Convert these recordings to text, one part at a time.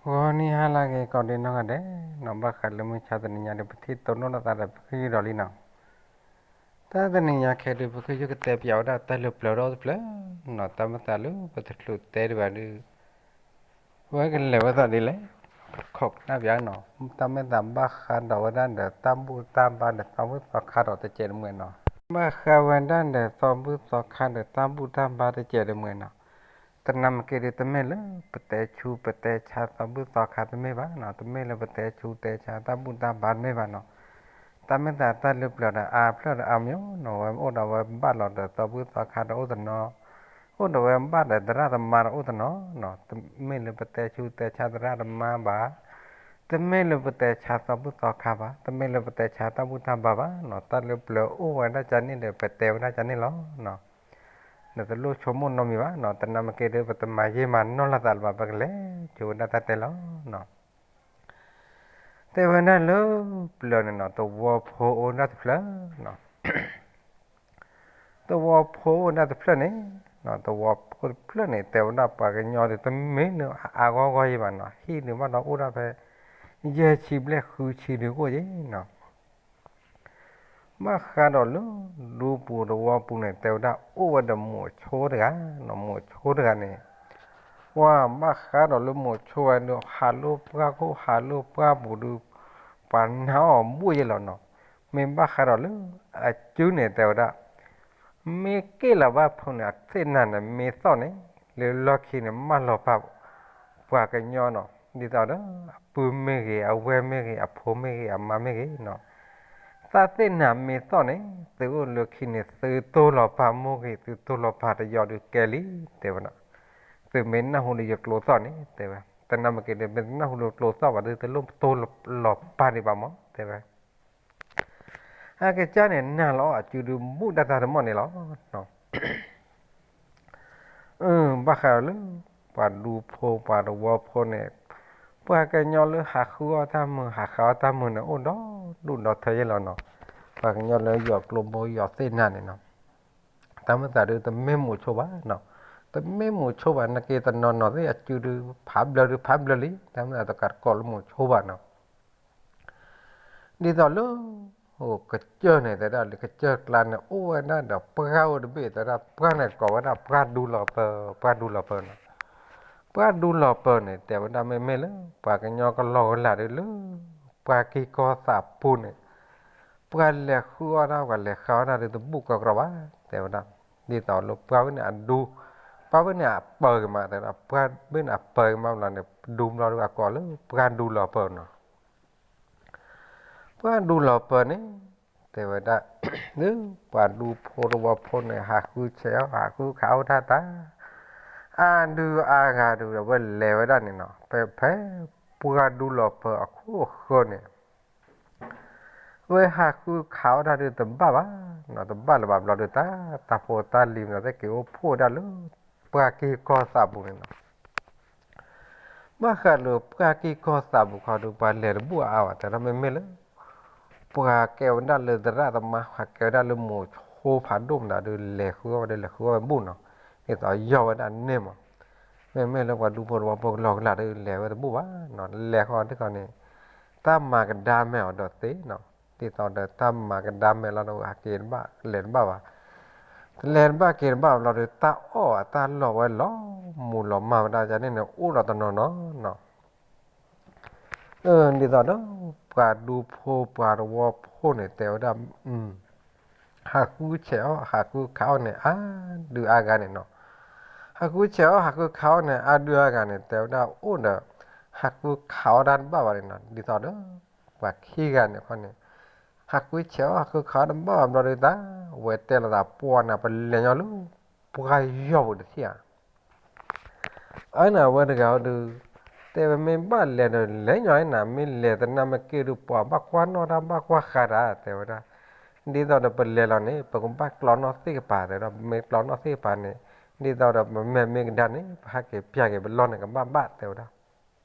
ဂီၤနံၤဟါလၢအဂ့ၤ ကိးဒံနီၢ်ဂၤဒဲးနီၤ, ဘၣ်ဃးလၢမုၢ်ဆါတနံၤညါဒီး ပထံၣ်တိၢ်နီၣ်လိာ်သးဒီးပဖုယုၢ်ဒီးလံနီၤ. တၢ်တနံၤညါခဲအံၤဒီး ပဖုယုၢ်ကတဲပၠးဝဲဒၣ်တၢ်လၢပျၢၤဒီးတဖျၢၣ်နီၤ, တၢ်မ့ၢ်သးလၢပတချုးတဲဒံးဘၣ်ဒီး ဝဲကလဲၤဝဲသးဒ်လဲၣ်, ခိးကနၣ်ပၠးနီၤ, တၢ်မ့ၢ်သးဘၣ်ဃးဒီးဝဲဒၣ်ဒီးတၢ်ဘူၣ်တၢ်ဘါဒီးသီဘူၣ်သီခါဒီးတစဲးတမှဲၤနီၤ, ဘၣ်ဃးဝဲဒၣ်ဒီးသီဘူၣ်သီခါဒီးတၢ်ဘူၣ်တၢ်ဘါတစဲးတမှဲၤနီၤ, သနာ်က့ဒီး တမ့ၢ်လၢပတဲဆူပတဲဆါသီဘူၣ်သီခါတမ့ၢ်ဘၣ်နီၤ, တမ့ၢ်လၢပတဲဆူတဲဆါတၢ်ဘူၣ်တၢ်ဘါတမ့ၢ်ဘၣ်နီၤ, တၢ်မ့ၢ်သးတၢ်လၢပျၢၤဒီးအါဖျၢၣ်ဒီးအါမံၤနီၤ, ဝဲအိၣ်ဒီးဝဲဘၣ်လီၤဒီးသီဘူၣ်သီခါဒီးအိၣ်တနီၤ အိၣ်ဒီးဝဲဘၣ်ဒီးသရၣ်သမါဒီးအိၣ်တနီၤနီၤ, တမ့ၢ်လၢပတဲဆူတဲဆါသရၣ်သမါဘၣ်, တမ့ၢ်လၢပတဲဆါသီဘူၣ်သီခါဘၣ်, တမ့ၢ်လၢပတဲဆါတၢ်ဘူၣ်တၢ်ဘါဘၣ်နီၤ, တၢ်လၢပျၢၤအိၣ်ဝဲဒၣ်ကန့ၣ်ဒီး ပတဲဝဲဒၣ်ကန့ၣ်လီၤနီၤ. နတလိၣ်ဆိကမိၣ်နီတမံၤဘၣ်နီၤ, သနာ်က့ဒီး ပတမၤယံာ်မၤနီၢ်လိာ်သးလၢၤဘၣ်, ပကလဲၤဆိဝဲဒၣ်တၢ်တဲလီၤနီၤ. တဲဝဲဒၣ်လၢပျၢၤန့ၣ်နီၤ, သဝီဖိအိၣ်ဒၣ်တဖျၢၣ်နီၤ. သဝီဖိအိၣ်ဒၣ်တဖျၢၣ်န့ၣ်, သဝီဖိတဖျၢၣ်န့ၣ် တဲဝဲဒၣ်ပှၤကညီဒီး တမ့ၢ်လၢအါဂီၢ်ဂီၢ်ယံၤဘၣ်နီၤ, ဟံၣ်ဒုးဘၣ်ဒီးအိၣ်ဒၣ်ဖဲ ယဲၢ်ဆံဘျဲၣ်ဃုဆံဒုးအိၣ်ယံၤနီၤ. ဘၣ်ဃးဒီးလၢဒူပူၤသဝီပူၤန့ၣ် တဲဝဲဒၣ်အိၣ်ဝဲဒီးမိၤဆိတဂၤနီၤ, မိၤဆိတဂၤန့ၣ် ပှၤဘၣ်ဃးဒီးလၢမိၤဆိဝဲဒီး ဟးလိာ်ပှၢ်ခိၣ်ဟးလိာ်ပှၢ်ပူၤဒီး ပှၤနာ်အီၤဘူးယဲလီၤနီၤ. မ့ၢ်ဘၣ်ဃးဒီးလၢအစုန့ၣ် တဲဝဲဒၣ် မ့ၢ်က့ၣ်လီၤဘၣ်ဖိန့ၣ် အသ့ၣ်နၤန့ၣ် မ့ၢ်သီၣ်န့ၣ် လၢလီၢ်ခံန့ၣ် မၢလီၤပာ် ပှၤကညီနီၤ, ဒ်သိးဒီး အပုၢ်မ့ၢ်ဂ့ၤ အဝဲၢ်မ့ၢ်ဂ့ၤ အဖိမ့ၢ်ဂ့ၤ အမါမ့ၢ်ဂ့ၤနီၤ, သးသ့ၣ်နၤမ့ၢ်သီၣ်န့ၣ် သုအိၣ်လၢခံန့ၣ် သုတိၢ်လီၤပာ်မိၢ်ဂ့ၤ သုတိၢ်လီၤပာ်တယီၤဒုးကဲလံ တဲဝဲနီၤ. သုမ့ၢ်နၢ်ဟူဒီးယကျိသီၣ်န့ၣ် တဲဝဲ, သနာ်က့ဒီး မ့ၢ်တနၢ်ဟူဒီးကျိသီၣ်ဘၣ်ဒီး တလိၣ်တိၢ်လီၤပာ်ဒံးဘၣ်မး တဲဝဲ. အကစၢ်န့ၣ် နာ်လီၤအစုဒုးဘူးဒၣ်တၢ်တမီၢ်န့ၣ်လီၤ. ဘၣ်ဃးဒီးလၢ ပှၤဒူဖိပှၤသဝီဖိန့ၣ် ပှၤကညီလၢဟးဃုအီၣ်တၢ်မုာ် ဟးဃုအီၣ်တၢ်မုာ်န့ၣ် အိၣ်ဒီဒူၣ်ဒီထၢယဲလီၤနီၤ. ပှၤကညီလၢယီၤကျိဘိယီၤသ့ၣ်နၤန့ၣ်နီၤ, တၢ်မ့ၢ်သးဒုး တမ့ၢ်မိၤဆိဘၣ်နီၤ, တမ့ၢ်မိၤဆိဘၣ် နာ်က့တနီၤနီၤသ့ၣ် အစုဒုး ဖးဘျၢဒုးဖးဘျၢလံ, တၢ်မ့ၢ်သးတကးတကိးလၢမိၤဆိဘၣ်နီၤ. ဒ်သိးလၢ ကစၢၢ်န့ၣ် တဲဒၣ်လၢကစၢၢ်ကျါန့ၣ် အိၣ်ဝဲဒၣ်ဒီးပှၢ်အိၣ်တဘ့ၣ် တဲဒၣ် ပှၢ်န့ၣ်ကိးဝဲဒၣ် ပှၢ်ဒူလီၤပၢၤ ပှၢ်ဒူလီၤပၢၤနီၤ. ပှၢ်ဒူလီၤပၢၤန့ၣ် တဲဝဲဒၣ်မ့မ့ၢ်လၢ ပှၤကညီကလီကလးဒုးလၢ ပှၢ်က့ၢ်ကီၢ်သးပူၤန့ၣ် ပှၤလဲၤဃုအီၣ်တၢ် ပှၤလဲၤဃုအီၣ်တၢ်ဒုး တဘူးကီကရီဘၣ် တဲဝဲဒၣ်. ဒ်သိးလၢပှၢ်ဝဲန့ၣ်အဒူ ပှၢ်ဝဲန့ၣ်အပၢၤက့ၤမး တဲဝဲဒၣ် ပှၢ်ဝဲန့ၣ်အပၢၤက့ၤမးဘျီန့ၣ် ဒူဘျီဒုးအကိးလၢ ပှၢ်ဒူလီၤပၢၤနီၤ. ပှၢ်ဒူလီၤပၢၤန့ၣ် တဲဝဲဒၣ် လၢပှၤဒူဖိသဝီဖိန့ၣ် ဟးဃုဆဲးအီၣ် ဟးဃုခးအီၣ်တၢ်တၢ် အါဒုအါဂၤဒုး အဝဲလဲၤဝဲဒၣ်န့ၣ်နီၤ ဖဲ ဖဲပှၢ်ဒူလီၤပၢၤအခိၣ်အဃၢၤန့ၣ် ဝဲဟးဃုခးအီၣ်တၢ်ဒုးတဘၣ်ဘၣ်နီၤ တဘၣ်လၢၤဘၣ်ဘျီဒုး တၢ်တၢ်ဖိတၢ်လံၤမ့ၢ်သ့ၣ်က့ၤအိၣ်ဖှိၣ်ဝဲဒၣ်လၢ ပှၢ်က့ၢ်ကီၢ်သးပူၤန့ၣ်နီၤ. ဘၣ်ဃးလၢပှၢ်က့ၢ်ကီၢ်သးပူၤခီဒုး ပှၤလဲၤတဘူးအါအါဘၣ် တဲဒၣ်မ့မ့ၢ်လၢ ပှၤကဲဝဲဒၣ်လၢသရၣ်သမါ ပှၤကဲဝဲဒၣ်လၢမိၤဆိဖးဒိၣ်မတၤဒုး လဲၤဃုအီၣ်ဝဲဒၣ် လဲၤဃုအီၣ်ဝဲဘူးနီၤ ဒ်သိးယီၢ်ဝဲဒၣ်န့ၣ်မး. မ့မ့ၢ်လၢပှၤဒူဖိသဝီဖိကလီကလးဒုး လဲၤဝဲတဘူးဘၣ်နီၤ လဲၤဃီဒ်ဃီန့ၣ် တၢ်မၤကဒါမဲာ်အီၤဒီးသ့နီၤ ဒ်သိးဒီးတၢ်မၤကဒါမဲာ်လီၤဒီး ဟးက့ၤတဘၣ် လဲၤတဘၣ်ဘၣ် လဲၤတဘၣ်က့ၤတဘၣ်ဘျီဒီး တၢ်အီၣ်အတၢ်လီၢ်ဝဲလီၤမူၤလီၤမၢ်ဝဲဒၣ်န့ၣ်န့ၣ် အိၣ်ဒီးတနီၤနီၤနီၤ. ဒ်သိးဒီး ပှၤဒူဖိပှၤသဝီဖိန့ၣ် တဲဝဲဒၣ် ဟးဃုဆဲးအီၣ် ဟးဃုခးအီၣ်န့ၣ် အါဒုအါဂၤန့ၣ်နီၤ. ဟးဃုဆဲးအီၣ် ဟးဃုခးအီၣ်န့ၣ် အါဒုအါဂၤန့ၣ် တဲဝဲဒၣ်အိၣ်ဒီး ဟးဃုခးအီၣ်တၢ်တဘၣ်ဘၣ်န့ၣ်နီၤ. ဒ်သိးဒီး ပှၤခံဂၤန့ၣ်ခီန့ၣ် ဟးဃုဆဲးအီၣ် ဟးဃုခးအီၣ်တဘၣ်ဘၣ်ဘျီဒီး တၢ်ဝဲတဲလိာ်သးပှၢ်န့ၣ် ပလဲၤညီလၢ ပှၢ်ယီၢ်ပူၤတထံၣ်ဧါ အန့ၣ်အဝဲတဂၤအီၤဒုး တဲဝဲမ့ၢ်ဘၣ်လဲၤဒီးလဲၤညီနၤ မ့ၢ်လဲၤသနာ်မ့ၢ်က့ၤဒုး ပှၤဘၣ်ကွၢ်နီၣ်တၢ်ဘၣ်ကွၢ်ဃာ်တၢ် တဲဝဲဒၣ်. ဒ်သိးဒီးပလဲၤလီၤန့ၣ် ပကဘၣ်ကျီနီၣ်သ့ၣ်ကပၤ တဲဝဲဒၣ် ပမ့ၢ်ကျီနီၣ်သ့ၣ်ကပၤန့ၣ် ဒ်သိးဒီးပမဲာ်မ့ၢ်ကဒါန့ၣ် ပဟဲက့ၤပျၢ်က့ၤပလီၢ်န့ၣ်ကဘၣ်ဘၣ် တဲဝဲဒၣ်.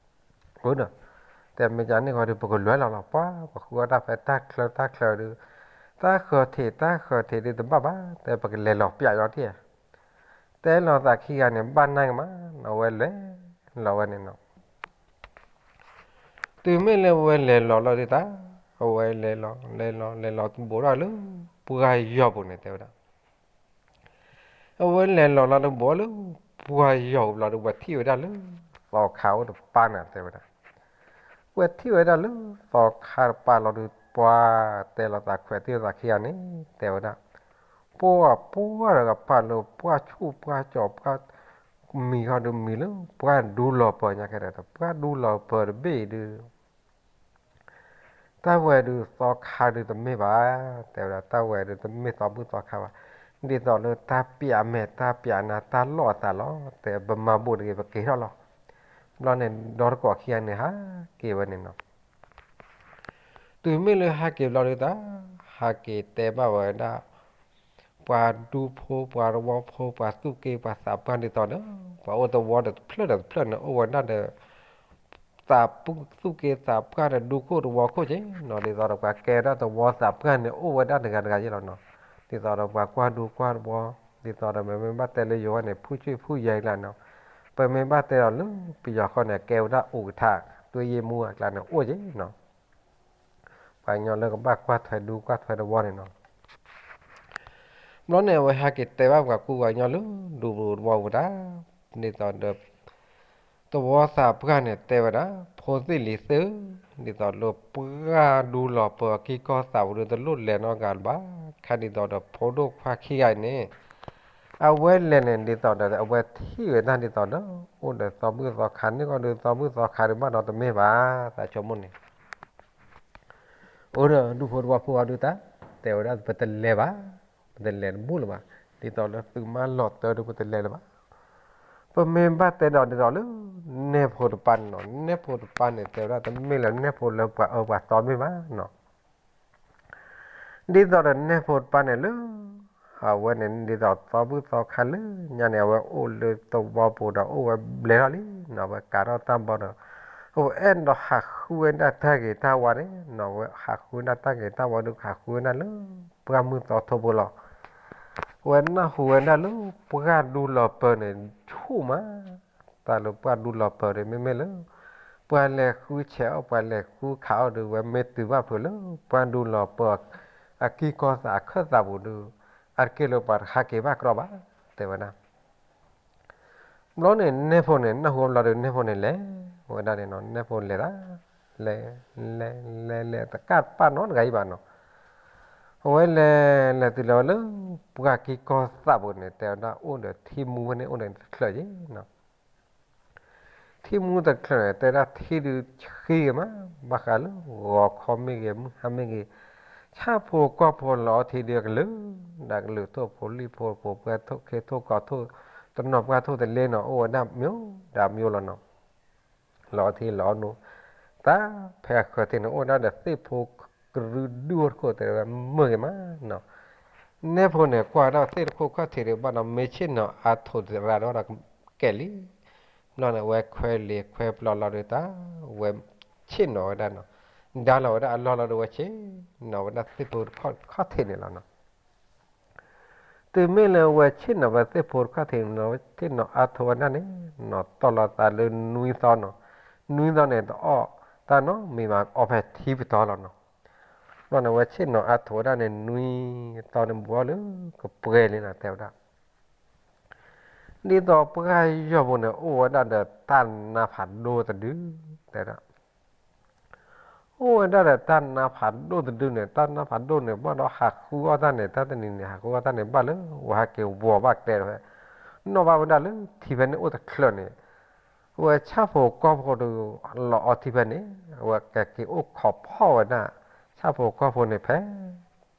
အၢဒီး တဲမ့ၢ်ကန့ၣ်ဃီဒီး ပကလဲၤလီၤလီၤ ပှၤပဃုအီၣ်တၢ်ဖဲတၢ်ချၢတၢ်ချၢဒုး တၢ်ဃၢၤထံးတၢ်ဃၢၤထံးဒုးတဘၣ်ဘၣ် တဲပကလဲၤလီၤပျးညီထံၣ် တဲလီၤသးခံဂၤန့ၣ် ဘၣ်နၢ်ကမးနီၤ ဝဲလဲၤလီၤဝဲန့ၣ်နီၤ. တုၤမ့ၢ်လၢအဝဲလဲၤလီၤလီၤဒုးတၢ်, အဝဲလဲၤလီၤ လဲၤလီၤ လဲၤလီၤတဘိးထီၣ်လၢ ပှၢ်ယီၤပူၤန့ၣ် တဲဝဲဒၣ်, အဝဲလဲၤလီၤလီၤတဘိးလၢ ပှၢ်ယီၤပူၤလီၤဒုး ဝဲထံၣ်ဝဲဒၣ်လၢ သီခါအိၣ်တပၤန့ၣ် တဲဝဲဒၣ်, ဝဲထံၣ်ဝဲဒၣ်လၢ သီခါတပၤလီၤဒုး ပှၢ်တဲလီၤသးခွဲးတံၢ်သးခံဂၤန့ၣ် တဲဝဲဒၣ်, ပှၢ်ပှၢ်တကပၤလၢပှၢ်ဆူၣ်ပှၢ်ကၠီၤပှၢ် မံၤဃီဒုးမံၤလၢ ပှၢ်ဒူလီၤပၢၤညါခဲဒၣ် ပှၢ်ဒူလီၤပၢၤတဘ့ၣ်အံၤဒုး တၢ်ဝဲဒုးသီခါဒုးတမ့ၢ်ဘၣ်, တဲဝဲဒၣ် တၢ်ဝဲဒုးတမ့ၢ်သီဘူၣ်သီခါဘၣ်, ဒ်သိးလၢတၢ်ပျးမဲာ်တၢ်ပျးနါ တၢ်လီၢ်အသးလီၤ, တဲပမၤဘူၣ်တဂ့ၤ ပက့ၤထီၣ်လီၤ. ဘျီန့ၣ် ဒီတကိးခံဂၤန့ၣ် ဟးက့ၤဝဲန့ၣ်နီၤ. တုၤမ့ၢ်လၢဟးက့ၤဘျီဒုးတၢ်, ဟးက့ၤတဲဘၣ်ဝဲဒၣ် ပှၤဒူဖိ ပှၤတဝီဖိ ပှၤသူၣ်က့ ပှၤသးပှၢ်ဒ်သိးဒီး ပှၤအိၣ်တဝီဒီးတဖျၢၣ်ဒီးတဖျၢၣ်န့ၣ် အိၣ်ဝဲဒၣ်ဒီး သးပူၣ်သူၣ်က့သးပှၢ်ဒီး ဒူခိၣ်တဝီခိၣ်က့နီၤ, ဒ်သိးဒီးပှၤကဲဒၣ်တဝီသးပှၢ်န့ၣ် အိၣ်ဝဲဒၣ်တဂၤတဂၤယဲလီၤနီၤ, ဒ်သိးဒီးပှၤကွၢ်ဒူကွၢ်တဝီ, ဒ်သိးဒီးမ့မ့ၢ်ဘၣ်တဲလၢယိၤဝဲန့ၣ် ဖုၣ်ဆ့ၣ်ဖုၣ်ယဲအကျါနီၤ, ပမ့ၢ်ဘၣ်တဲဒီးလၢပယီၤဃီန့ၣ် ကဲဝဲဒၣ်အိၣ်ကထါ တွဲယ့မူအကျါန့ၣ် အိၣ်က့နီၤ ပှၤကညီလၢကဘၣ်ကွၢ်ထွဲဒူကွၢ်ထွဲတဝီန့ၣ်နီၤ. ဘျီန့ၣ် အဝဲဟဲက့ၤတဲဘၣ်ပှၤကူပှၤကညီလၢဒူပူၤတဝီပူၤတၢ်, ဒ်သိးဒီး တဝီသးပှၢ်န့ၣ်တဲဝဲဒၣ်, ဖိသ့ၣ်လံၤသ့ၣ်ဧၢ, ဒ်သိးလၢပှၢ်ဒူလီၤပၢၤအက့ၢ်ကီၢ်သးပူၤဒီး တလိၣ်လဲၤနီတဂၤလၢၤဘၣ်, ခဲဒ်သိးဒီးဖိဒိၣ်ခွါခံဂၤအံၤန့ၣ် အဝဲလဲၤန့ၣ် ဒ်သိးဒီး အဝဲထံၣ်ဝဲဒၣ်ဒ်သိးဒီး အိၣ်ဒီးသီဘူၣ်သီခါန့ၣ် ကီၢ်ဒီးသီဘူၣ်သီခါဒုးဘၣ်ဒီးတမ့ၢ်ဘၣ်, သးဆိကမိၣ်န့ၣ် အိၣ်ဒီးဒူဖိတဝီဖိအီၤဒုးတၢ်, တဲဝဲဒၣ်ပတလဲၤဘၣ်, ပတလဲၤတဘူၣ်လၢၤဘၣ်, ဒ်သိးလၢသုးမါလီၤတၢ်ဒီးပတလဲၤလၢၤဘၣ်. ပမ့ၢ်ဘၣ်တဲဒီးဒ်သိးလၢ နဲၣ်ဖိတပၤန့ၣ်နီၤ, နဲၣ်ဖိတပၤန့ၣ် တဲဝဲဒၣ်တမ့ၢ်လၢနဲၣ်ဖိလၢပှၤအၢပှၤသီမ့ၢ်ဘၣ်နီၤ ဒ်သိးဒီးနဲၣ်ဖိတပၤန့ၣ်လၢ အဝဲန့ၣ်ဒ်သိးသီဘူၣ်သီခါလၢညါန့ၣ် အဝဲအိၣ်လၢတဝီပူၤဒီးအိၣ်ဝဲဘျဲၣ်ထီၣ်လံနီၤ, အဝဲကးထီၣ်တၢ်ဘီဒီး အဝဲအဲၣ်ဒိးဟးဃုဝဲဒၣ်တၢ်ဂ့ၤတၢ်ဝါန့ၣ်နီၤ, အဝဲဟးဃုဝဲဒၣ်တၢ်ဂ့ၤတၢ်ဝါဒီးဟးဃုဝဲဒၣ်လၢ ပှၢ်မုၢ်သီထိဖိလီၤ. အဝဲနၢ်ဟူဝဲဒၣ်လၢ ပှၢ်ဒူလီၤပၢၤန့ၣ် ဆူၣ်မး တၢ်လၢပှၢ်ဒူလီၤပၢၤဒီး မ့မ့ၢ်လၢ ပှၤလဲၤဃုဆဲးအီၣ် ပှၤလဲၤဃုခးအီၣ်ဒီး ဝဲမ့ၢ်တုၤဘၣ်ဖုးလၢ ပှၢ်ဒူလီၤပၢၤ အက့ၢ်ကီၢ်သးအခၢၣ်သးပူၤဒီး အတက့ၢ်လၢပှၤတဟးက့ၤဘၣ်ကြီဘၣ် တဲဝဲဒၣ်. ဘျီန့ၣ် နဲၣ်ဖိန့ၣ် နၢ်ဟူဘျီဒီး နဲၣ်ဖိန့ၣ်လဲၤဝဲဒၣ်န့ၣ်နီၤ, နဲၣ်ဖိလဲၤဒၣ် လဲၤ လဲၤ လဲၤ လဲၤ တကးတပၣ်နီတဂၤအံၤဘၣ်နီၤ. အဝဲလဲၤ လဲၤတုၤလီၤဝဲလၢ ပှၢ်က့ၢ်ကီၢ်သးပူၤန့ၣ် တဲဝဲဒၣ်အိၣ်ဒီးထံမူဖဲန့ၣ် အိၣ်ဒီးတချၢးယ့ၤနီၤ. ထံမူတချၢးန့ၣ် တဲဒၣ်ထံဒုးဆှံဂ့ၤမး, ဘၣ်ဃးလၢ ဂီၤခီမ့ၢ်ဂ့ၤ မုၢ်ဟါမ့ၢ်ဂ့ၤ, ဆၣ်ဖိကီၢ်ဖိလီၤအီထံဒုးအကလုာ်, ဒီးကလုာ်ထိၣ်ဖိလံၣ်ဖိ ဖိပှဲၤထိၣ်ခ့ထိၣ်ကီထိၣ် တနီၤပှၢ်ထိၣ်တလ့နီၤ အိၣ်ဝဲဒၣ်မ့ၢ်ဒီးမ့ၢ်လီၤနီၤ. လီၤအီထံလီၤအီနိ, တၢ်ဖဲအဃၢၤထံန့ၣ် အိၣ်ဝဲဒၣ်ဒီးသ့ၣ်ဖိကရူၢ်ဒူၣ်အီၤတခိၣ် တဲဝဲမုာ်ဂ့ၤမးနီၤ. နဲၣ်ဖိန့ၣ် ကွၢ်ဝဲဒၣ်သ့ၣ်တခိၣ်ခီၣ်ထံးဒီး ဘၣ်ဒီးမ့ၢ်ဆ့ၣ်နီၤအါထိးတရၣ်ဒီး ကဲလံ. ဘျီန့ၣ် အဝဲခွဲလံာ်ခွဲပျီလီၤဒီးတၢ်, ဝဲဆ့ၣ်နီၤဝဲဒၣ်နီၤ, ဒါလီၤဝဲဒၣ်အလီၢ်လီၤဒီး ဝဲဆ့ၣ်နီၤဝဲဒၣ်သ့ၣ်ဖိတခိၣ်ခီၣ်ထံးန့ၣ်လီၤနီၤ. တုၤမ့ၢ်လၢဝဲဆ့ၣ်နီၤဝဲသ့ၣ်ဖိတခိၣ်ခီၣ်ထံးန့ၣ် ဝဲဆ့ၣ်နီၤအါထိးဝဲဒၣ်န့ၣ်နီၤ တီၢ်လီၤသးလၢနွံသီနီၤ, နွံသီန့ၣ် တအီၣ်တၢ်နီတမံၤဘၣ် အီၣ်ဖဲထံပတီၢ်လီၤနီၤ. ဘျီန့ၣ် ဝဲဆ့ၣ်နီၤအါထိးဝဲဒၣ်န့ၣ် နွံသီန့ၣ် ဘူးအီၣ်လၢကပှဲၤလံနီၤ တဲဝဲဒၣ်. ဒ်သိးပှၢ်ယီၤပူၤန့ၣ် အိၣ်ဝဲဒၣ်ဒီးတၢ်နါဖးဒိၣ်တဒု, တဲဒၣ် အိၣ်ဝဲဒၣ်ဒီးတၢ်နါဖးဒိၣ်တဒုန့ၣ်, တၢ်နါဖးဒိၣ်န့ၣ် ဘၣ်ဒီးဟးဃုအီၣ်တၢ်န့ၣ် တၢ်တနံၤန့ၣ် ဟးဃုအီၣ်တၢ်န့ၣ် ဘၣ်လၢဝဲဟဲက့ၤဝီၤဘၣ်ကျဲဒီး နီၣ်ဘၣ်ဝဲဒၣ်လၢထံဖဲန့ၣ်အိၣ်တချၢးန့ၣ်, အဝဲဆၣ်ဖိကီၢ်ဖိဒီးလီၤအီထံဖဲန့ၣ်, အဝဲကက့ၤအိၣ်ခိးဖီၣ်ဝဲဒၣ် ဆၣ်ဖိကီၢ်ဖိန့ၣ်ဖဲ ထံ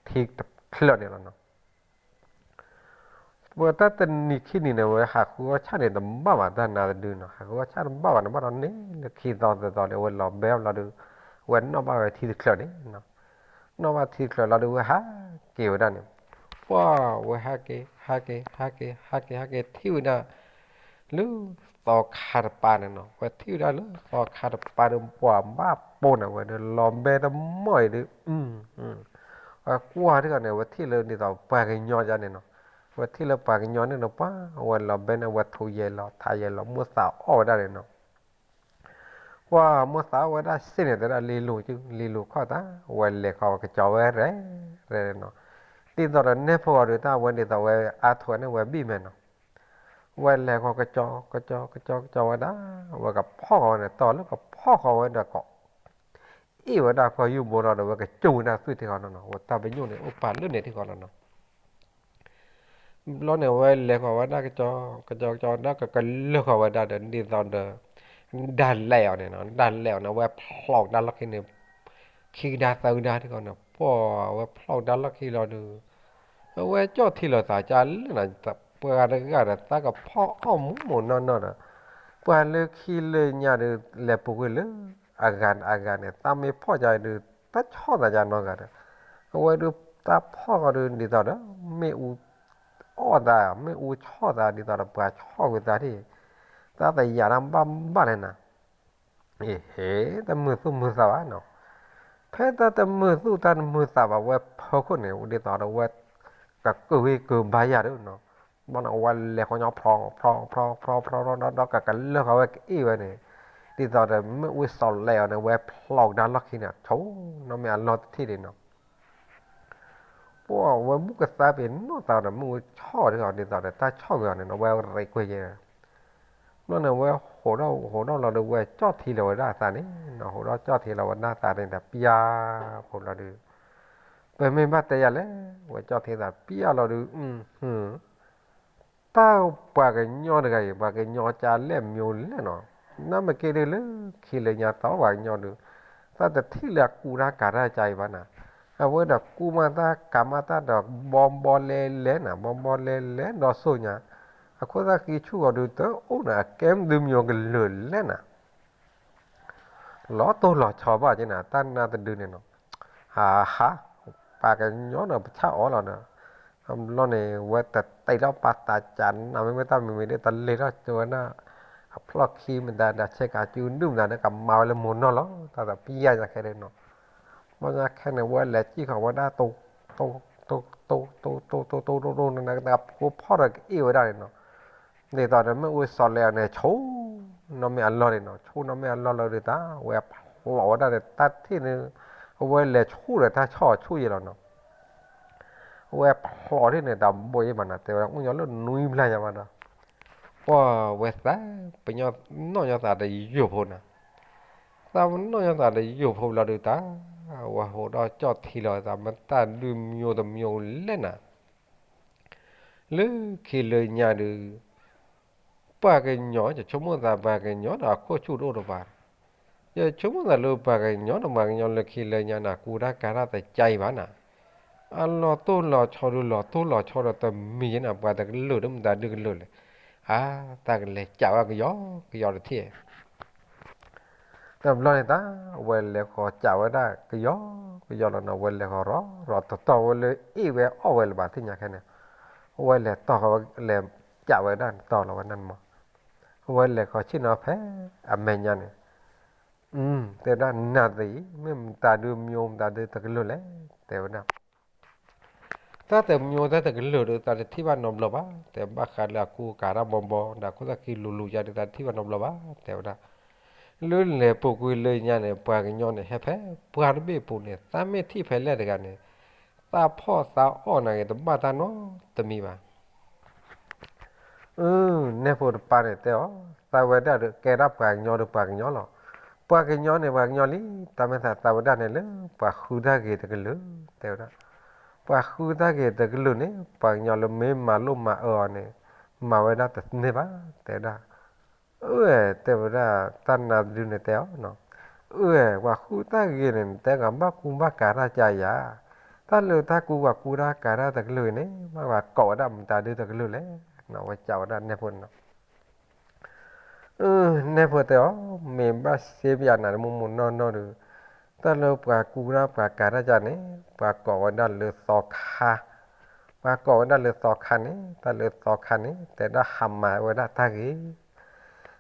တချၢးန့ၣ်လီၤနီၤ. ဝဲတၢ်တနံၤခံနံၤန့ၣ် ဝဲဟးဃုအီၣ်ဆၣ်န့ၣ်တဘၣ်ဘၣ် တၢ်နါတဒုနီၤ, ဟးဃုအီၣ်ဆၣ်တဘၣ်ဘၣ်န့ၣ် ဘၣ်ဒီးန့ၣ်လၢခံသီသၢသီန့ၣ် အဝဲလီၤဘဲအီၣ်လီၤဒီး ဝဲနီၣ်ဘၣ်ဝဲထံတချၢးန့ၣ်နီၤ. နီၣ်ဘၣ်ထံတချၢးလီၤဒီး ဝဲဟးက့ၤဝဲဒၣ်န့ၣ်, ပှၢ်ဝဲဟးက့ၤ ဟးက့ၤ ဟးက့ၤ ဟးက့ၤ ဟးက့ၤ ထံၣ်ဝဲဒၣ် လၢသီခါတပၤန့ၣ်နီၤ, ဝဲထံၣ်ဝဲဒၣ်လၢသီခါတပၤဒီး ပှၢ်ဘၣ်ပိာ်န့ၣ် ဝဲဒီးလီၤဘဲတမီၢ်အံၤဒီး ဝဲကွၢ်တဂၤန့ၣ် ဝဲထံၣ်လၢဒ်သိးပှၤကညီယါန့ၣ်နီၤ, ဝဲထံၣ်လၢပှၤကညီန့ၣ်ဒီး ပှၢ်ဝဲလီၤဘဲန့ၣ် ဝဲထိးယဲၢ်လီၤ ထးယဲၢ်လီၤ မိၢ်သးအီၣ်ဝဲဒၣ်န့ၣ်နီၤ. ပှၤမိၢ်သးဝဲဒၣ်စ့ၢ်န့ၣ် တဲဒၣ်လံၤလိၤက လံၤလိၤခီၣ်သး, ဝဲလဲၤဃီၤကၠီဝဲရဲၣ်ရဲၣ်နီၤ, ဒ်သိးဒီးနဲၣ်ဖိအီၤဒုး တၢ်ဝဲဒ်သိးဝဲအါထိးန့ၢ်ဝဲ ဘံၣ်မဲာ်နီၤ, ဝဲလဲၤဃီၤကၠီ ကၠီ ကၠီ ကၠီဝဲဒၣ်, ဝဲကဖီၣ်ဃီၤဝဲန့ၣ် တီၢ်လၢကဖီၣ်ဃီၤဝဲဒီးကီး အ့ၣ်ဝဲဒၣ်ဖီယူၢ်ဘိလီၤဒီး ဝဲကစိာ်ဝဲဒၣ်သွံၣ်ထံဃီနီၤနီၤ, ဝဲတၢ်ပညိၣ်န့ၣ် အိၣ်ပာ်လၢန့ၣ်ထံဃီနီၤနီၤ ဘျီန့ၣ် ဝဲလဲၤဃီၤဝဲဒၣ်ကၠီ ကၠီ ကၠီ ဒီးကကလၢာ်ဃီၤဝဲဒၣ်ဒီး ဒ်သိးဒီး ဒၣ်လဲာ်အီၤန့ၣ်နီၤ, ဒၣ်လဲာ်အီၤန့ၣ် ဝဲဖျိးကဒါလီၢ်ခံန့ၣ် ခံကဒါသၢကဒါထံဃီန့ၣ် ပှၤဝဲဖျိးကဒါလီၢ်ခံလီၤဒီး အဝဲကၠီၣ်ထံလီၤသးကလဲၣ်နီၤ, ပှၤတဂၤဒီး သးကဖီၣ်အီၣ်မူးမူးနီၢ်နီၢ်ဒီး ပှၤလၢခံလၢညါဒီး လဲၤပူၤကွံာ်လၢ အဂၤအဂၤန့ၣ် သးမ့ၢ်ဖီၣ်ကဒီး တၢ်ဆီၣ်သးကနီတဂၤဒီး အဝဲဒုးတၢ်ဖီၣ်ဃီဒုး ဒ်သိးဒီး မ့ၣ်အူအီၣ်သး မ့ၣ်အူဆီၣ်သး ဒ်သိးဒီးပှၤဆီၣ်ကွံာ်သးထံၣ် သးသယၤတၢ်ဘၣ်ဘၣ်လဲၣ်နၤ, အ့ဟ့ တမုာ်သူၣ်မုာ်သးဘၣ်နီၤ, ဖဲတၢ်တမုာ်သူၣ်တၢ်တမုာ်သးဘၣ် ဝဲဖီခိၣ်န့ၣ် ဒ်သိးဒီးဝဲ ကကုာ်ဝံၤကုာ်ဘါယၤဒုးနီၤ, ဘျီန့ၣ် ဝဲလဲၤဃီညီဖျိး ဖျိး ဖျိး ဖျိး ဖျိး ဒီးကကလၢာ်ဃီဝဲကအ့ၣ်ဝဲန့ၣ်, ဒ်သိးဒီးမ့ၣ်အူစီၤလဲၤအီၤန့ၣ် ဝဲဖျိးကဒါလီၢ်ခံန့ၣ် ဆိနီၢ်မ့ၢ်အလီၢ်တထံၣ်ဒံးနီၤ ပှၤဝဲဘူၣ်ကသါပ့ၤနီၢ်သးဒီး မ့ၣ်အူဆီၣ်ဒ်သိးဒီး တၢ်ဆီၣ်က့ၤအီၤန့ၣ်နီၤ ဝဲရ့ကွ့ၤယဲ, ဘျီန့ၣ် ဝဲဟိးထီၣ်လီၤဒီး ဝဲကၠီၣ်ထံလီၤဝဲဒၣ်အသးန့ၣ်နီၤ, ဟိးထီၣ်ကၠီၣ်ထံလီၤဝဲဒၣ်အသးန့ၣ်ဒီး ပျၢ်ဖိလီၤဒုး, ပမ့ၢ်ဘၣ်တဲယၤလဲၣ်, ဝဲကၠီၣ်ထံသးပျၢ်လီၤဒုး တၢ်ပှၤကညီတဂၤအံၤ ပှၤကညီကလဲၣ်မံၤလဲၣ်နီၤ, နမ့ၢ်က့ၤဒုးလၢခံလၢညါတီၢ်ပှၤကညီဒုး, သးတထံၣ်လၢအကူတၢ်ကၤတၢ်ကါအံၤဘၣ်နၤ, အဝဲဒီးကူမးတၢ်ကၤမးတၢ်ဒီး ဘီဘီလဲလဲနၤ, ဘီဘီလဲလဲဒီးစိၤညါ, အခိၣ်သၣ်ဃံဆူၣ်ဂီၤဒုးတအိၣ်နၤ, အကဲမ့ၢ်ဒုးမံၤကလုာ်လဲၣ်နၤ လီၤတိၢ်လီၤဆီဘၣ်က့နၤ တၢ်နါတဒုန့ၣ်နီၤ, ဟးဟး, ပှၤကညီဒီးပဆၣ်အီၤလီၤဒီး, ဘျီန့ၣ် ဝဲတတဲာ်ထီၣ်ပာ်သးကးနၤ မ့မ့ၢ်တၢ်မံၤမံၤဒ်တလ့ၤထီၣ်ကၠိဝဲဒၣ်, အဖျီၣ်ခံမတၤဒီးဆဲးကးကၠူဒုၣ်မတၤဒီး ကမၤဝဲလၢမိၢ်နီၢ်လီၤ တၢ်သးပျၢ်ညါခဲဒုးနီၤ, ဘျီညါခဲန့ၣ် ဝဲလဲၤစံၣ်ဃီၤဝဲဒၣ် တိ တိ တိ တိ တိ တိ တိ တိ တိ တိ နကဖိဖီၣ်ဒီးကအ့ၣ်ဝဲဒၣ်န့ၣ်နီၤ ဒ်သိးဒီးမ့ၣ်အူစီၤလဲၤအီၤန့ၣ် ဆိနီၢ်မ့ၢ်အလီၢ်န့ၣ်နီၤ, ဆိနီၢ်မ့ၢ်အလီၢ်လီၤဒုးတၢ် ဝဲဖျိးဝဲဒၣ်န့ၣ် တၢ်ထံၣ်န့ၣ်, အဝဲလဲၤဆူၣ်ဒီးတၢ်ဆီၣ်ဆူၣ်ယဲလီၤနီၤ, အဝဲဖျိးထံၣ်န့ၣ် တၢ်ဘိယဲၢ်မးနၤ တဲဝဲဒၣ်အိၣ်ညီလၢနွံဘျါညါမးဒီး, ပှၤဝဲသး, ပညီနီၢ်ညီသးတယိာ်ဖိနၤ, သးပနီၢ်ညီသးတယိာ်ဖိလီၤဒုးတၢ်, ဝဲဟိးထီၣ်ကၠီၣ်ထံလီၤသး မ့ၢ်တၢ်ဒုးမံၤတမံၤလဲၣ်နၤ လၢခံလၢညါဒုး, ပှၤကညီ ယဆိကမိၣ်သးပှၤကညီဒီးအခိၣ်ဆူၣ်တအိၣ်တပၤ, ယဆိကမိၣ်သးလၢပှၤကညီဒီးပှၤကညီလၢခံလၢညါန့ၣ် ကူတၢ်ကၤတၢ်တကါအံၤဘၣ်နၤ, အလီၤတိၢ်လီၤဆီဒုးလီၤတိၢ်လီၤဆီဒီးတမံၤယဲနၤ ပှၤတကလုာ်ဒီးမတၤဒုးကလုာ်လဲၣ်, အါ တၢ်ကလဲၤကးဝဲကယီကယီတထံၣ် တဘျီန့ၣ်တၢ်, ဝဲလဲၤဃီၤကးဝဲဒၣ်ကယီကယီလီၤနီၤ, ဝဲလဲၤဃီၤရီၤရီၤတီၤတီၤဝဲလၢအ့ၣ်ဝဲအီၣ်ဝဲလၢၤဘၣ်သ့ၣ်ညါခဲန့ၣ်, ဝဲလဲၤတီၤဃီၤဝဲလဲၤကးဝဲဒၣ်တီၤလီၤဝဲနၤမး, ဝဲလဲၤဃီၤဆ့ၣ်နီၤဖဲအမဲာ်ညါန့ၣ်, တဲဝဲဒၣ်နၤသ့ၣ်အံၤ မ့ၢ်မတၤဒုးမံၤမတၤဒုးတကလုာ်လဲၣ်, တဲဝဲဒၣ် တၢ်တမံၤတၢ်တကလုာ်ဒီး သးတထံၣ်ဘၣ်နီတဘျီဘၣ်, တဲဘၣ်ဃးလၢအကူကၤတၢ်ဘီဘီ ဒီးခိၣ်သၣ်ခံလူၤလူၤယါဒီး သးတထံၣ်ဘၣ်နီတဘျီဘၣ်, တဲဝဲဒၣ်, လၢလဲၤပူၤကွံာ်လၢညါန့ၣ် ပှၤကညီန့ၣ် ဟဲဖဲပှၤတဘ့ၣ်ပူၤန့ၣ် သးမ့ၢ်ထံၣ်ဖဲလဲၣ်တဂၤန့ၣ်, သးဖီၣ်သးအီၣ်နၤဂ့ၤ တဘၣ်တၢ်နီတမံၤဘၣ် အၢ နဲၣ်ဖိတပၤန့ၣ်တဲအီၤ, သးဝဲဒၣ်ဒီးကဲဒၣ်ပှၤကညီဒီးပှၤကညီလီၤ. ပှၤကညီန့ၣ်ပှၤကညီလံ, တၢ်မ့ၢ်သးသးဝဲဒၣ်န့ၣ်လၢ ပှၤဃုတၢ်ဂ့ၤတကလုာ်, တဲဝဲဒၣ်, ပှၤဃုတၢ်ဂ့ၤတကလုာ်န့ၣ် ပှၤကညီလၢမ့ၢ်မၤလိမၤအၢအီၤန့ၣ်, မၤဝဲဒၣ်တန့ၢ်ဘၣ်, တဲဝဲဒၣ် အၢ တဲဝဲဒၣ်, တၢ်နါတဒုန့ၣ်တဲအီၤ, အၢ ပှၤဃုတၢ်ဂ့ၤန့ၣ် နတဲကဘၣ်ကူဘၣ်ကၤတၢ်ကါယၤ, တၢ်လၢတၢ်ကူပှၤကူတၢ်ကၤတၢ်တကလုာ်အံၤန့ၣ် ဘၣ်ပှၤကိးဝဲဒၣ်မတၤဒုတကလုာ်လဲၣ်, ဝဲကးဝဲဒၣ်နဲၣ်ဖိန့ၣ်နီၤ. အၢ နဲၣ်ဖိတဲအီၤ, မ့ၢ်ဘၣ်စ့ပယၤနၤတမူမူနီၢ်နီၢ်ဒီး, တၢ်လၢပှၤကူတၢ်ပှၤကၤတၢ်ကါန့ၣ် ပှၤကိးဝဲဒၣ်လၢသီခါ, ပှၤကိးဝဲဒၣ်လၢသီခါန့ၣ် တၢ်လၢသီခါန့ၣ် တဲဒၣ်ဟးမၤဝဲဒၣ်တၢ်ဂ့ၤ,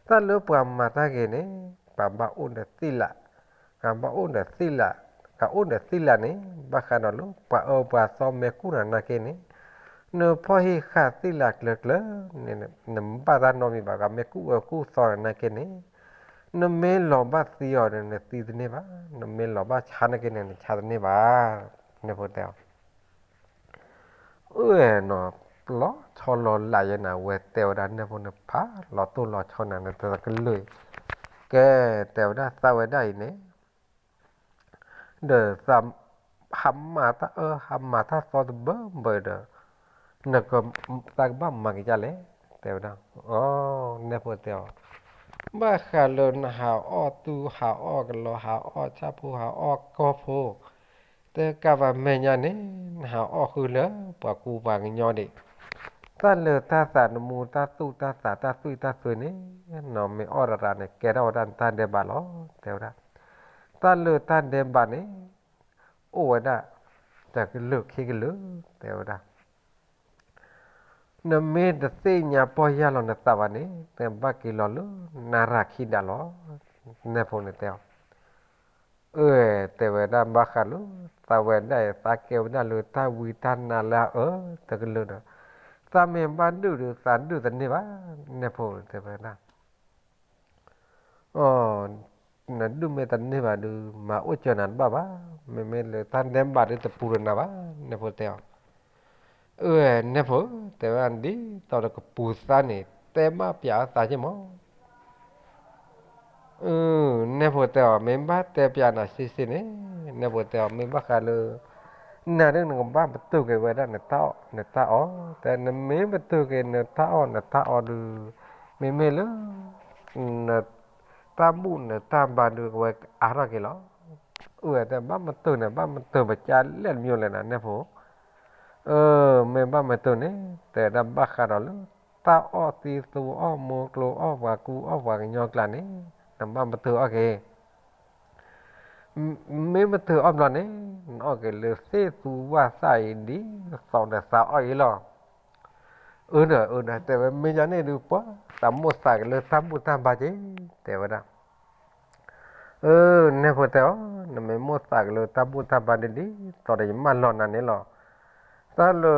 တၢ်လၢပှၤမၤတၢ်ဂ့ၤန့ၣ် ပှၤဘၣ်အိၣ်ဒီးသံလး, ပှၤဘၣ်အိၣ်ဒီးသံလး, ပှၤအိၣ်ဒီးသံလးန့ၣ် ဘၣ်ဃးဒီးလၢပှၤအၢပှၤသီမ့ၢ်ကူၣ်နၤနာ်က့န့ၣ်, နဖီၣ်ဟံၣ်ဃာ်သံလးကျၢၤကျၢၤန့ၣ် နဘၣ်တၢ်နီတမံၤဘၣ်, ပှၤမ့ၢ်ကူၣ်အၢကူၣ်သီနၤနာ်က့န့ၣ်, နမ့ၢ်လီၤဘၣ်သံအီၤဒီး နသံတန့ၢ်ဘၣ်, နမ့ၢ်လီၤဘၣ်ဆါနာ်က့န့ၣ် နဆါတန့ၢ်ဘၣ်, နဲဖိတဲအီၤ. အၢနီၤ, လီၤဆီလီၤလးယဲနၤ, ဝဲတဲဝဲဒၣ်နဲဖိန့ၣ် ဖးလီၤတိၢ်လီၤဆီနၤ နတကလုာ်, ကဲ, တဲဝဲဒၣ်သးဝဲဒၣ်အံၤန့ၣ် ဒီးသး ဟးမၤတၢ်အၢ ဟးမၤတၢ်သီတဘၢဘၢဒီး နက သးကဘၣ်မၤက့ၤဒ်လဲၣ်, တဲဝဲဒၣ်, အ နဲဖိတဲအီၤ, ဘၣ်ဃးလၢနဟးအီၣ်သူ ဟးအီၣ်ကလီ ဟးအီၣ်ဆၣ်ဖိ ဟးအီၣ်ကီၢ်ဖိ, တကးဘၣ်မဲာ်ညါန့ၣ် နဟးအီၣ်ဃုလၢပှၤကူပှၤကညီဒံး, တၢ်လၢတၢ်သးနမူ တၢ်သူၣ်တၢ်သး တၢ်သွံၣ်တၢ်သွဲန့ၣ်, နမ့ၢ်အီၣ်ရၤရၤန့ၣ် ကဲထီၣ်ဝဲဒၣ်နတၢ်ဒဲးဘးလီၤ, တဲဝဲဒၣ်. တၢ်လၢတၢ်ဒဲးဘးန့ၣ် အိၣ်ဝဲဒၣ် တကလုာ်ခံကလုာ်, တဲဝဲဒၣ်. နမ့ၢ်တသ့ၣ်ညါပီၢ်ယၢ်လီၤနသးဘၣ်န့ၣ် နဘၣ်က့ၤလီၤလၢနရၤခံဒးလီၤ, နဲဖိန့ၣ်တဲအီၤ. အၢ တဲဝဲဒၣ် ဘၣ်ဃးလၢသးဝဲဒၣ်အံၤ သးကဲဝဲဒၣ်လၢတၢ်ဝံတၢ်နါလၢအအၢတကလုာ်ဒီး သးမ့ၢ်ဘၣ်ဒုးဒီး သးဒုးတန့ၢ်ဘၣ်, နဲဖိတဲဝဲဒၣ်. အ နဒုးမ့ၢ်တန့ၢ်ဘၣ်ဒီး မၤအိၣ်စၢၤနၤတဘၣ်ဘၣ်, မ့မ့ၢ်လၢတၢ်ဒဲးဘးဒီးတပူၤတနၤဘၣ်, နဲဖိတဲအီၤ. အၢ နဲဖိ တဲဝဲဒၣ် ဒ်သိးဒီးကပူၤသးန့ၣ် တဲဘၣ်ပျးအသးက့မး. အၢ နဲဖိတဲအီၤ မ့ၢ်ဘၣ်တဲပျးနၤဆ့ဆ့န့ၣ်, နဲဖိတဲအီၤ မ့ၢ်ဘၣ်ဃးလၢ နၤဒ်နကဘၣ်ပတုာ်က့ၤဝဲဒၣ်နတၢ်အီၣ်, နမ့ၢ်ပတုာ်က့ၤနတၢ်အီၣ်နတၢ်အီဒီး မ့မ့ၢ်လၢ နတၢ်ဘူၣ်နတၢ်ဘါဒီး အဝဲအါထီၣ်က့ၤလီၤ. အၢ တဲဘၣ်မတုာ်န့ၣ် ဘၣ်မတုာ်ပကလဲၣ်တမံၤလဲၣ်နၤ နဲဖိ. အၢ မ့ၢ်ဘၣ်မတုာ်န့ၣ် တဲဒၣ်ဘၣ်ဃးဒီးလၢ တၢ်အီၣ်သံသူအီၣ် မိၢ်ကျိၤအီၣ် ပှၤကူအီၣ် ပှၤကညီကျါန့ၣ် နဘၣ်မတုာ်အီၣ်က့ၤ မ့ၢ်မတုာ်အီၣ်ဘျီန့ၣ် နအီၣ်က့ၤလၢသ့ၣ်သူဝၣ်သၣ်အံၤဒ်သိးဒီးသးအီၣ်အံၤလီၤ. အၢဒီး အၢဒီး တဲဝဲ မ့ၢ်ညါန့ၣ်ဒုး ပှၤသးမိၣ်သးက့ၤလၢတၢ်ဘူၣ်တၢ်ဘါက့ၤ တဲဝဲဒၣ်. အၢ နဲဖိတဲအီၤ နမ့ၢ်မိၣ်သးက့ၤလၢတၢ်ဘူၣ်တၢ်ဘါဒ်ဒ်သိးဒီး ယမၢလီၤနၤန့ၣ်လီၤ. တၢ်လၢ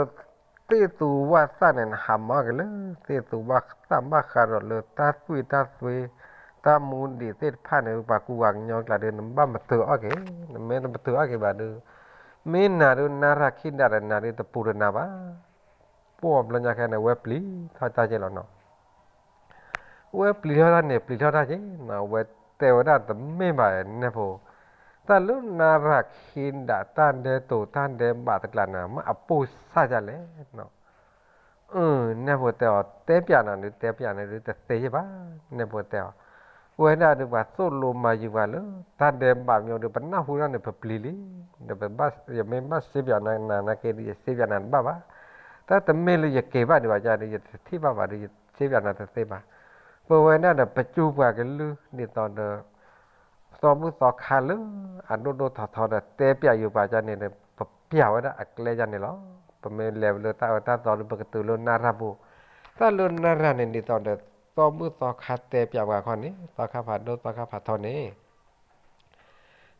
သ့ၣ်သူဝၣ်သၣ်န့ၣ် နဟးမၤအီၣ်က့ၤလၢသ့ၣ်သူဝၣ်သၣ် ဘၣ်ဃးဒီးလၢတၢ်သွံၣ်တၢ်သွဲ တၢ်မူဒံးသ့ၣ်တဖၣ်န့ၣ် ပှၤကူပှၤကညီကျါဒီး နဘၣ်မတုာ်အီၣ်က့ၤ, နမ့ၢ်တမတုာ်အီၣ်က့ၤဘၣ်ဒီး မ့ၢ်နၤဒုးနၢ်ရၢ်ခံဒးဒီး နၤဒုးတပူၤတနၤဘၣ်. ပှၤဘျီညါခဲန့ၣ် ဝဲပျံၤထီၣ်တၢ်က့ၤလီၤနီၤ. ဝဲပျံၤထီၣ်တၢ်န့ၣ် ပျံၤထီၣ်တၢ်က့ၤနီၤ, ဝဲတဲဝဲဒၣ်တမ့ၢ်ဘၣ် နဲဖိ, တၢ်လၢနၢ်ရၢ်ခံဒး တၢ်ဒဲးတိာ်တၢ်ဒဲးဘးတကျါန့ၣ် မ့ၢ်အပိၢ်စၢ်ဒ်လဲၣ်နီၤ. အၢ နဲဖိတဲအီၤ တဲပျးနၤဒုး တဲပျးနၤဒုး တသ့ယဲၢ်ဘၣ်, နဲဖိတဲအီၤ. ဝဲဒၣ်ဒုး ပှၤသိၣ်လိမၤယုၤပှၤလၢ တၢ်ဒဲးဘးမ့ၢ်ဒုး ပနၢ်ဟူဒၣ်န့ၣ် ပပျံၤလံ, ဒီးပဘၣ် ယမ့ၢ်ဘၣ်စ့ပျးနၤနၤနာ်က့ဒီး ယစ့ပျးနၤတဘၣ်ဘၣ်. တၢ်တမ့ၢ်လၢယက့ၤဘၣ်ဒံးဘၣ်ကဒီး ယတထံၣ်ဘၣ်ဘၣ်ဒီး ယစ့ပျးနၤတသ့ဘၣ်. ပဝဲဒၣ်ဒီး ပစူၢ်ပှၤကလုၢ်ဒ်သိးဒီး သီဘူၣ်သီခါလၢ အဒိၣ်ဒိၣ်ထီထီဒီး တဲပျးယုၤပှၤကန့ၣ်ဒီး ပပျးဝဲဒၣ်အကျဲယါန့ၣ်လီၤ. ပမ့ၢ်လဲၤလၢတၢ်အၢတၢ်သီဒီး ပကတုၤလၢနၢ်ရၢ်ပူၤ, တၢ်လၢနၢ်ရၢ်န့ၣ် ဒ်သိးဒီး သီဘူၣ်သီခါတဲပျးပှၤခီန့ၣ် သီခါဖးဒိၣ်သီခါဖးထီန့ၣ်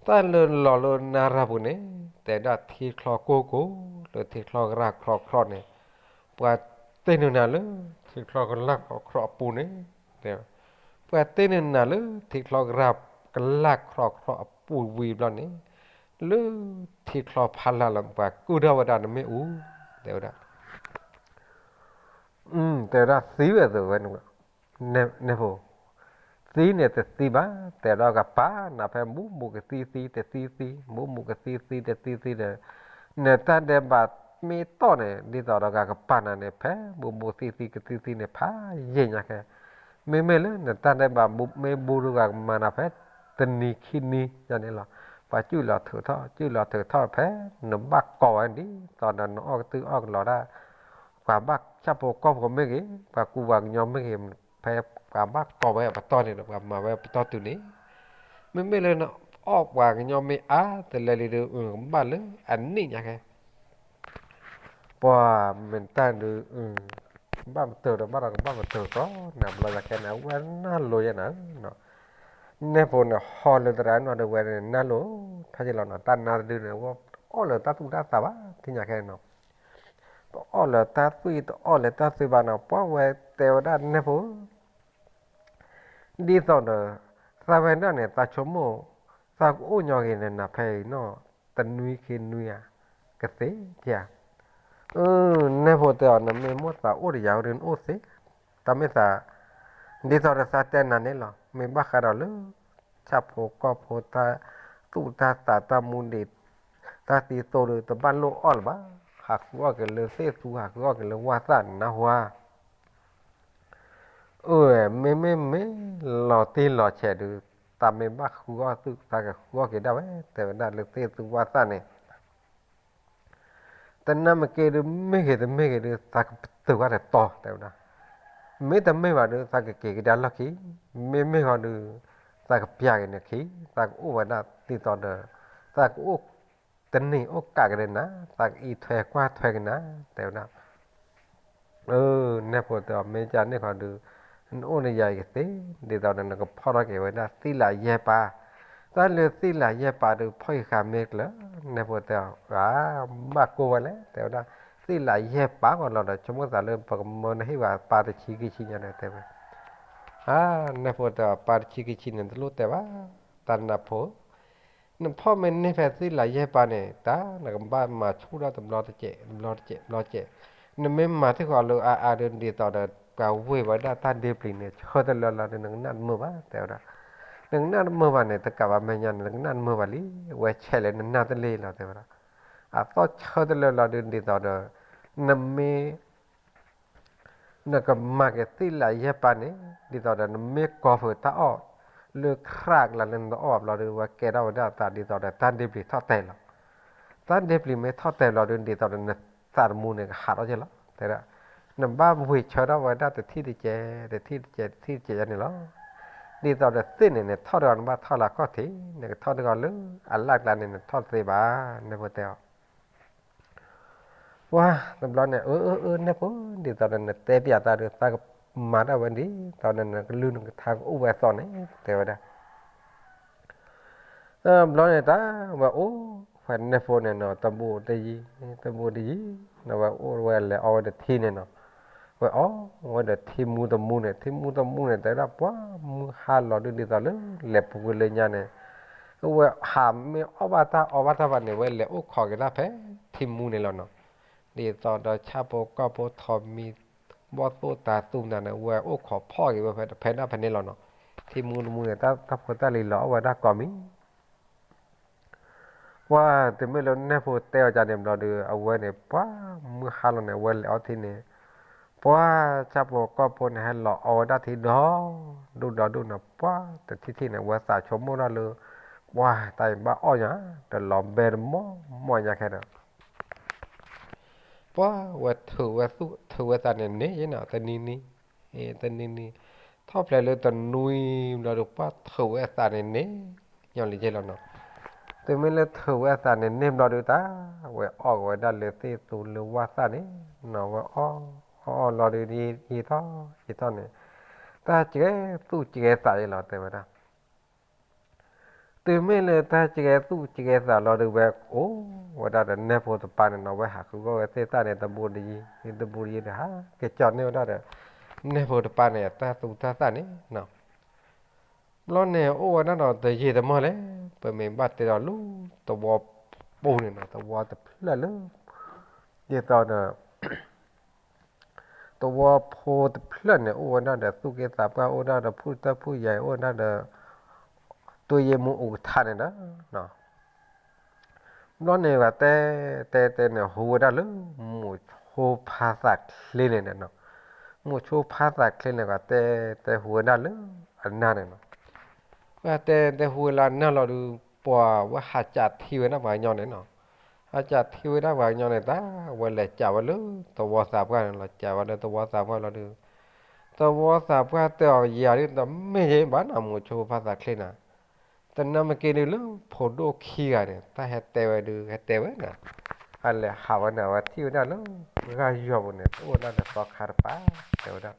တၢ်လၢလီၤလၢနၢ်ရၢ်ပူၤန့ၣ် တဲဒၣ်ထံချီကိၢ်ကိၢ် လၢထံချီကရၢ်ချီချီန့ၣ် ပှၤတ့ၢ်နုာ်နၤလၢ ထံချီကရၢ်ချီချီအပူၤန့ၣ်, ပှၤတ့ၢ်နုာ်နၤလၢ ထံချီကရၢ်ကရၢ်ချီချီအပူၤဝံၤဘျီန့ၣ် လၢထံချီဖးလၢ်လၢ ပှၤကုၢ်ထီၣ်ဝဲဒၣ်နမ့ၣ်အူ, တဲဝဲဒၣ် တဲဝဲဒၣ်သံဝဲသ့ဝဲ, နဲဖိ, သံန့ၣ်တသံဘၣ်, တဲဒီးကပၤနၤဖဲ ဘူးဘူးကသံသံတသံသံ, ဘူးဘူးကသံသံတသံသံဒီး နတၢ်ဒဲးဘးမ့ၢ်တီၢ်န့ၣ် ဒ်သိးဒီးကကပၤနၤန့ၣ် ဖဲ ဘူးဘူးသံသံကသံသံန့ၣ် ဖးယံာ်ညါခဲ မ့မ့ၢ်လၢနတၢ်ဒဲးဘးမ့ၢ်ဘူးဒီး ကမၤနၤဖဲ တနံၤခံနံၤယါန့ၣ်လီၤ. ပှၤကၠူၣ်လီၤထုးထီၣ် ကၠူၣ်လီၤထုးထီၣ်ဖဲ နဘၣ်ကိးဝဲဒ်သိးဒီး နအီၣ်ကတုၢ်အီၣ်ကလီတၢ်, ပှၤဘၣ်ဆၣ်ဖိကီၢ်ဖိမ့ၢ်ဂ့ၤ, ပှၤကူပှၤကညီမ့ၢ်ဂ့ၤ, ဖဲပှၤဘၣ်ကိးဝဲအပတီၢ်န့ၣ်ဒီး ပှၤမၤဝဲပတီၢ်တုၤန့ၣ်, မ့မ့ၢ်လၢနအီၣ်ပှၤကညီမ့ၢ်အါတလဲလံဒီး ကဘၣ်လၢအနံၣ်ညါခဲ ပှၤမ့ၢ်တၢ်ဒုး ဘၣ်ပတုာ်ဒီးဘၣ်ဒီးကဘၣ်ပတုာ်ကီး နဘျီယၤခဲန့ၣ် အဝဲနၢ်လိၤယဲနၤ, နဲဖိန့ၣ် ဟီလၢသရၣ်နီၢ်ဒီးဝဲန့ၣ် နၢ်လိၤထီၣ်က့ၤလီၤနီၤ, တၢ်နါတဒုန့ၣ် အီၣ်လၢတၢ်သူၣ်တၢ်သးဘၣ် ထံၣ်ညါခဲန့ၣ်နီၤ, တအီၣ်လၢတၢ်သွံၣ် တအီၣ်လၢတၢ်သွံၣ်ဘၣ်နီၤ, ပှၤဝဲတဲဝဲဒၣ်နဲဖိ ဒ်သိးဒီး သးဝဲဒၣ်န့ၣ် သးဆိကမိၣ်, သးကအိၣ်ညီဂ့ၤန့ၣ် နၤဖဲအံၤနီၢ်, တနွံခံနွံဧါ, ကသ့ဧါ. အၢ, နဲဖိတဲအီၤ နမ့ၢ်မိၣ်သးအိၣ်တယၤဝဲဒၣ် နအိၣ်သ့, တၢ်မ့ၢ်သး, ဒ်သိးဒီးသးတဲနၤန့ၣ်လီၤ. မ့ၢ်ဘၣ်ဃးဒီးလၢ ဆၣ်ဖိကီၢ်ဖိတၢ်သူၣ်တၢ်သးတၢ်မူဒံး, တၢ်သံသိဒီး တဘၣ်လိၣ်အီၣ်လၢၤဘၣ်. ဟးဃုအီၣ်က့ၤလၢသ့ၣ်သူ, ဟးဃုအီၣ်က့ၤလၢဝၢ်သၣ်န့ၣ် နၢ်ဟူဧါ. အၢ, မ့မ့ၢ်မ့ၢ်လီၤတံၢ်လီၤဆဲးဒုး, သးမ့ၢ်ဘၣ်ဃုအီၣ်သုး သးကဃုအီၣ်က့ၤဒၣ်ဝဲ, တဲဝဲဒၣ်လၢသ့ၣ်သူဝၢ်သၣ်န့ၣ် တနၢ်မ့ၢ်က့ၤဒုး မ့ၢ်ဂ့ၤတမ့ၢ်ဂ့ၤဒုး သးကပတုာ်ဝဲတတီၤ တဲဝဲဒၣ်. မ့ၢ်တမ့ၢ်ဘၣ်ဒုး သးကက့ၤကဒါလီၢ်ခံ, မ့မ့ၢ်ဃီဒုး သးကပျၢ်က့ၤန့ၣ်ခံ, သးကအိၣ်ဝဲဒၣ်ဒ်သိးဒီး သးကအိၣ်တန့ၢ်အိၣ်ကးက့ၤဒီးနၤ, သးကအံးထွဲကွၢ်ထွဲက့ၤနၤ တဲဝဲဒၣ်. အၢ, နဲဖိတဲအီၤ မ့ၢ်ကန့ၣ်ဃီဒုး နအိၣ်နယၤအံၤကသ့, ဒ်သိးဒီးနကဖီၣ်ထီၣ်က့ၤဝဲဒၣ်သ့ၣ်လးယဲၢ်ပၤ, တၢ်လၢသ့ၣ်လးယဲၢ်ပၤဒုး ဖီၣ်အံၤဃာ်မ့ၢ်ကျၢၤ, နဲဖိတဲအီၤ ဂၤ, ဘၣ်ကိၢ်ဝဲလဲၣ် တဲဝဲဒၣ်, သ့ၣ်လးယဲၢ်ပၤဂီၢ်လီၤဒီး ဆိကမိၣ်သးလၢ ပကမၢနဟ့ၣ်ဝဲပၤတဆံခံဆံညါဒီးတဲဝဲ, အၢ, နဲဖိတဲအီၤ ပၤတဆံခံဆံန့ၣ် တလိၣ်တဲဘၣ်, တၢ်နဖိ နဖီၣ်မ့ၢ်န့ၢ်ဖဲသ့ၣ်လးယဲၢ်ပၤန့ၣ် တၢ်နကဘၣ်မၤဆူၣ်ထီၣ်တဘျီတစဲး တဘျီတစဲး တဘျီတစဲး, နမ့ၢ်မၤသ့ၣ်ဃီလၢအါအါဒုး ဒ်သိးဒီး ပှၤဝ့ၢ်ဝဲဒၣ်တၢ်ဒ့ပျံၤန့ၣ် ဆၢတလၢလီၤဒုး နကနၣ်တမုာ်ဘၣ် တဲဝဲဒၣ်. နကနၣ်တမုာ်ဘၣ်န့ၣ် တကးဘၣ်မဲာ်ညါန့ၣ် နကနၣ်တမုာ်ဘၣ်လံ, ဝဲဆဲးလၢနနၢ်တလ့ၢ်လီၤ တဲဝဲဒၣ်. အသီၣ်ဆၢတလၢလီၤဒုး ဒ်သိးဒီး နမ့ၢ် နကမၤက့ၤသ့ၣ်လးယဲၢ်ပၤန့ၣ် ဒ်သိးဒီးနမ့ၢ်ကိးဖုးတၢ်အီၣ် လၢခရၣ်ကလါလၢနတအီၣ်ဘၣ်ဘျီဒုး ဝဲကဲထီၣ်ဝဲဒၣ်သး ဒ်သိးဒီးတၢ်ဒ့ပျံၤထီၣ်တဲာ်လီၤ. တၢ်ဒ့ပျံၤမ့ၢ်ထီၣ်တဲာ်ဘျီဒုး ဒ်သိးဒီးနသးသမူန့ၣ် ကဟးထီၣ်က့ၤလီၤ တဲဒၣ်. နဘၣ်ဝ့ၤဆၢထီၣ်ဝဲဒၣ်တထံၣ်တကဲး တထံၣ်တကဲး တထံၣ်တကဲးယါန့ၣ်လီၤ. ဒ်သိးဒီးသ့ၣ်န့ၣ် နထီၣ်တဂီၤ နဘၣ်ထီၣ်လၢအခီၣ်ထံး, နကထီၣ်တဂီၤလၢအလၢ်ကျါန့ၣ် နထီၣ်တသ့ဘၣ် နဲဖိတဲအီၤ. ပှၤတဘျီန့ၣ် အၢ အၢ အၢ နဲဖိ, ဒ်သိးဒီးနတဲပျးသးဒီး သးကမၤတၢ်ဝဲဒ်သိးဒီးနကလုၢ်နကထါကအိၣ်ဝဲအသိးန့ၣ် တဲဝဲဒၣ်. တဘျီန့ၣ်တၢ် ဝဲအိၣ်ဖဲနဲဖိန့ၣ်နီၤ တဘူးတယံၤ တဘူးတယံၤ ဝဲအိၣ်ဝဲလဲၤအီဝဲဒီးထံန့ၣ်နီၤ. ဝဲအီဝဲဒီးထံမူတမူန့ၣ် ထံမူတမူန့ၣ် တဲဝဲဒၣ် ပှၤမုၢ်ဟါလီၤဒုး ဒ်သိးလၢလဲၤပူၤကွံာ်လၢညါန့ၣ် ဝဲဟးမ့ၢ်အီၣ်ဘၣ်တၢ်အီဘၣ်တၢ်ဘၣ်န့ၣ် ဝဲလဲၤအိၣ်ခိးက့ၤတၢ်ဖဲထံမူန့ၣ်လီၤနီၤ. ဒ်သိးဒီးဆၣ်ဖိကီၢ်ဖိထိးမံၤ ဘီၣ်သိၣ်တၤသူနၤန့ၣ် ဝဲအိၣ်ခိးဖီၣ်က့ၤဝဲဖဲတဖဲဒၣ်ဖဲန့ၣ်လီၤနီၤ. ထံမူတမူန့ၣ် တၢ်ဖိတၢ်လံၤလီၤအီၣ်ဝဲဒၣ်ကိးမံၤ ပှၤတမ့ၢ်လၢနဲဖိတဲအီၤကန့ၣ်ဘျီဒီး အဝဲန့ၣ် ပှၤမုၢ်ဟါလီၤန့ၣ် အဝဲလဲၤအီထံန့ၣ် ပှၤဆၣ်ဖိကီၢ်ဖိန့ၣ် ဟဲလီၤအီဝဲဒၣ်ထံဒီဒူၣ်ဒီဒူၣ်န့ၣ် ပှၤတထံၣ်ထံၣ်န့ၣ် ဝဲသးဆိကမိၣ်ဒၣ်လၢ ပှၤတၢ်အံၤဘၣ်အီၣ်ညါ တလီၤဘဲတမီၢ်မီၢ်ညါခဲဒီး ပှၤဝဲထုးဝဲသူၣ် ထုးဝဲသးန့ၣ်န့ၣ်နီၤ တနံၤနံၤ တနံၤနံၤ ထီၣ်ဖျဲးလၢတနွံဘျီဒီး ပှၤထုးဝဲအသးန့ၣ်န့ၣ် ညီလံကဲလီၤနီၤ. တုၤမ့ၢ်လၢထုးဝဲအသးန့ၣ်န့ၣ်ဘျီဒီးတၢ် ဝဲအီၣ်က့ၤဝဲဒၣ်လၢသ့ၣ်သူလၢဝၢ်သၣ်န့ၣ်နီၤ ဝဲအီၣ် အီၣ်အီၣ်လီၤဒီး ယံာ်ထီၣ်ယံာ်ထီၣ်န့ၣ် တၢ်ကဲသူၣ်ကဲသးယဲလီၤ တဲဝဲဒၣ် တုၤမ့ၢ်လၢတၢ်ကဲသူၣ်ကဲသးလီၤဒီး ဝဲအိၣ်ဝဲဒၣ်ဒီးနဲဖိတပၤန့ၣ်နီၤ ဝဲဟးဃုဂီၢ်ဝဲသ့ၣ်သၣ်န့ၣ် တဘူးတယံၤ တဘူးတယံၤဒီး ဟးက့ၤကၠီန့ၢ်ဝဲဒၣ်ဒီး နဲဖိတပၤန့ၣ် တၢ်သူတၢ်သၣ်န့ၣ်နီၤ. ဘျီန့ၣ်အိၣ်ဝဲဒၣ်ဒီးတယံာ်တမီၢ်လဲၣ် ပမ့ၢ်ဘၣ်တဲဒီးလၢသဝီပူၤန့ၣ်နီၤ သဝီတဖျၢၣ်လၢ ဒ်သိးဒီး သဝီဖိတဖျၢၣ်န့ၣ် အိၣ်ဝဲဒၣ်ဒီးသူၣ်ကဲသးပှၢ် အိၣ်ဒၣ်ဒီးဖုၣ်တၢ်ဖုၣ်ယၤ အိၣ်ဒၣ်ဒီး တူၢ်ယ့ၢ်မူအူကထါန့ၣ်ဒီး ဘျီန့ၣ် ပှၤတဲတဲတဲန့ၣ် ဟူဝဲဒၣ်လၢ မိၤဆိဖါသးချ့န့ၣ်နီၤ. မိၤဆိဖါသးချ့န့ၣ် ပှၤတဲတဲဟူဝဲဒၣ်လၢအနၢ်န့ၣ်နီၤ. ပှၤတဲတဲဟူဝဲလၢအနၢ်လီၤဒုး ပှၤဝဲဟးကးထံဝဲဒၣ်ပှၤကညီန့ၣ်နီၤ. ဟးကးထံဝဲဒၣ်ပှၤကညီန့ၣ် တၢ်ဝဲလဲၤကးဝဲလၢသဝီသးပှၢ်န့ၣ်လီၤ. ကးဝဲလၢသဝီသးပှၢ်လီၤဒုး သဝီသးပှၢ်တဲအီၤ ယၤဒုးတမ့ၢ်ယဲဘၣ်နီၤ မိၤဆိဖါသးချ့န့ၣ် တနၢ်မ့ၢ်က့ၤဒုးလၢဖိဒိၣ်ခံဂၤန့ၣ် တၢ်ဟဲတဲဝဲဒုး ဟဲတဲဝဲန့ၣ် အလဲၤဟးဝဲန့ၣ် အဝဲထံၣ်ဝဲဒၣ်လၢ ဂၢ်ယီၤပူၤန့ၣ် တအိၣ်ဝဲဒၣ်ဒီးသီခါတပၤ တဲဝဲဒၣ်.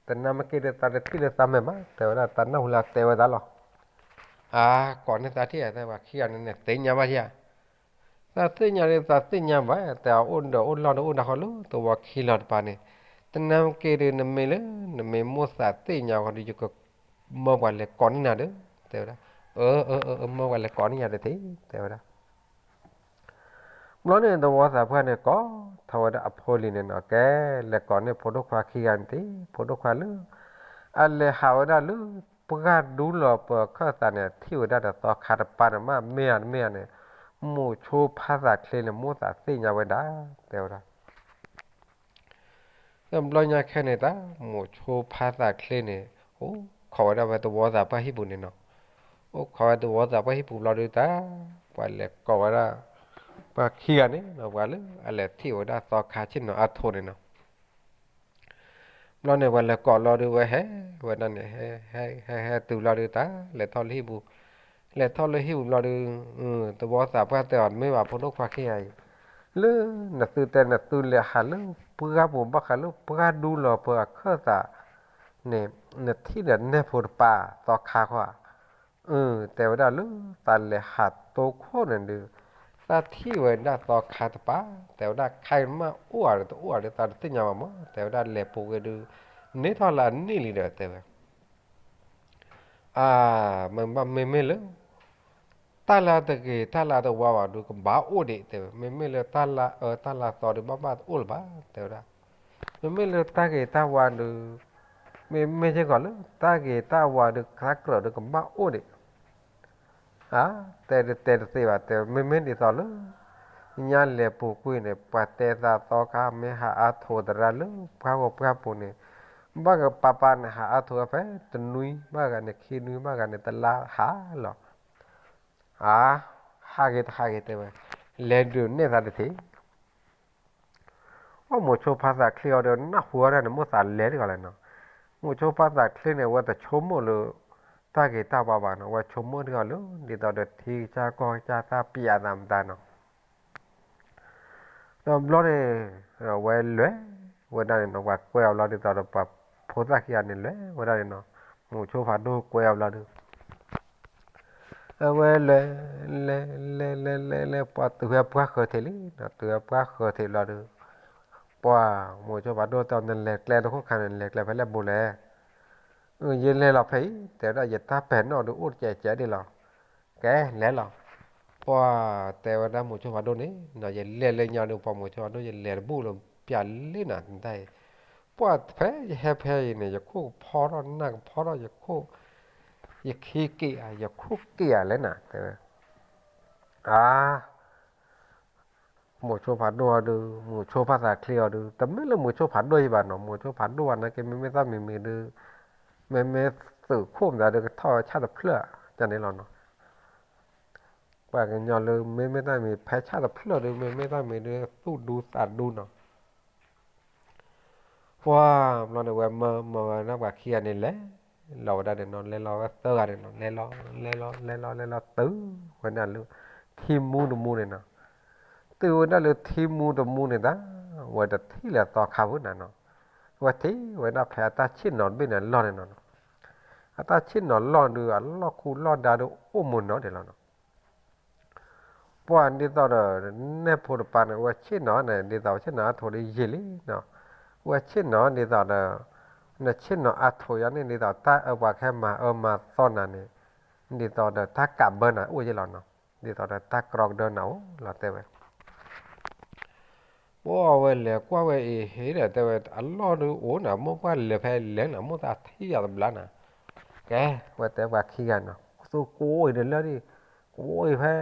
တနၢ်မ့ၢ်က့ၤဒုး သးတထံၣ်လၢသးမဲာ်ဘၣ် တဲဝဲဒၣ် တၢ်နၢ်ဟူလၢတဲဝဲသးလီၤ. အါ ကိးန့ၢ်သးထံၣ်ဧါ သးပှၤခံဂၤန့ၣ်န့ၣ် သ့ၣ်ညါဘၣ်ဧါ. သးသ့ၣ်ညါဒုး သးသ့ၣ်ညါဘၣ် တဲအအိၣ်ဒီးအိၣ်လီၢ်ဒီးအိၣ်ဒၣ်ဃီလၢသဝီခံလီၤတပၤန့ၣ် တနၢ်မ့ၢ်က့ၤဒုး နမ့ၢ်လၢ နမ့ၢ်မိၣ်သးသ့ၣ်ညါဃီဒုး ယက မၢပှၤလဲၤကိးန့ၢ်နၤဒီး တဲဝဲဒၣ်, အၢ အၢ အၢ အၢ မၢပှၤလဲၤကိးန့ၢ်ယၤတထံၣ် တဲဝဲဒၣ်. ဘျီန့ၣ် သဝီသးပှၢ်န့ၣ် ကိးထီၣ်ဝဲဒၣ်အဖိလံၤန့ၣ်နီၤ, ကဲ လဲၤကိးန့ၢ်ဖိဒိၣ်ခွါခံဂၤန့ၣ်တထံၣ်, ဖိဒိၣ်ခွါလၢ အလဲၤဟးဝဲဒၣ်လၢ ပှၢ်ဒူလီၤပၢၤအခၢၣ်သးန့ၣ် ထံၣ်ဝဲဒၣ်ဒီးသီခါတပၤန့ၣ် မ့ၢ်မ့ၢ်ဧါန့ၣ်, မိၤဆိဖါသးချ့န့ၣ် မိၣ်သးသ့ၣ်ညါဝဲဒၣ် တဲဝဲဒၣ်. တဘျီညါခဲန့ၣ်တၢ် မိၤဆိဖါသးချ့န့ၣ် အိၣ်ခိးဝဲဒၣ်ဝဲသဝီသးပှၢ်ဟံၣ်ပူၤန့ၣ်နီၤ, အိၣ်ခိးဝဲသဝီသးပှၢ်ဟံၣ်ပူၤဘျီဒုးတၢ် ပှၤလဲၤကိးဝဲဒၣ် ပှၤခံဂၤန့ၣ်နီၤ, ပှၤလၢအလဲၤထံၣ်ဝဲဒၣ်သီခါဆ့ၣ်နီၤအါထိးန့ၣ်နီၤ. ဘျီန့ၣ် ပှၤလဲၤကိးလီၤဒုးဝဲဟဲဝဲဒၣ်န့ၣ် ဟဲ ဟဲ ဟဲ ဟဲတုၤလီၤဒုးတၢ် လဲၤထီၣ်လၢဟံၣ်ပူၤ, လဲၤထီၣ်လၢဟံၣ်ပူၤဘျီဒုး သဝီသးပှၢ်တဲအီၤ မ့ၢ်ဘၣ်ဖိဒိၣ်ခွါခံဂၤအံၤ, လၢနသုတဲနသုလဲၤဟးလၢပှၢ်ပူၤဘၣ်ဃးလၢပှၢ်ဒူလီၤပၢၤအခၢၣ်သးန့ၣ် နထံၣ်ဒီးနဲၣ်ဖိတပၤသီခါခီ, အၢ တဲဝဲဒၣ်လၢသးလဲၤဟးတိခိၣ်န့ၣ်ဒုး သးထံၣ်ဝဲဒၣ်သီခါတပၤ, တဲဝဲဒၣ်ခါအံၤမ့ၢ်အိၣ်ဧါ တအိၣ်ဧါဒုး သးတသ့ၣ်ညါဘၣ်မး, တဲဝဲဒၣ်လဲၤပူၤကွံာ်ဒုး န့ၢ်ထီၣ်လၢအနံၣ်လံဒီး တဲဝဲ အါ မ့မ့ၢ်လၢ တၢ်လၢတဂ့ၤတၢ်လၢတဝါဘၣ်ဒုးကဘၣ်အိၣ်ဒံး တဲဝဲ, မ့မ့ၢ်လၢတၢ်လၢအၢတၢ်လၢသီဒုး ဘၣ်ဘၣ်တအိၣ်လၢၤဘၣ် တဲဝဲဒၣ်. မ့မ့ၢ်လၢတၢ်ဂ့ၤတၢ်ဝါဒုး မ့မ့ၢ်စ့ၢ်ကီးလၢတၢ်ဂ့ၤတၢ်ဝါဒုး သးကြၢးဒုးကဘၣ်အိၣ်ဒံး အါ တဲတတဲတသ့ဘၣ် တဲဝဲ မ့မ့ၢ်ဒ်သိးလၢ ညါလဲၤပူၤကွံာ်န့ၣ် ပှၤတဲသးသီခါမ့ၢ်ဟးအါထိးသရၣ်လၢပှၢ်ဂီၤပှၢ်ပူၤန့ၣ် ဘၣ်ဂ့ၤပၢ်ပၢ်န့ၣ် ဟးအါထိးဖဲတနွံ ဘၣ်ဂၤန့ၣ်ခံနွံ ဘၣ်ဂၤန့ၣ်တလါဟးလီၤ. အါ ဟးဂ့ၤတဟးဂ့ၤတဲဝဲ လဲၤဒုးနဲၣ်သးတထံၣ် အိၣ်မိၤဆိဖါသးချ့အီၤဒီး နၢ်ဟူအီၤဒၣ်န့ၣ် မိၣ်သးလဲၤတဂီၤလဲၣ်နီၤ. မိၤဆိဖါသးချ့န့ၣ် အဝဲတဆိကမိၣ်လၢ တၢ်ဂ့ၤတၢ်ဝါဘၣ်နီၤ, အဝဲဆိကမိၣ်တဂီၤလၢ ဒ်သိးဒီးထံကစၢ်ကီၢ်ကစၢ်တၢ်ပျးသးမတၤနီၤ. ဒီးဘျီန့ၣ် အဝဲလဲၤဝဲဒၣ်န့ၣ်နီၤ, ပှၤကွဲအီၤဘျီဒ်သိးဒီးပှၤဖိသၣ်ခံဂၤန့ၣ်လဲၤဝဲဒၣ်န့ၣ်နီၤ, မိၤဆိဖးဒိၣ်ကွဲအီၤဘျီဒုး အဝဲလဲၤ လဲၤ လဲၤ လဲၤ လဲၤ လဲၤ ပှၤတုၤဖဲပှၢ်ဃၢၤထံးလံနီၤ, တုၤဖဲပှၢ်ဃၢၤထံးဘျီဒုး ပှၤမိၤဆိဖးဒိၣ်တဲအီၤ နလဲၤကျဲတခိၣ်ခါန့ၣ် နလဲၤကျဲဖဲလဲၣ်ဘိလဲၣ်. ယလဲၤလီၤဖဲအံၤ တဲဝဲဒၣ် ယတၢ်ပဲာ်နီၣ်ဒုးအိၣ်တစဲးစဲးဒ်လီၤ. ကဲလဲၤလီၤ. ပှၤတဲဝဲဒၣ်မိၤဆိဖးဒိၣ်န့ၣ်နီၤ, ယလဲၤလၢညါဒုး ပှၤမိၤဆိဖးဒိၣ် ယလဲၤတဘူၣ်လၢပျၢ်လ့နၤတၢ်အံၤ, ပှၤဖဲယဟဲဖဲအံၤန့ၣ် ယခိၣ်ကဖီထီၣ် နၢ်ကဖီထီၣ် ယခိၣ် ယခံက့ၤဧါ ယခိၣ်က့ၤဧါလဲၣ်နၤ တဲဝဲ အါ မိၤဆိဖးဒိၣ်အီၤဒုး မိၤဆိဖါသးချ့အီၤဒုး တမ့ၢ်လၢမိၤဆိဖးဒိၣ်အံၤဘၣ်နီၤ, မိၤဆိဖးဒိၣ်ဘၣ်နာ်က့ မ့မ့ၢ်တၢ်မံၤမံၤဒုး မ့မ့ၢ်သုးခိၣ်မတၤဒုး ကထီၣ်ဝဲဆၣ်တဖျၢၣ် ကန့ၣ်လီၤနီၤ. ပှၤကညီလၢ မ့မ့ၢ်တၢ်မံၤ ဖဲဆၣ်တဖျၢၣ်ဒုး မ့မ့ၢ်တၢ်မံၤဒုး သူၣ်ဒူသးဒူနီၤ. ပှၤဘျီန့ၣ် ဝဲမၢမၢဝဲဒၣ်ပှၤခံဂၤန့ၣ် လဲၤလီၤဝဲဒၣ်န့ၣ်နီၤ, လဲၤလီၤဝဲသၢဂၤန့ၣ်နီၤ, လဲၤလီၤ လဲၤလီၤ လဲၤလီၤ လဲၤလီၤတုၤဝဲဒၣ်လၢ ထံမူတမူန့ၣ်နီၤ. တုၤဝဲဒၣ်လၢထံမူတမူန့ၣ်တၢ် ဝဲတထံၣ်လၢသီခါဖုနၤနီၤ, ဝဲထံၣ်ဝဲဒၣ်ဖဲအတၢ်ဆ့ၣ်နီၤတဘ့ၣ်န့ၣ်အလီၢ်န့ၣ်နီၤ. အတၢ်ဆ့ၣ်နီၤလီၢ်ဒုး အလီၢ်ခူလီၢ်ဒါဒုး အိၣ်မူနီၤဒဲးလီၤနီၤ. ပှၤဒ်သိးဒီး နဲၣ်ဖိတပၤန့ၣ် အဝဲဆ့ၣ်နီၤန့ၣ် ဒ်သိးဆ့ၣ်နီၤအါထိးဒ်ယံာ်လံနီၤ. အဝဲဆ့ၣ်နီၤဒ်သိးဒီး နဆ့ၣ်နီၤအါထိးယါန့ၣ် ဒ်သိးတၢ်အၢပှၤကဟဲမၤအၢမၤသီနၤန့ၣ် ဒ်သိးဒီးတၢ်ကးဘၢနၤအိၣ်ယဲလီၤနီၤ. ဒ်သိးဒီးတၢ်ကြီကဒၢနၤအိၣ်လီၤတဲဝဲ ပှၤဝဲလဲၤကွၢ်ဝဲအံၤဟ့ဒီးတဲဝဲ အလီၢ်ဒုးအိၣ်နၤ မိၢ်ပှၢ်လဲၤဖဲလဲၤနၤ မိၢ်သးထံၣ်ယၤတဘျါနၤ. ကဲ ဝဲတဲပှၤခံဂၤနီၤ သူကိးအံၤဒီးလၢဒ် ကိးအံၤဖဲ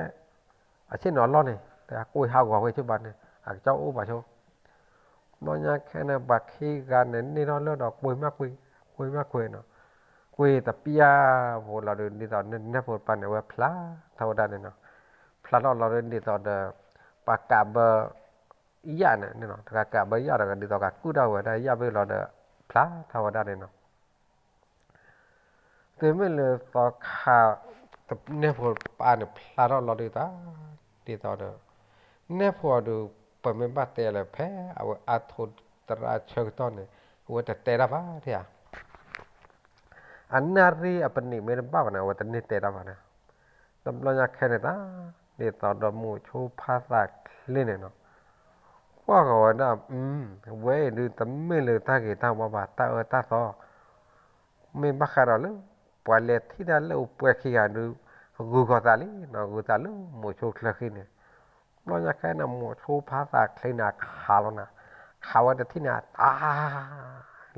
အဆ့ၣ်နီၤအလီၢ်န့ၣ် တဲကိးအံၤဟးဂီၤဝဲဆိဘၣ်န့ၣ် အကစၢ်အိၣ်ဘၣ်ဆိ ဘျီညါခဲန့ၣ် ပှၤခံဂၤန့ၣ် န့ၢ်ထီၣ်လၢဒီးကွ့မးကွ့ ကွ့မးကွ့နီၤ. ကွ့တပျၢ်ဖိလီၤဒုး ဒ်သိးနဲၣ်ဖိတပၤန့ၣ် အဝဲဖျါထီၣ်ဝဲဒၣ်န့ၣ်နီၤ. ဖျါထီၣ်လီၤဒုး ဒ်သိးဒီး ပှၤကးဘၢ ယၣ်န့ၣ် တဂၤကးဘၢယၣ်တဂၤ ဒ်သိးကးကုၣ်ထီၣ်ဝဲဒၣ်ယၣ်ဘ့ၣ်လီၤဒီး ဖျါထီၣ်ဝဲဒၣ်န့ၣ်နီၤ. တုၤမ့ၢ်လၢသီခါ နဲၣ်ဖိတပၤန့ၣ် ဖျါထီၣ်လီၤဒုးတၢ် ဒ်သိးဒီး နဲၣ်ဖိအီၤဒုး ပမ့ၢ်ဘၣ်တဲလၢဖဲ အဝဲအါထိးသရၣ်ဆၢကတီၢ်န့ၣ် အဝဲတတဲတၢ်ဘၣ်ဒၣ်ဧါ အနၣ်ရံၣ်အပနံာ်မ့ၢ်တဘၣ်ဘၣ်န့ၣ် အဝဲတန့ၢ်တဲတၢ်ဘၣ်န့ၣ်. တဘျီညါခဲန့ၣ်တၢ် ဒ်သိးဒီးမိၤဆိဖါသးချ့န့ၣ်နီၤ ကွၢ်ကီးဝဲဒၣ် ဝဲအံၤဒုးတမ့ၢ်လၢတၢ်ဂ့ၤတၢ်ဝါဘၣ် တၢ်အၢတၢ်သီ မ့ၢ်ဘၣ်ဃးဒီးလၢ ပှၤလဲၤထံၣ်တၢ်လၢအိၣ်ပှဲၤခံဂၤဒုး ဂုၤကီၤသးလံနီၤ, ဂုၤသးလၢမိၤဆိချၢဃံန့ၣ်, ဘျီညါခဲန့ၣ် မိၤဆိဖါသးချ့န့ၣ် ခးလီၤနၤ, ခးဝဲတထံၣ်န့ၣ် တၢ်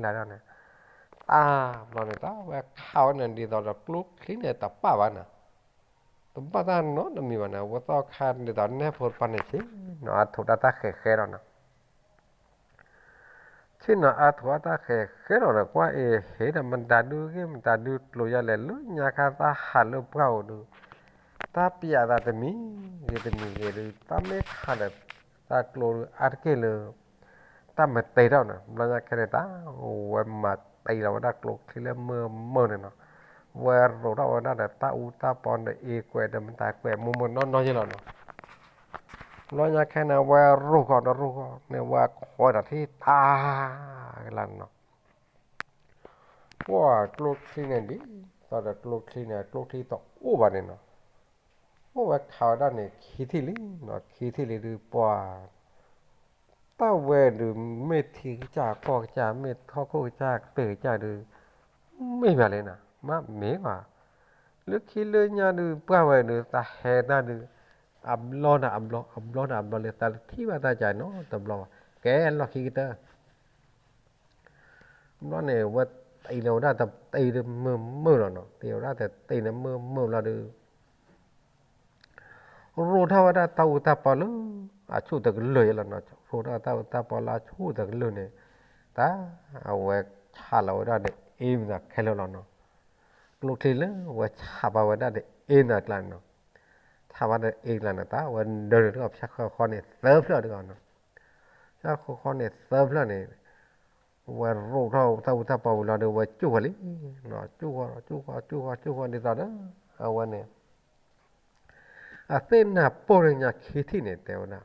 လၢဒၣ်န့ၣ်, တၢ်ဘျီန့ၣ် တၢ်ဝဲခးဝဲန့ၣ် ဒ်သိးဒီးကျိချံန့ၣ် တပၣ်ဘၣ်နၤ တဘၣ်တၢ်နီတမံၤဘၣ်န့ၣ်, အဝဲသီခါဒ်သိးနဲၣ်ဖိတပၤန့ၣ်ဆ့ၣ်နီၤ အါထိးတၢ်တၢ်ဃဲးဃဲလီၤနီၤ, ဆ့ၣ်နီၤအါထိးအတၢ်ဃဲးဃဲလီၤဒီး ကွၢ်အ့ၣ် ဟ့ၣ်ဒီးမတၤဒုဂ့ၢ် မတၤဒုကျိၤယါလဲၣ် လၢညါခါတၢ်ဟးလၢပှၢ်အိၣ်ဒုး, တၢ်ပျးသးတမံၤဂ့ၤတမံၤဂ့ၤဒုး တၢ်မ့ၢ်ခးဒီး တၢ်ကျိဒုးအါတက့ၢ်လၢ တၢ်မတ့ထီၣ်န့ၣ်, ဘျီညါခဲန့ၣ် တၢ်ဝဲမၤတ့လီၤဝဲဒၣ်ကျိချံလၢမုာ်မုာ်န့ၣ်နီၤ, ဝဲရိးထီၣ်ဝဲဒၣ်ဒီးတၢ်အူတၢ်ပီဒီးအ့ကွဲးဒီးမတၤကွဲး မုာ်မုာ်နီၢ်နီၢ်ယဲလီၤနီၤ, ဘျီညါခဲန့ၣ် ဝဲရိးဃီၤဒီးရိးဃီၤန့ၣ် ဝဲခိးဒီးထံၣ်တၢ်ကလါန့ၣ်နီၤ, ပှၢ်ကျိချံန့ၣ် ဒ်သိးဒီးကျိချံန့ၣ် ကျိချံတအိၣ်ဘၣ်န့ၣ်နီၤ, အိၣ်ဝဲခးဝဲဒၣ်န့ၣ် ခံထံၣ်လံနီၤ, ခံထံၣ်လံဒုးပှၢ် တၢ်ဝဲဒုး မ့ၢ်ထံကစၢ်ကီၢ်ကစၢ် မ့ၢ်ထီခိၣ်ကစၢ်ကပ့ၢ်ကစၢ်ဒုး မ့ၢ်ဘၣ်လဲၣ်နီၤ, မ့ၢ်ဘၣ်, လၢခံလၢညါဒုး ပှၢ်ဝဲဒုး တၢ်ဟဲတၢ်ဒုး အဘျီဒီးအဘျီ အဘျီဒီးအဘျီလၢ တၢ်တထံၣ်ဘၣ်တၢ်ကနီတဘျီဘၣ်, ကဲလီၢ်ခံကတၢၢ် ဘျီန့ၣ် ဝဲတ့လီၤဝဲဒၣ်တတ့ဒုးမုာ်မုာ်လီၤနီၤ, တ့ဝဲဒၣ်တတ့န့ၣ်မုာ်မုာ်လီၤဒုး ရိးထီၣ်ဝဲဒၣ်တၢ်အူတၢ်ပီလၢအဆူၣ်တကလုာ်ယဲလီၤနီၤ, ရိးထီၣ်တၢ်အူတၢ်ပီလၢအဆူၣ်တကလုာ်န့ၣ်, တၢ်အဝဲဆးလီၤဝဲဒၣ်ဒီးအ့မသးခဲလၢာ်လီၤနီၤ, ကျိချံလၢဝဲဆးဘၣ်ဝဲဒၣ်ဒီးအ့မသးကျါန့ၣ်နီၤ, ဆးဘၣ်ဒီးအ့ကျါန့ၣ် တၢ်ဝဲဒၢးန့ၣ်တဂီၢ် ဖၠၣ်ဃၢဃီန့ၣ်သၢဖျၢၣ်တဂီၢ်နီၤ, ဖၠၣ်ဃၢဃီန့ၣ်သၢဖျၢၣ်န့ၣ် ဝဲရိးထီၣ်တၢ်အူတၢ်ပီဝံၤလီၤဒီး ဝဲကၠူၣ်ဃီၤလံ, ကၠူၣ်ဃီၤ ကၠူၣ်ဃီၤ ကၠူၣ်ဃီၤ ကၠူၣ်ဃီၤဒ်သိးဒီး အဝဲန့ၣ် အသ့ၣ်နၤပိၢ်လၢညါခံထံၣ်န့ၣ် တဲဝဲဒၣ်,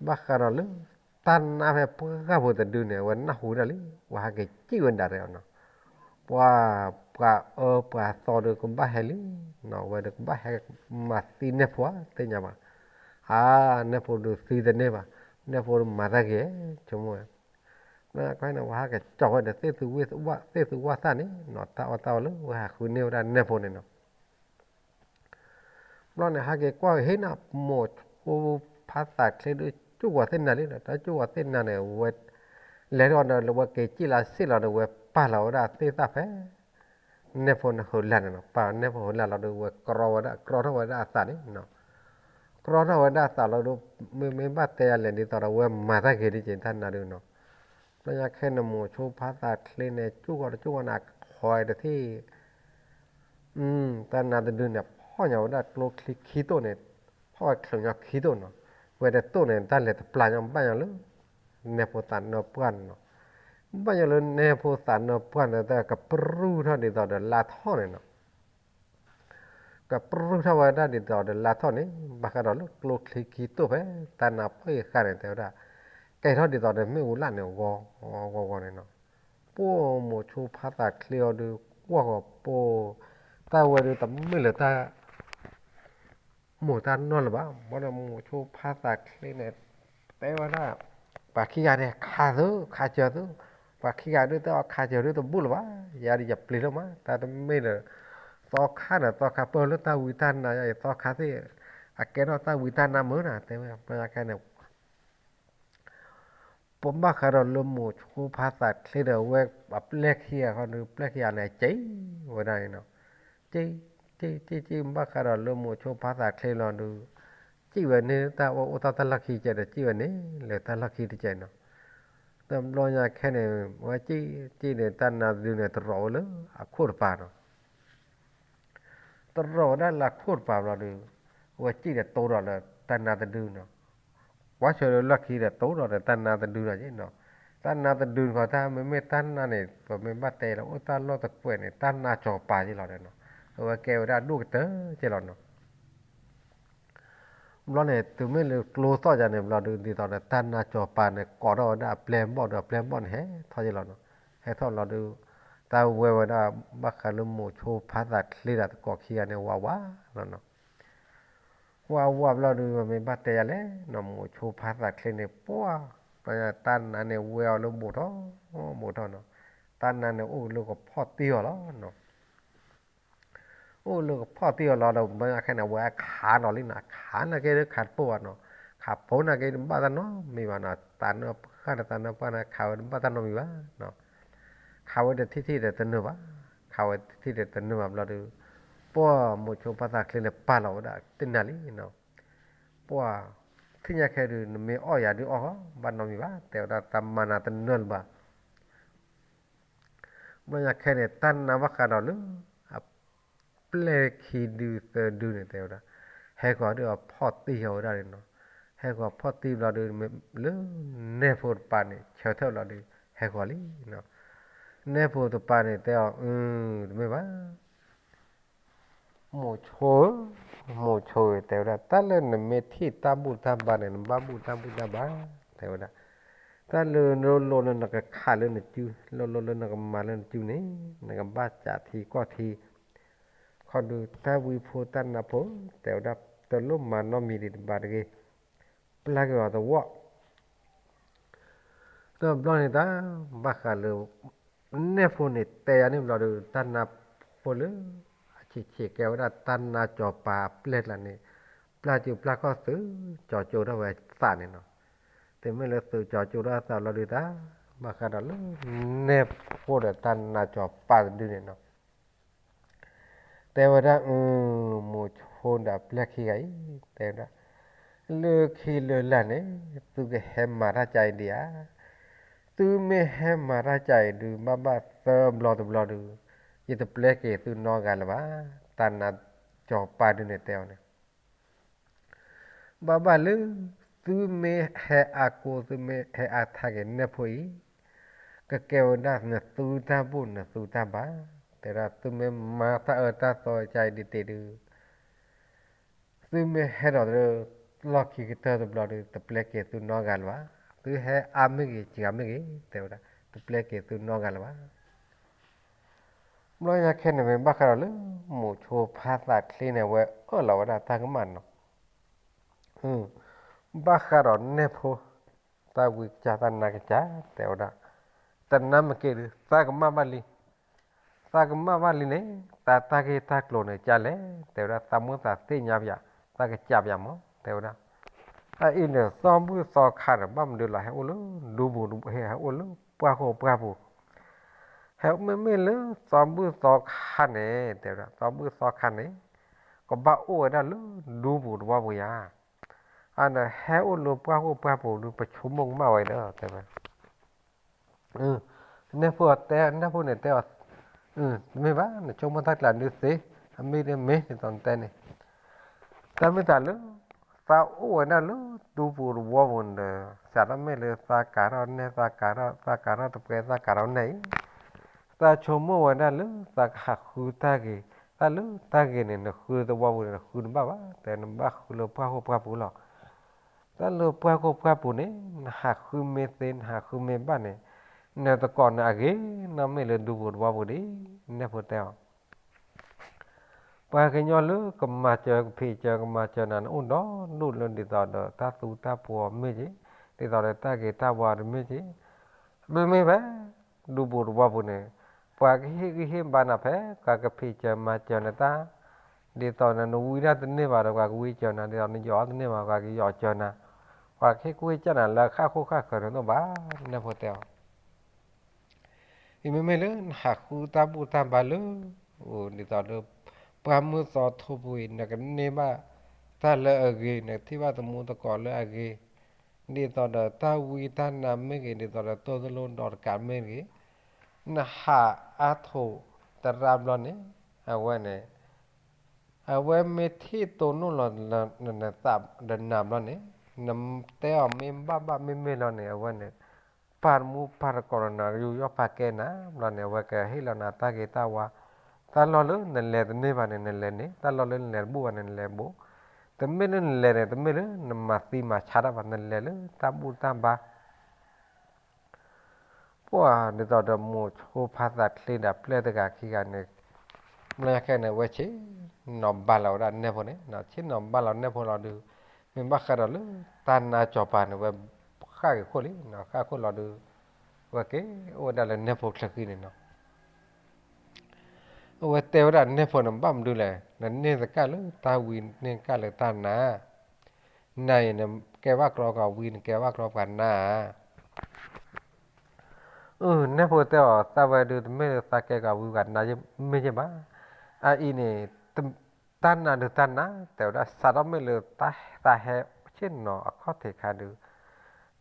ဘၣ်ဃးဒီးလၢ တၢ်နါဖဲပှၢ်ဖိတဒုန့ၣ် အဝဲနၢ်ဟူဝဲဒၣ်လံ, ဝဲဟဲက့ၤစံၣ်ဝဲဒၣ်ရဲၣ်အီၤနီၤ, ပှၤ ပှၤအၢပှၤသီဒီးကဘၣ်ဟဲလံ, ဝဲဒီးကဘၣ်ဟဲမၤသံနဲၣ်ဖိဧါသ့ၣ်ညါဘၣ်, အါ နဲၣ်ဖိဒုးသံတန့ၢ်ဘၣ်, နဲၣ်ဖိဒုးမၤတၢ်ဂ့ၤ ဆိကမိၣ်ဝဲ ဘျီန့ၣ် ဝဲဟဲက့ၤကၠီဝဲဒီး သ့ၣ်သူဝၣ်သၣ်န့ၣ်နီၤ, တၢ်အီၣ်တၢ်အီလၢဝဲဟးဃုန့ၢ်ဝဲဒၣ်နဲၣ်ဖိန့ၣ်နီၤ, ဘျီန့ၣ် ဟဲက့ၤကွၢ်က့ၤဟ့ၣ်နီၤ မိၤဆိဖါသးချ့ဒီး ကၠူၣ်ဝဲသ့ၣ်နၤလံဒီး တၢ်ကၠူၣ်ဝဲသ့ၣ်နၤန့ၣ် ဝဲ လဲၤထီၣ်ဒီး ဝဲက့ၤစံၣ်လၢစ့ၣ်လီၤဒီး ဝဲပာ်လီၤဝဲဒၣ်သ့ၣ်သၣ်ဖဲ နဲၣ်ဖိန့ၣ်ဟုးလၢ်န့ၣ်နီၤ, ပာ်နဲၣ်ဖိဟုးလၢ်လီၤဒီး ဝဲကြီဝဲဒၣ် ကြီထီၣ်ဝဲဒၣ်အသးန့ၣ်နီၤ, ကြီထီၣ်ဝဲဒၣ်အသးလီၤဒီး မ့မ့ၢ်ဘၣ်တဲယၤလဲၣ်ဒ်သိးဒီး ဝဲမၤတၢ်ဂ့ၤဒ်က့ၤတၢ်နါဒုးနီၤ, ဘျီညါခဲန့ၣ် မိၤဆိဖါသးချ့န့ၣ် ကၠူၣ်ဃီၤတကၠူၣ်ဃီၤန့ၣ် အခိးတထံၣ် တၢ်နါတဒုန့ၣ် ဖီၣ်ညီဝဲဒၣ်ကျိချံခံတိၢ်န့ၣ်, ဖီၣ်ဝဲချုးညီခံတိၢ်နီၤ, ဝဲတတိၢ်န့ၣ် တၢ်လဲၤတပျၢ်ညီဘၣ်ညီလၢ နဲၣ်ဖိသးနၢပှၢ်န့ၣ်နီၤ, ဘၣ်ညီလၢနဲၣ်ဖိသးနၢပှၢ်န့ၣ် တၢ်ကပြုၢ်ထီၣ်ဒ်သိးဒီးလါထီၣ်န့ၣ်နီၤ ကပြုၢ်ထီၣ်ဝဲဒၣ်ဒ်သိးဒီးလါထီၣ်န့ၣ် ဘၣ်ဃးဒီးလၢကျိချံခံတိၢ်ဖဲ တၢ်နါဖီၣ်ဃာ်န့ၣ် တဲဝဲဒၣ် ကဲထီၣ်ဒ်သိးဒီးမ့ၣ်အူလၣ်န့ၣ် ဂီၤဂီၤဂီၤန့ၣ်နီၤ, ပှၢ်မိၤဆိဖါသးချ့အီၤဒီး ကွၢ်ဂီၤပိာ် တၢ်ဝဲဒီးတမ့ၢ်လၢတၢ် မိၢ်တၢ်နီၢ်လၢၤဘၣ်, ဘၣ်ဒီးမိၤဆိဖါသးချ့န့ၣ် တဲဝဲဒၣ် ပှၤခံဂၤန့ၣ် ခးသု ခးစၢၤသု, ပှၤခံဂၤဒုးတဲအီၤ ခးစၢၤဒုးတဘူၣ်လၢၤဘၣ်, ယၤဒီးယပျံၤလၢမး တၢ်တမ့ၢ်ဒီး သီခါန့ၣ် သီခါပၢၢ်လၢတၢ်ဝံတၢ်နါယါအံၤ သီခါသ့ၣ် အကဲထီၣ်တၢ်ဝံတၢ်နါမုၢ်နၤ တဲဝဲ ဘျီညါခဲန့ၣ် ပဘၣ်ဃးဒီးလၢမိၤဆိဖါသးချ့ဒီး အဝဲအပျဲၢ်ခံဂၤဃီဒီး ပျဲၢ်ခံဂၤန့ၣ် စံၣ်ဝဲဒၣ်န့ၣ်နီၤ, စံၣ် စံၣ် စံၣ် စံၣ် ဘၣ်ဃးဒီးလၢမိၤဆိဖါသးချ့လီၤဒီး စံၣ်ဝဲန့ၣ် တၢ်အိၣ်တၢ်လီၢ်ခံကဲဒီး စံၣ်ဝဲန့ၣ် လၢတၢ်လီၢ်ခံတကဲနီၤ, တဘျီညါခဲန့ၣ် ဝဲစံၣ် စံၣ်န့ၣ် တၢ်နါတဒုန့ၣ် တရီးဝဲလၢအခိၣ်တပၤနီၤ တရီးဝဲဒၣ်လၢအခိၣ်တပၤဘျီဒီး ဝဲစံၣ်ဒီးတိဒီးလၢတၢ်နါတဒုနီၤ, ကွၢ်ဆၢလၢလီၢ်ခံဒီးတိဒီးတၢ်နါတဒုလီၤနီၤ, တၢ်နါတဒုတခီ တၢ်မ့မ့ၢ်တၢ်နါန့ၣ် ပမ့ၢ်ဘၣ်တဲလၢအိၣ်တၢ်လီၢ်တကွဲးန့ၣ် တၢ်နါစီၤပၤက့လီၤနီၤ, အဝဲကဲဝဲဒၣ်ဒိၣ်ကတၢၢ်က့လီၤနီၤ ဘျီန့ၣ် တုၤမ့ၢ်လၢကျိသီၣ်ယါန့ၣ်ဘျီဒီး ဒ်သိးဒီးတၢ်နါစီၤပၤန့ၣ် ကိးထီၣ်ဝဲဒၣ်အပျဲၢ်ဘီၣ်ဒီး အပျဲၢ်ဘီၣ်န့ၣ် ဟဲထီၣ်ယါလီၤနီၤ, ဟဲထီၣ်လီၤဒီး တၢ်ဝဲဝဲဒၣ် ဘၣ်ဃးလၢမိၤဆိဖါသးချ့ဒီးသကိးခံဂၤန့ၣ် ဝးဝးလီၤနီၤ, ဝးဝးဘျီဒီး မ့ၢ်ဘၣ်တဲယါလဲၣ်နီၤ မိၤဆိဖါသးချ့န့ၣ် ပှၢ် တၢ်နါန့ၣ်ဝဲအီၤလၢဘူးထီၣ် ဘူးထီၣ်နီၤ, တၢ်နါန့ၣ်အိၣ်လၢကဖီၣ်တံၢ်အီၤလီၤနီၤ အိၣ်လၢကဖီၣ်တံၢ်အီၤလီၤဒီး ဘျီညါခဲန့ၣ် အဝဲခးနီၤလံနီၤ, ခးနာ်က့ဒုးခးတပိၢ်ဘၣ်နီၤ, ခးပိၢ်နာ်က့တဘၣ်တၢ်နီတမံၤဘၣ်နီၤ, တၢ်နၢ်ပဃၣ်ဒီးတၢ်နၢ်ပှၢ်န့ၣ် ခးဝဲတဘၣ်တၢ်နီတမံၤဘၣ်နီၤ, ခးဝဲတထံၣ်ထံၣ်ဒီးတနၢၤဘၣ်, ခးဝဲတထံၣ်ဒီးတနၢၤဘၣ်ဘျီဒီး, ပှၢ်မိၤဆိဖါသးချ့န့ၣ်ပာ်လီၤဝဲဒၣ်တနၤလံနီၤ, ပှၢ် ထံၣ်ညါခဲဒုး နမ့ၢ်အီၣ်ယၤဒုးအီၣ်ဃီ ဘၣ်နီတမံၤဘၣ် တဲဝဲဒၣ် တၢ်မၤနၤတနၢၤလၢၤဘၣ် ဘျီညါခဲန့ၣ် တၢ်နါဘၣ်ဃးဒီးလၢ အပျဲၢ်ခံဒုသၢဒုန့ၣ် တဲဝဲဒၣ်, ဟဲဃီၤဒုးအဖီၣ်တံၢ်ဃီၤဝဲဒၣ်န့ၣ်နီၤ, ဟဲဃီၤဖီၣ်တံၢ်ဘျီဒုး လၢနဲၣ်ဖိတပၤန့ၣ် ဆၢထၢၣ်ဘျီဒုး ဟဲဃီၤလံနီၤ, နဲၣ်ဖိတပၤန့ၣ် တဲအီၤ အၢ တမ့ၢ်ဘၣ် မိၤဆိဧၢ, မိၤဆိဧၢ တဲဝဲဒၣ် တၢ်လၢနမ့ၢ်ထံၣ်တၢ်ဘူၣ်တၢ်ဘါန့ၣ် နဘၣ်ဘူၣ်တၢ်ဘူၣ်တၢ်ဘါ, တဲဝဲဒၣ်, တၢ်လၢနလိၣ်လၢနကခးလၢနစု, လိၣ်လိၣ်လၢနကမၤလၢနစုန့ၣ် နကဘၣ်စးထံကီၢ်ထံ, ခီဒုးတၢ်ဝံဖိတၢ်နါဖိ, တဲဝဲဒၣ် တလိၣ်မၤနီတမံၤဒံးတဘၣ်တဂ့ၤ, ပျၢ်က့ၤအီၤသဝီ တဘျီန့ၣ်တၢ် ဘၣ်ဃးလၢ နဲၣ်ဖိန့ၣ် တဲယၤန့ၣ်ဘျီဒီး တၢ်နါဖိလၢ အဆံးဆံးကဲဝဲဒၣ်တၢ်နါစီၤပၤအပျဲၢ်ကျါန့ၣ် ပျၢ်ကၠိပျၢ်ကီၢ်သုး ကၠီကၠိထီၣ်ဝဲသးန့ၣ်နီၤ, တမ့ၢ်လၢသုးကၠီကၠိထီၣ်သးဘျီဒုးတၢ် ဘၣ်ဃးဒီးလၢ နဲၣ်ဖိဒီးတၢ်နါစီၤပၤတဒုန့ၣ်နီၤ တဲဝဲဒၣ် အၢ မိၤဆိဒီးအပျဲၢ်ခံဂၤအံၤ တဲဝဲဒၣ် လၢခံလၢလာ်န့ၣ် သုကဟဲမၤတၢ်ကါအံၤဒံးဧါ, သုမ့ၢ်ဟဲမၤတၢ်ကါအံၤဒုး ဘၣ်ဘၣ်သၢဘျီတဘျီဒုး ယတပျဲက့ၤသုနီတဂၤလၢၤဘၣ်, တၢ်နါစီၤပၤဒုန့ၣ်တဲအီၤန့ၣ် ဘၣ်ဘၣ်လၢ သုမ့ၢ်ဟဲအါကိ သုမ့ၢ်ဟဲအါထါက့ၤနဲၣ်ဖိအံၤ ကကဲဝဲဒၣ်နသူတၢ်ဘူၣ်နသူတၢ်ဘါ, တဲဒၣ် သုမ့ၢ်မၤတၢ်အၢတၢ်သီကါအံၤဒံးတ့ၢ်ဒုး သုမ့ၢ်ဟဲဒီးလၢ လီၢ်ခံကတၢၢ်တဘျီဒုး တပျဲက့ၤသုနီတဂၤလၢၤဘၣ်, သုဟဲအါမ့ၢ်ဂ့ၤ စှၤမ့ၢ်ဂ့ၤ တဲဝဲဒၣ် တပျဲက့ၤသုနီတဂၤလၢၤဘၣ် ဘျီညါခဲန့ၣ် မ့ၢ်ဘၣ်ဃးဒီးလၢ မိၤဆိဖါသးချ့န့ၣ် အဝဲအၢၣ်လီၤဝဲဒၣ်တၢ်ကမၣ်နီၤ, ဘၣ်ဃးဒီးနဲၣ်ဖိ တၢ်ဝံကစၢ်တၢ်နါကစၢ် တဲဝဲဒၣ်, တနါမ့ၢ်က့ၤဒုး သးကမၣ်ဘၣ်လံ, သးကမၣ်ဘၣ်လံန့ၣ် တၢ်တၢ်ဂ့ၢ်တၢ်ကျိၤန့ၣ်ကလဲၣ် တဲဝဲဒၣ် သးမိၢ်သးသ့ၣ်ညါပယၤ, သးကစးပယၤမး တဲဝဲဒၣ်, အအံၤန့ၣ် သီဘူၣ်သီခါန့ၣ် ဘၣ်မနုၤလီၤ ဟဲအိၣ်လၢ ဒူပူၤ ဟဲအိၣ်လၢပှၢ်ခိၣ်ပှၢ်ပူၤ ဟဲမ့မ့ၢ်လၢသီဘူၣ်သီခါန့ၣ် တဲဝဲဒၣ် သီဘူၣ်သီခါန့ၣ် ကဘၣ်အိၣ်ဝဲဒၣ်လၢဒူပူၤတဝီပူၤယါ, အန့ၣ်ဟဲအိၣ်လၢပှၢ်ခိၣ်ပှၢ်ပူၤဒုး ပဆိကမိၣ်ကမၣ်ဝဲဒီး တဲဝဲ နဲၣ်ဖိတဲ နဲၣ်ဖိန့ၣ်တဲအီၤ, တမ့ၢ်ဘၣ် နဆိကမိၣ်တၢ်ကျးဒုးသ့, အမ့ၢ်ဒ်မ့ၢ်ဒ်သိးနတဲန့ၣ်, တၢ်မ့ၢ်တၢ်လၢ သးအိၣ်ဝဲဒၣ်လၢဒူပူၤတဝီပူၤန့ၣ်ဒီး စးထီၣ်မ့ၢ်လၢသးကၤထီၣ်နဲၣ် သးကၤထီၣ် သးကၤထီၣ်တပှဲၤ သးကၤထီၣ်နဲၣ်အံၤ, သးဆိကမိၣ်ဝဲဒၣ်လၢသးကဟးဃုတၢ်ဂ့ၤ, တၢ်လၢတၢ်ဂ့ၤန့ၣ် နဃုတဝီပူၤန့ၣ် နဃုတဘၣ်ဘၣ်, တဲနဘၣ်ဃုလၢပှၢ်ခိၣ်ပှၢ်ပူၤလီၤ. တၢ်လၢပှၢ်ခိၣ်ပှၢ်ပူၤန့ၣ် နဟးဃုမ့ၢ်သ့ နဟးဃုမ့ၢ်ဘၣ်န့ၣ် နတကိးနၤအဂ့ၤ နီၢ်မ့ၢ်လၢဒူပူၤတဝီပူၤဒံး, နဲၣ်ဖိတဲအီၤ ပှၤကညီလၢကမၤစၢၤကဖံးစၢၤကမၤစၢၤနၤန့ၣ် အိၣ်ဒီဒူၣ်လၢဒ်သိးဒီးတၢ်သူတၢ်ပှီၤမ့ၢ်က့ၤ, ဒ်သိးဒီးတၢ်ဂ့ၤတၢ်ဝါတမ့ၢ်က့ၤ, မ့မ့ၢ်ဖဲ ဒူပူၤတဝီပူၤန့ၣ် ပှၤကဟ့ၣ်ဂံၢ်ဟ့ၣ်ဘါနၤဖဲ ပှၤကဖံးစၢၤမၤစၢၤနတၢ်, ဒ်သိးနဝံဒၣ်တန့ၢ်ဘၣ်ဒီး ပှၤကဝံစၢၤနၤ, ဒ်သိးနယီၤတန့ၢ်ဘၣ် ပှၤကယီၤစၢၤနၤ, ပှၤကဟ့ၣ်ကူၣ်ဟ့ၣ်ကၢ်နၤလၢဃၣ်ခိၣ်ဃၣ်ဃၢၤန့ၣ်တအိၣ်ဘၣ်, နဲၣ်ဖိတဲအီၤ အံၤမ့မ့ၢ်လၢနဟးဃုတၢ်ဘူၣ်တၢ်ဘါလၢ ဒ်သိးဒီး ပှၢ်မုၢ်သီထိပူၤအံၤ နကန့ၢ်ဘၣ်တၢ်လၢအဂ့ၤ, နကထံၣ်ဘၣ်သမူသကိးလၢအဂ့ၤ, ဒ်သိးဒီးတၢ်ဝံတၢ်နါမ့ၢ်ဂ့ၤ, ဒ်သိးဒီးတိၢ်သလိဒီးတကးမ့ၢ်ဂ့ၤ, နဟးအါထိးတရၣ်ဘျီန့ၣ် အဝဲန့ၣ် အဝဲမ့ၢ်ထံၣ်တိၢ်နီၣ်လီၤနသးဒီးနၤဘျီန့ၣ်, နတဲအီၤမ့ၢ်ဘၣ်ဘၣ်မ့မ့ၢ်လီၤန့ၣ် အဝဲန့ၣ် ပာ်တမူပာ်တကိးလီၤနၤ ယူးယီၣ်ပာ်ကဲနၤဘျီန့ၣ် အဝဲကဟ့ၣ်လီၤနၤတၢ်ဂ့ၤတၢ်ဝါ, တၢ်လီၢ်လၢနလဲၤတန့ၢ်ဘၣ်န့ၣ် နလဲၤန့ၣ်, တၢ်လီၢ်လၢနလဲၤတဘူၣ်ဘၣ်န့ၣ် နလဲၤတဘူၣ်, တမ့ၢ်လၢနလဲၤန့ၣ် တမ့ၢ်လၢနမၤသံမၤဆါတၢ်ဘၣ် နလဲၤလၢတၢ်ဘူၣ်တၢ်ဘါ ပှၢ်ဒ်သိးဒီးမိၤဆိဖါသးချ့ဒီးပျဲၢ်တဂၤခံဂၤန့ၣ်, ဘျီညါခဲန့ၣ် အဝဲဆ့ၣ်နီၤဘါလီၤဝဲဒၣ်နဲၣ်ဖိန့ၣ်, ဆ့ၣ်နီၤဘါလီၤနဲၣ်ဖိလီၤဒုး, မ့ၢ်ဘၣ်ဃးဒီးလၢတၢ်နါစီၤပၤန့ၣ် ဝဲဃၣ်က့ၤခိၣ်လံ, ဃၣ်ခိၣ်လီၤဒုး, ဝဲက့ၤအိၣ်ဝဲဒၣ်လၢနဲၣ်ဖိချၢဃံန့ၣ်နီၤ. အဝဲတဲဝဲဒၣ်နဲဖိန့ၣ် ဘၣ်မနုၤလဲၣ်, နန့ၢ်သကၣ်လၢတၢ်ဝံ န့ၢ်သကၣ်လၢတၢ်နါ, နါအံၤ နကဲဘၣ်ကျီပှၤဝံ နကဲဘၣ်ကျီပှၤနါဧါ. အၢ နဲဖိတဲအီၤ သးဝဲဒုး တမ့ၢ်လၢသးကဲကီးဝံပှၤနါ မ့ၢ်ယဲဘၣ်. အအံၤန့ၣ် တၢ်နါဒုးတၢ်နါ တဲဝဲဒၣ် စးထီၣ်မ့ၢ်လၢတၢ်ဟဲဆ့ၣ်နီၤအခီၣ်ထံးခါဒုး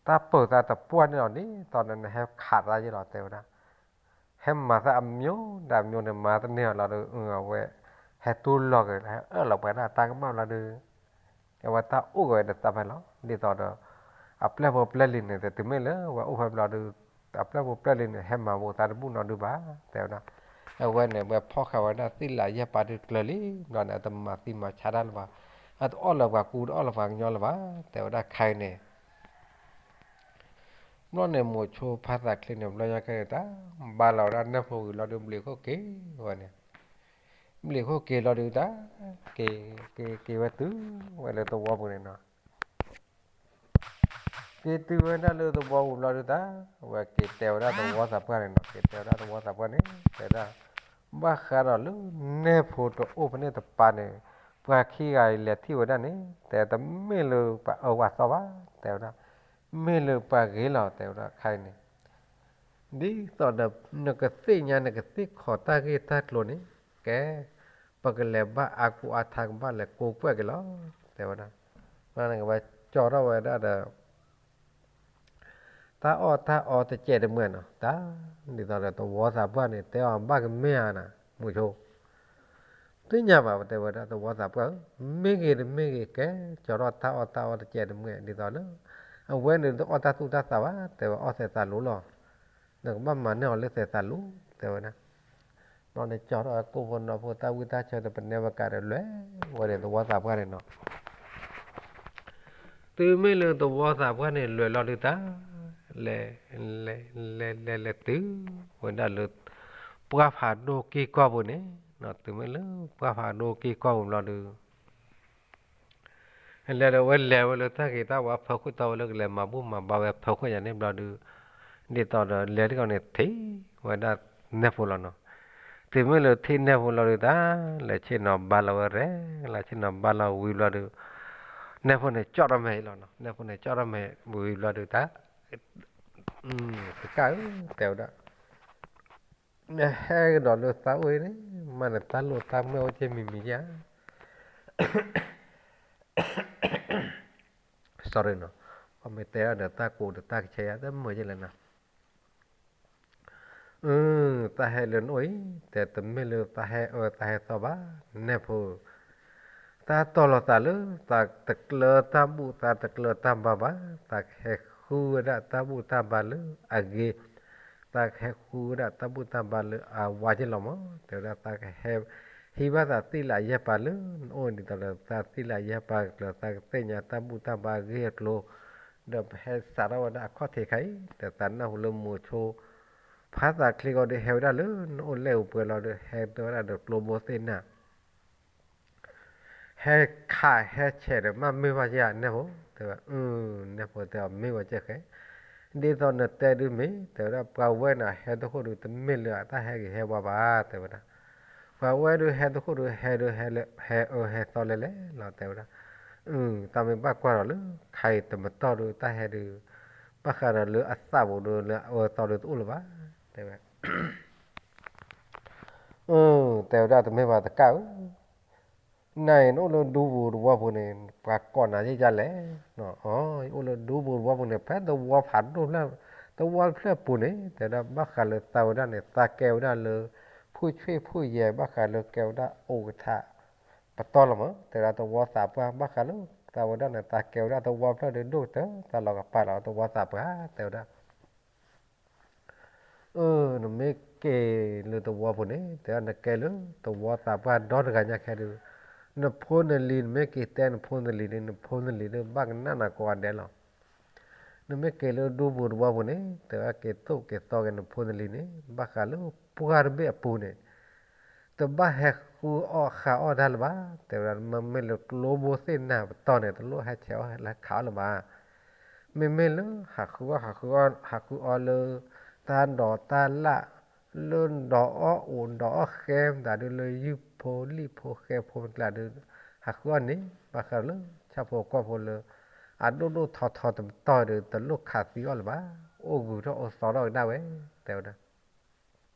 တၢ်ပၢၤသးတပှၢ်န့ၣ်လီၤ ဒ်သိးဒီးနဟဲခးသးယဲလီၤ တဲဝဲဒၣ်. ဟဲမၤသးအမျိုးဒီးအမျိုးန့ၣ် မၤတန့ၢ်အီၤလီၤဒီး အဝဲ ဟဲတူၢ်လိာ်က့ၤ ဟဲအၢၣ်လီၤပှၤဒၣ်တၢ်ကမၣ်ဘျီဒုး အဝဲတၢ်အိၣ်က့ၤဝဲဒီးသးဖဲလီၤ. ဒ်သိးဒီး အပျဲၢ်ဖိပျဲၢ်လံၤန့ၣ် တမ့ၢ်လၢဝဲအိၣ်ဖဲဘျီဒုး အပျဲၢ်ဖိပျဲၢ်လံၤန့ၣ် ဟဲမၤဘူးသးတဘူၣ်နီတဒုဘၣ် တဲဝဲဒၣ်. အဝဲန့ၣ် ဝဲဖီၣ်ဃာ်ဝဲဒၣ်သ့ၣ်လးယဲၢ်ပၤဒုးကျၢၤလံ ဘျီန့ၣ် အတမၤသံမၤဆါတၢ်လၢၤဘၣ်. အတအီၣ်လၢၤပှၤကူ တအီၣ်လၢၤပှၤကညီလၢၤဘၣ် တဲဝဲဒၣ်ခဲအံၤန့ၣ် ဘျီန့ၣ် မိၤဆိဖါသးချ့န့ၣ် ဘျီညါခဲအံၤန့ၣ် တၢ်ဘါလီၤဝဲဒၣ်နဲဖိဝံၤလီၤဒုး ဘျံးခိၣ်က့ၤဝဲန့ၣ်, ဘျံးခိၣ်က့ၤလီၤဒုးတၢ် က့ၤ က့ၤ က့ၤဝဲတုၤဝဲလၢသဝီပူၤန့ၣ်နီၤ. က့ၤတုၤဝဲဒၣ်လၢသဝီပူၤဘျီဒုးတၢ် အဝဲက့ၤတဲဝဲဒၣ်သဝီသးပှၢ်န့ၣ်နီၤ, က့ၤတဲဝဲဒၣ်သဝီသးပှၢ်န့ၣ် တဲဒၣ် ဘၣ်ဃးဒီးလၢနဲဖိတအိၣ်ဖဲန့ၣ်တပၤန့ၣ် ပှၤခံဂၤအံၤလဲၤထံၣ်ဝဲဒၣ်န့ၣ် တဲတမ့ၢ်လၢပှၤအၢပှၤသီဘၣ် တဲဝဲဒၣ်, မ့ၢ်လၢပှၤဂ့ၤလီၤ တဲဝဲဒၣ်ခဲအံၤန့ၣ် ဒ်သိးဒီး နကသ့ၣ်ညါနကသ့ၣ်ခိးတၢ်ဂ့ၢ်တၢ်ကျိၤန့ၣ် ကဲ ပကလဲၤဘၣ်အါကူအါထါကဘၣ်လဲၤကိးကွဲၢ်က့ၤလီၤ တဲဝဲဒၣ်. ဘျီန့ၣ်ကဘၣ်ကၠီထီၣ်ဝဲဒၣ်ဒီး တၢ်အီၣ်တၢ်အီတစဲးတမှဲာ်နီၤ တၢ် ဒ်သိးဒီးသဝီသးပှၢ်န့ၣ် တဲအီၤဘၣ်ကမ့ၢ်ဧါနၤ မိၤဆိ သ့ၣ်ညါဘၣ် တဲဝဲဒၣ်သဝီသးပှၢ်ဧၢ, မ့ၢ်ဂ့ၤတမ့ၢ်ဂ့ၤ ကဲ ကၠီထီၣ်တၢ်အီၣ်တၢ်အီတစဲးတမှဲာ် ဒ်သိးလၢ အဝဲန့ၣ်တအီၣ်တၢ်သူၣ်တၢ်သးဘၣ် တဲဝဲအီၣ်သဲးသးလိၤလီၤ. နကဘၣ်မၤန့ၢ်အီၤလၢသဲးသးလိၤ တဲဝဲဒၣ်. ဘျီန့ၣ်ကၠီထီၣ်ဝဲကိၣ်ဖိနီၢ်ဖိ တၢ်ဝံတၢ်ဆၢတပနဲဝဲကးဒီး လဲၤဝဲန့ၣ်သဝီသးပှၢ်န့ၣ်နီၤ. တုၤမ့ၢ်လၢသဝီသးပှၢ်န့ၣ် လဲၤလီၤဒုးတၢ် လဲၤ လဲၤ လဲၤ လဲၤ လဲၤတုၤဝဲဒၣ်လၢ ပှၢ်ဖးဒိၣ်က့ၢ်ကီၢ်ပူၤန့ၣ်, တုၤမ့ၢ်လၢပှၢ်ဖးဒိၣ်က့ၢ်ကီၢ်ပူၤဘျီဒုး လဲၤဒီးဝဲလဲၤဝဲလၢတၢ်ဂ့ၤတၢ်ဝါဖၢခိၣ်တီဝဲလၢကလဲၤမၤဘူၣ်မၤဘါဝဲဖၢခိၣ်ယၤန့ၣ်ဘျီဒုး, ဒ်သိးဒီးလဲၤတကီၢ်န့ၣ်ထံၣ်ဝဲဒၣ်နဲဖိလီၤနီၤ. တုၤမ့ၢ်လၢထံၣ်နဲဖိလီၤဒုးတၢ် လဲၤဆ့ၣ်နီၤဘါလီၤဝဲရဲၣ် လဲၤဆ့ၣ်နီၤဘါလီၤဝံၤဘျီဒုး, နဲဖိန့ၣ်ကၠီၣ်ထီၣ်မဲာ်အံၤလီၤနီၤ. နဲဖိန့ၣ်ကၠီၣ်ထီၣ်မဲာ်ဝံၤဘျီဒုးတၢ် တကးဧၢ တဲဝဲဒၣ်, နဟဲကဒီးလၢသးအိၣ်အံၤန့ၣ် မ့ၢ်နတၢ်လိၣ်တၢ်မဲာ်အိၣ်က့ၤမံၤမံၤဧါ sorry နီၤ, ပမ့ၢ်တဲအီၤဒီးတၢ်ကိးဒီးတၢ်ကဆဲးယါ တမုာ်ယဲလဲၣ်နီၤ. တၢ်ဟဲလၢနအိၣ်အံၤ တဲတမ့ၢ်လၢသးဟဲအၢသးဟဲသီဘၣ်, နဲဖိ တၢ်တီၢ်လီၤသးလၢ သးတကျၢၤတၢ်ဘူၣ်သးတကျၢၤတၢ်ဘါဘၣ်, သးကဟဲဃုဝဲဒၣ်တၢ်ဘူၣ်တၢ်ဘါလၢအဂ့ၤ, သးကဟဲဃုဝဲဒၣ်တၢ်ဘူၣ်တၢ်ဘါလၢအဝါက့ၢ်လီၤမး, တဲဝဲဒၣ်သးကဟဲ ဟံးဘၣ်သးသ့ၣ်လးယဲၢ်ပၤလၢနအိၣ်ဒ်သိးဒီး သးသ့ၣ်လးယဲၢ်ပၤကကျၢၤ သးကသ့ၣ်ညါတၢ်ဘူၣ်တၢ်ဘါအဂ့ၢ်အကျိၤ, ဒီးပဟဲစးထီၣ်ဝဲဒၣ်အခီၣ်ထံးခါအံၤ ဒီးသးနၢ်ဟူလၢမိၤဆိ ဖါသးချ့ကီးဒီးဟဲဝဲဒၣ်လၢနအိၣ်လဲၣ်အူပှဲၤလီၤဒီး ဟဲတဲဝဲဒၣ်ဒီးကျိဘိသ့ၣ်နၢ် ဟဲခးဟဲဆဲးဒီးမ့ၢ်မ့ၢ်ဘၣ်ယဲၢ်နဲဖိ, တဲဝဲ, နဲဖိတဲအီၤမ့ၢ်ဝဲကဲဃဲ, ဒ်သိးနတဲဒုးမ့ၢ် တဲဝဲဒၣ် ပှၤဝဲန့ၣ်ဟဲသခိၣ်ဒုးတမ့ၢ်လၢအတၢ်ဟဲဂ့ၤဟဲဝါဘၣ် တဲဝဲဒၣ်, ပှၤဝဲဒုးဟဲသခိၣ်ဒုးဟဲဒုးဟဲလၢ ဟဲအၢဟဲသီလဲၣ်လဲၣ်လီၤ တဲဝဲဒၣ်, တၢ်မ့ၢ်ဘၣ်ကွၢ်ဒီးလၢ ခါအံၤတမတီၢ်ဒုးတၢ်ဟဲဒုး ဘၣ်ဃးဒီးလၢအသးပူၤဒုးလၢအအၢသီဒုးတအိၣ်လၢၤဘၣ်, တဲဝဲ တဲဝဲဒၣ်တမ့ၢ်ဘၣ်တကးဧၢ, နၤအံၤနအိၣ်လၢဒူပူၤသဝီပူၤန့ၣ် ပှၤကိးနၤယဲၢ်ကလဲၣ်, အိၣ်လၢဒူပူၤသဝီပူၤန့ၣ် ဖဲသဝီဖးဒိၣ်ဖျၢၣ် သဝီဖျၢၣ်ပူၤန့ၣ် တဲဝဲဒၣ်ဘၣ်ဃးလၢသးဝဲဒၣ်န့ၣ် သးကဲဝဲဒၣ်လၢ ဖုဆွ့ၣ်ဖုယဲၢ် ဘၣ်ဃးလၢကဲဝဲဒၣ်အိၣ်ကထး ပတီၢ်လီၤမး, တဲဝဲဒၣ်သဝီသးပှၢ် ဘၣ်ဃးလၢသးဝဲဒၣ်န့ၣ် သးကဲဝဲဒၣ်သဝီဖျၢၣ်ဒုးဒိၣ်ကတၢၢ် သးလီၤကပာ်လီၤသဝီသးပှၢ် တဲဝဲဒၣ် အၢ နမ့ၢ်က့ၤလၢသဝီပူၤန့ၣ် တဲဝဲဒၣ်နကဲလၢသဝီသးပှၢ်ဒီတဂၤညါခဲဒုး, နဖိနလံၤ နမ့ၢ်က့ၤတဲနဖိနလံၤန့ၣ် နဖိနလံၤဒုးဘၣ်ကနၣ်နၤကိးဂၤဒဲးလီၤ. နမ့ၢ်က့ၤလၢဒူပူၤသဝီပူၤန့ၣ် တဲဝဲဒၣ်က့ၤသိၣ်က့ၤသီက့ၤနဖိနလံၤန့ၣ် ဘၣ်ဃးလၢပှၢ်တဘ့ၣ်အပူၤန့ၣ် တဘၣ်ဟဲဃုအီၣ်ဃုအီတၢ်လၢၤဘၣ်, တဲဝဲဒၣ် မ့မ့ၢ်လၢကျိဘိသ့ၣ်နၢ်ပတီၢ်န့ၣ် တလိၣ်ဟဲဆဲးအီၣ်ဟဲခးအီၣ်လၢၤဘၣ်. မ့မ့ၢ်လၢဟးဃုအီၣ် ဟးဃုအီၣ် ဟးဃုအီလၢ တၢ်ဒိးတၢ်လၣ် လၢဒီးအီၣ်အိၣ်ဒီးအီၣ်ဃဲမတၤဒုး လၢယုၢ်ဖိလံၣ်ဖိဃဲဖိမတၤဒုး ဟးဃုအီၣ်န့ၣ် ဘၣ်ဃးဒီးလၢ ဆၣ်ဖိကီၢ်ဖိလၢ အဒိၣ်ဒိၣ်ထီထီတပတီၢ်ဒီး တလိၣ်ခးသံအီၣ်လၢၤဘၣ်, အိၣ်ဂုၤထီၣ်အိၣ်သီထီၣ်ကဒါဝဲ, တဲဝဲဒၣ်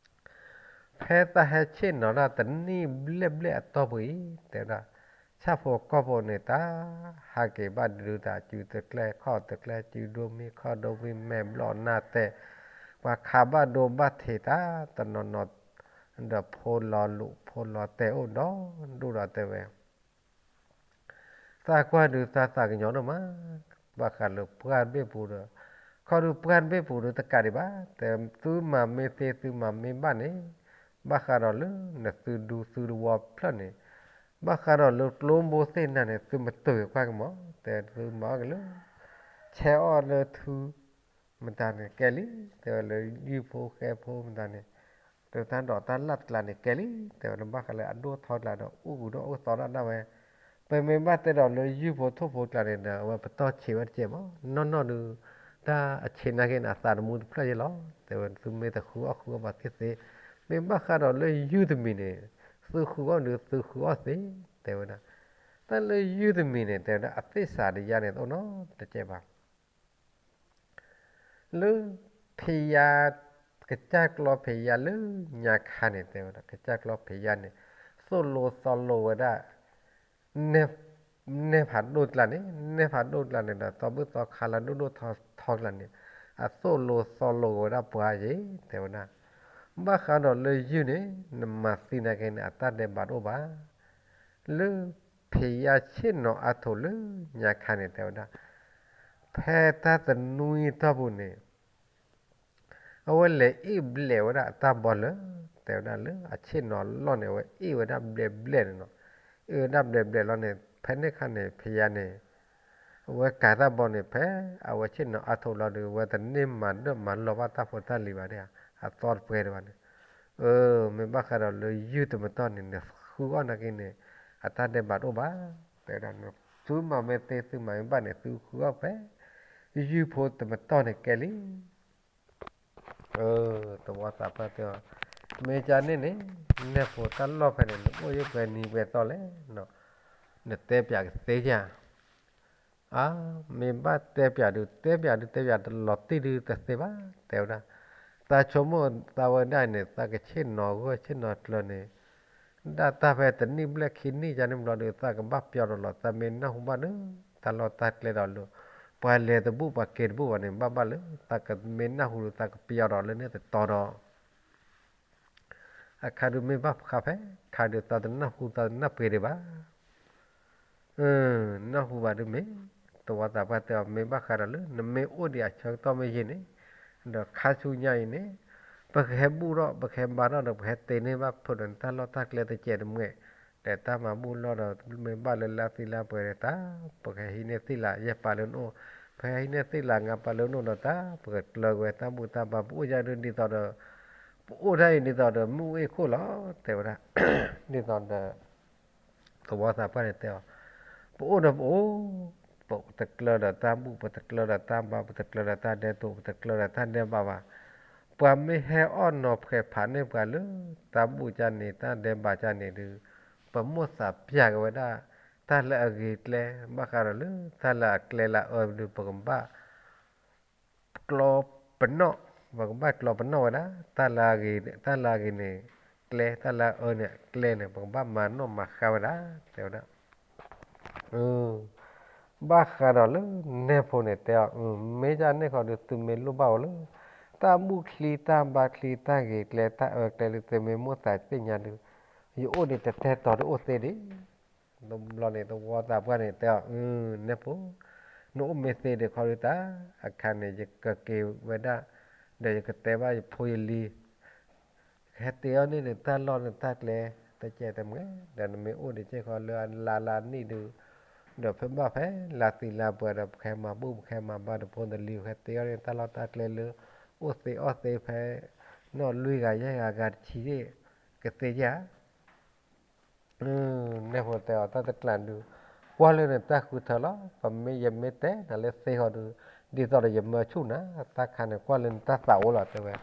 ဖဲတၢ်ဟဲဆ့ၣ်နီၤတၢ်တနံၣ်ဘျဲၣ်ဘျဲၣ်အတီၢ်ပူၤအံၤ တဲဝဲဒၣ် ဆၣ်ဖိကီၢ်ဖိန့ၣ် တၢ်ဟးက့ၤဘၣ်ဒုးတၢ် စုတကျဲခီၣ်တကျဲ စုဒိမံခီၣ်ဒိမံ မဲာ်ဘျီၣ်နၢ်တဲာ်, ပှၤခးဘၣ်ဒိဘၣ်ထံးတၢ် တနီၤနီၤ ဒီးဖိလီၤလိာ်ဖိလီၤတဲာ်အိၣ်ဒီးဒိၣ်ဒီးတဲဝဲ သးကွၢ်ဒုးသးသးကညီၤဒိၣ်မး, ဘၣ်ဃးလၢပှၢ်တဘ့ၣ်ပူၤဒီး, ခီဒုးပှၢ်တဘ့ၣ်ပူၤဒီးတကးဒံးဘၣ်, တဲသုမၤမ့ၢ်သ့သုမၤမ့ၢ်ဘၣ်န့ၣ်, ဘၣ်ဃးဒီးလၢနသုဒူသုတဝီဖျၢၣ်န့ၣ်, ဘၣ်ဃးဒီးလၢကျိဘိသ့ၣ်နၤန့ၣ် သုမတုၤကွၢ်ကမီၤ, တဲသုမၤအီၣ်က့ၤလၢ ဆဲးအီၣ်လၢထူ မတၤန့ၣ် ကဲလံ, တဲဝဲလၢယုၢ်ဖိဃဲဖိမတၤန့ၣ်, လၢတၢ်ဒိးတၢ်လၢ်တကျါန့ၣ် ကဲလံ, တဲဝဲလၢဘၣ်ဃးလၢအဒိၣ်ထီကျါဒီး အိၣ်ဂုၤထီၣ်အိၣ်သီထီၣ်ဒၣ်ဝဲ, ပမ့ၢ်ဘၣ်တဲဒီးလၢယုၢ်ဖိထိၣ်ဖိကျါန့ၣ်ဒီး အဝဲပတီၢ်ဆံးဝဲတကဲးဘၣ်, နီၢ်နီၢ်ဒုး တၢ်အဆံးနာ်က့န့ၣ် အသးတမူတဖျၢၣ်ယဲလီၤ, တဲဝဲသုမ့ၢ်တဃုအီၣ်ဃုအီၣ်ပှၤသ့သ့, မ့ၢ်ဘၣ်ဃးဒီးလၢယုၢ်တမံၤန့ၣ်, သုဃုအီၣ်ဒုးသုဃုအီၣ်သ့, တဲဝဲဒၣ်, တၢ်လၢယုၢ်တမံၤန့ၣ် တဲဝဲဒၣ် အသ့ၣ်စးတယါန့ၣ် တအိၣ်နီတကဲးဘၣ် လၢဖံးယါ, ကစၢ်ကျီဖံးယါလၢညါခါန့ၣ် တဲဝဲဒၣ် ကစၢ်ကျီဖံးယါန့ၣ် သိၣ်လိသီလိဝဲဒၣ် နဲၣ်ဖးဒိၣ်ကျါန့ၣ်, နဲၣ်ဖးဒိၣ်ကျါန့ၣ်ဒီး သီဘူၣ်သီခါလၢဒိၣ်ဒိၣ်ထီထီကျါန့ၣ် အသိၣ်လိသီလိဝဲဒၣ်ပှၤယဲ တဲဝဲဒၣ်, ဘၣ်ဃးဒီးလၢယုၢ်န့ၣ် နမၤသံနာ်က့န့ၣ် အတၢ်ဒဲးဘးတအိၣ်ဘၣ် လၢဖံးယါဆ့ၣ်နီၤအါထီၣ်လၢညါခါန့ၣ် တဲဝဲဒၣ်, ဖဲတၢ်တနွံတီၢ်ပူၤန့ၣ် အဝဲလဲၤအ့ၣ်ဘျဲးဝဲဒၣ်အတၢ်ဘီလၢ တဲဝဲဒၣ်လၢအဆ့ၣ်နီၤလီၢ်န့ၣ် အဝဲအ့ၣ်ဝဲဒၣ်ဘျဲးဘျဲးန့ၣ်နီၤ, အ့ၣ်ဝဲဒၣ်ဘျဲးဘျဲးလီၢ်န့ၣ် ဖဲန့ၣ်ခါန့ၣ် ဖံးယါန့ၣ် အဝဲကၤတၢ်ဘီန့ၣ် ဖဲအဝဲဆ့ၣ်နီၤအါထီၣ်လီၤဒီး အဝဲတန့ၢ်မၤဒၢၣ်မၤလီၤဘၣ်တၢ်ဖိတၢ်လံၤဘၣ်န့ၣ် အသီတပှဲၤဒံးဘၣ်န့ၣ်, အၢ မ့ၢ်ဘၣ်ဃးဒီးလၢယုၢ်တမတီၢ်န့ၣ် နဃုအီၣ်နာ်က့န့ၣ် အတၢ်ဒဲးဘးတအိၣ်ဘၣ်, တဲဝဲဒၣ် သုမၤမ့ၢ်သ့သုမၤမ့ၢ်ဘၣ်န့ၣ် သုဃုအီၣ်ဖဲ ယုၢ်ဖိတမတီၢ်န့ၣ်ကဲလံ သဝီသးပှၢ်တဲအီၤ, မ့ၢ်ကန့ၣ်န့ၣ် နဲၣ်ဖိတၢ်လီၢ်ဖဲန့ၣ် နအိၣ်ယဲၢ်ပှဲၤနံၤပှဲၤသီလဲၣ်, နတဲပၠးကသ့ဧါ, အါ, မ့ၢ်ဘၣ်တဲပၠးဒုး တဲပၠးဒုး တဲပၠးတလီၤတံၢ်ဒုးတသ့ဘၣ် တဲဝဲဒၣ်, သးဆိကမိၣ်သးဝဲဒၣ်န့ၣ် သးကဆ့ၣ်နီၤဂၢၢ်ဆ့ၣ်နီၤကျၢၤန့ၣ် ဒၣ်တၢ်ဖဲတနံၣ်ဘျဲၣ်ခံနံၣ်ယါန့ၣ်ဘျီဒီး သးကဘၣ်ပျီဒီးလီၤ သးမ့ၢ်နၢ်ဟူဘၣ်ဒီး တၢ်လီၢ်တၢ်ကျဲဒီးလၢ ပှၤလဲၤတဘူၣ်ပှၤက့ၤတဘူၣ်ဘၣ်န့ၣ် ဘၣ်ဘၣ်လၢ သးကမ့ၢ်နၢ်ဟူဒီး သးကပျီဒီးလၢန့ၣ်တတီၤဒီး အခါဒုးမ့ၢ်ဘၣ်ဃးဖဲ ခါဒုးသးတနၢ်ဟူသးတနၢ်ပှ့ၤဒံးဘၣ် နၢ်ဟူဘၣ်ဒုးမ့ၢ် သဝီသးပှၢ်တဲအီၤ မ့ၢ်ဘၣ်ဃးဒီးလၢ နမ့ၢ်အိၣ်ဒံးအဆၢကတီၢ်မ့ၢ်ယံာ်န့ၣ် ဒီးခါဆူညါအံၤန့ၣ် ပကဟဲဘူၣ်ထီၣ် ပကဟဲဘါထီၣ်ဒီး ပဟဲတ့န့ၢ်ဘၣ်ဖုးဒီးနတၢ်လီၢ်တၢ်ကျဲတစဲးတမှဲာ် ဒီးတၢ်မၤဘူၣ်လီၢ်ဒီး မ့ၢ်ဘၣ်လၢလါသံလါပှဲၤဒီးတၢ် ပကဟဲဟံးန့ၢ်သ့ၣ်လးယဲၢ်ပာ်လၢနအိၣ် ပဟဲဟံးန့ၢ်သ့ၣ်လးငါးပာ်လၢနအိၣ်ဒီးတၢ် ပကကျၢၤဝဲတၢ်ဘူၣ်တၢ်ဘါ ပအိၣ်ယါဒုးဒ်သိးဒီး ပအိၣ်တၢ်အံၤဒ်သိးဒီး မုၢ်အ့ၣ်ခိၣ်လီၤ တဲဝဲဒၣ် ဒ်သိးဒီး သဝီသးပှၢ်န့ၣ်တဲအီၤ, ပအိၣ်ဒီးပအိၣ်, ပတကျၢၤဒီးတၢ်ဘူၣ် ပတကျၢၤဒီးတၢ်ဘါ ပတကျၢၤဒီးတၢ်ဒဲးတိာ် ပတကျၢၤဒီးတၢ်ဒဲးဘးဘၣ်. ပှၤမ့ၢ်ဟဲအီၣ်နီၤဖှဲးဖးန့ၢ်ပှၤလၢ တၢ်ဘူၣ်ကၢ်န့ၣ် တၢ်ဒဲးဘးကၢ်န့ၣ်ဒုး ပမိၣ်သးပျၢ်က့ၤဝဲဒၣ် တၢ်လၢအဂ့ၤကျဲ ဘၣ်ဃးဒီးလၢ တၢ်လၢအကျဲလၢအအၢဒုး ပကဘၣ် ကျီပနီၣ်, ပကဘၣ်ကျီပနီၣ်ဝဲဒၣ် တၢ်လၢအဂ့ၤန့ၣ် ကျဲ တၢ်လၢအအၢန့ၣ် ကျဲန့ၣ် ပကဘၣ်မၤနီၣ်မၤဃါဝဲဒၣ် တဲဝဲဒၣ်. ဘၣ်ဃးဒီးလၢနဲၣ်ဖိန့ၣ် တဲအီၤ, မ့ၢ်ဒ်န့ၣ်ဃီဒုး သုမ့ၢ်လိၣ်ဘၣ်အီၤလၢ တၢ်ဘူၣ်ချံ တၢ်ဘါချံ တၢ်ဂ့ၤကျဲ တၢ်အၢကျဲလၢ သုမ့ၢ်မိၣ်သးသ့ၣ်ညါဒုး ယအိၣ်ဒံးတတဲတီၤဒုးအိၣ်သ့ဒံး တဘျီန့ၣ် သဝီသးပှၢ်န့ၣ် တဲအီၤ, နဲၣ်ဖိ, နအိၣ်မ့ၢ်သ့ဒံးခီဒုးတၢ် အခါန့ၣ် ယကက့ၤဝဲဒၣ်, ဒီးယကတဲဘၣ်ယဖိယလံၤ, ကဟဲတ့အီၣ်န့ၢ်နတၢ်လီၢ်နတၢ်ကျဲ တကဲတမှဲၤ, ဒီးနမ့ၢ်အိၣ်ဒံးကဲခီလၢအလါလါနံၣ်ဒုး, ဒီးဖဲဘၣ်ဖဲလါသံလါပှဲၤဒီး ပကဟဲမၤဘူၣ် ပကဟဲမၤဘါဒီးဖိနလံၤ ပကဟဲတ့အီၣ်န့ၢ်တၢ်လီၢ်တၢ်ကျဲလၢ အိၣ်သ့အီၣ်သ့ဖဲ နီၢ်လွံၢ်ဂၤယဲၢ်ဂၤဂၤတဆံး ကသ့ဧါ နဲၣ်ဖိတဲအီၤ တၢ်တကျးဒုး, ကွၢ်လၢနတၢ်ဃုထၢလီၤ. ပမ့ၢ်ယမ့ၢ်တဲနၤလၢသ့ဃီဒုး, ဒ်သိးဒီးယမၢဆူၣ်နၤ, တၢ်ခါန့ၣ် ကွၢ်လၢနတၢ်သးအိၣ်လီၤ တဲဝဲ.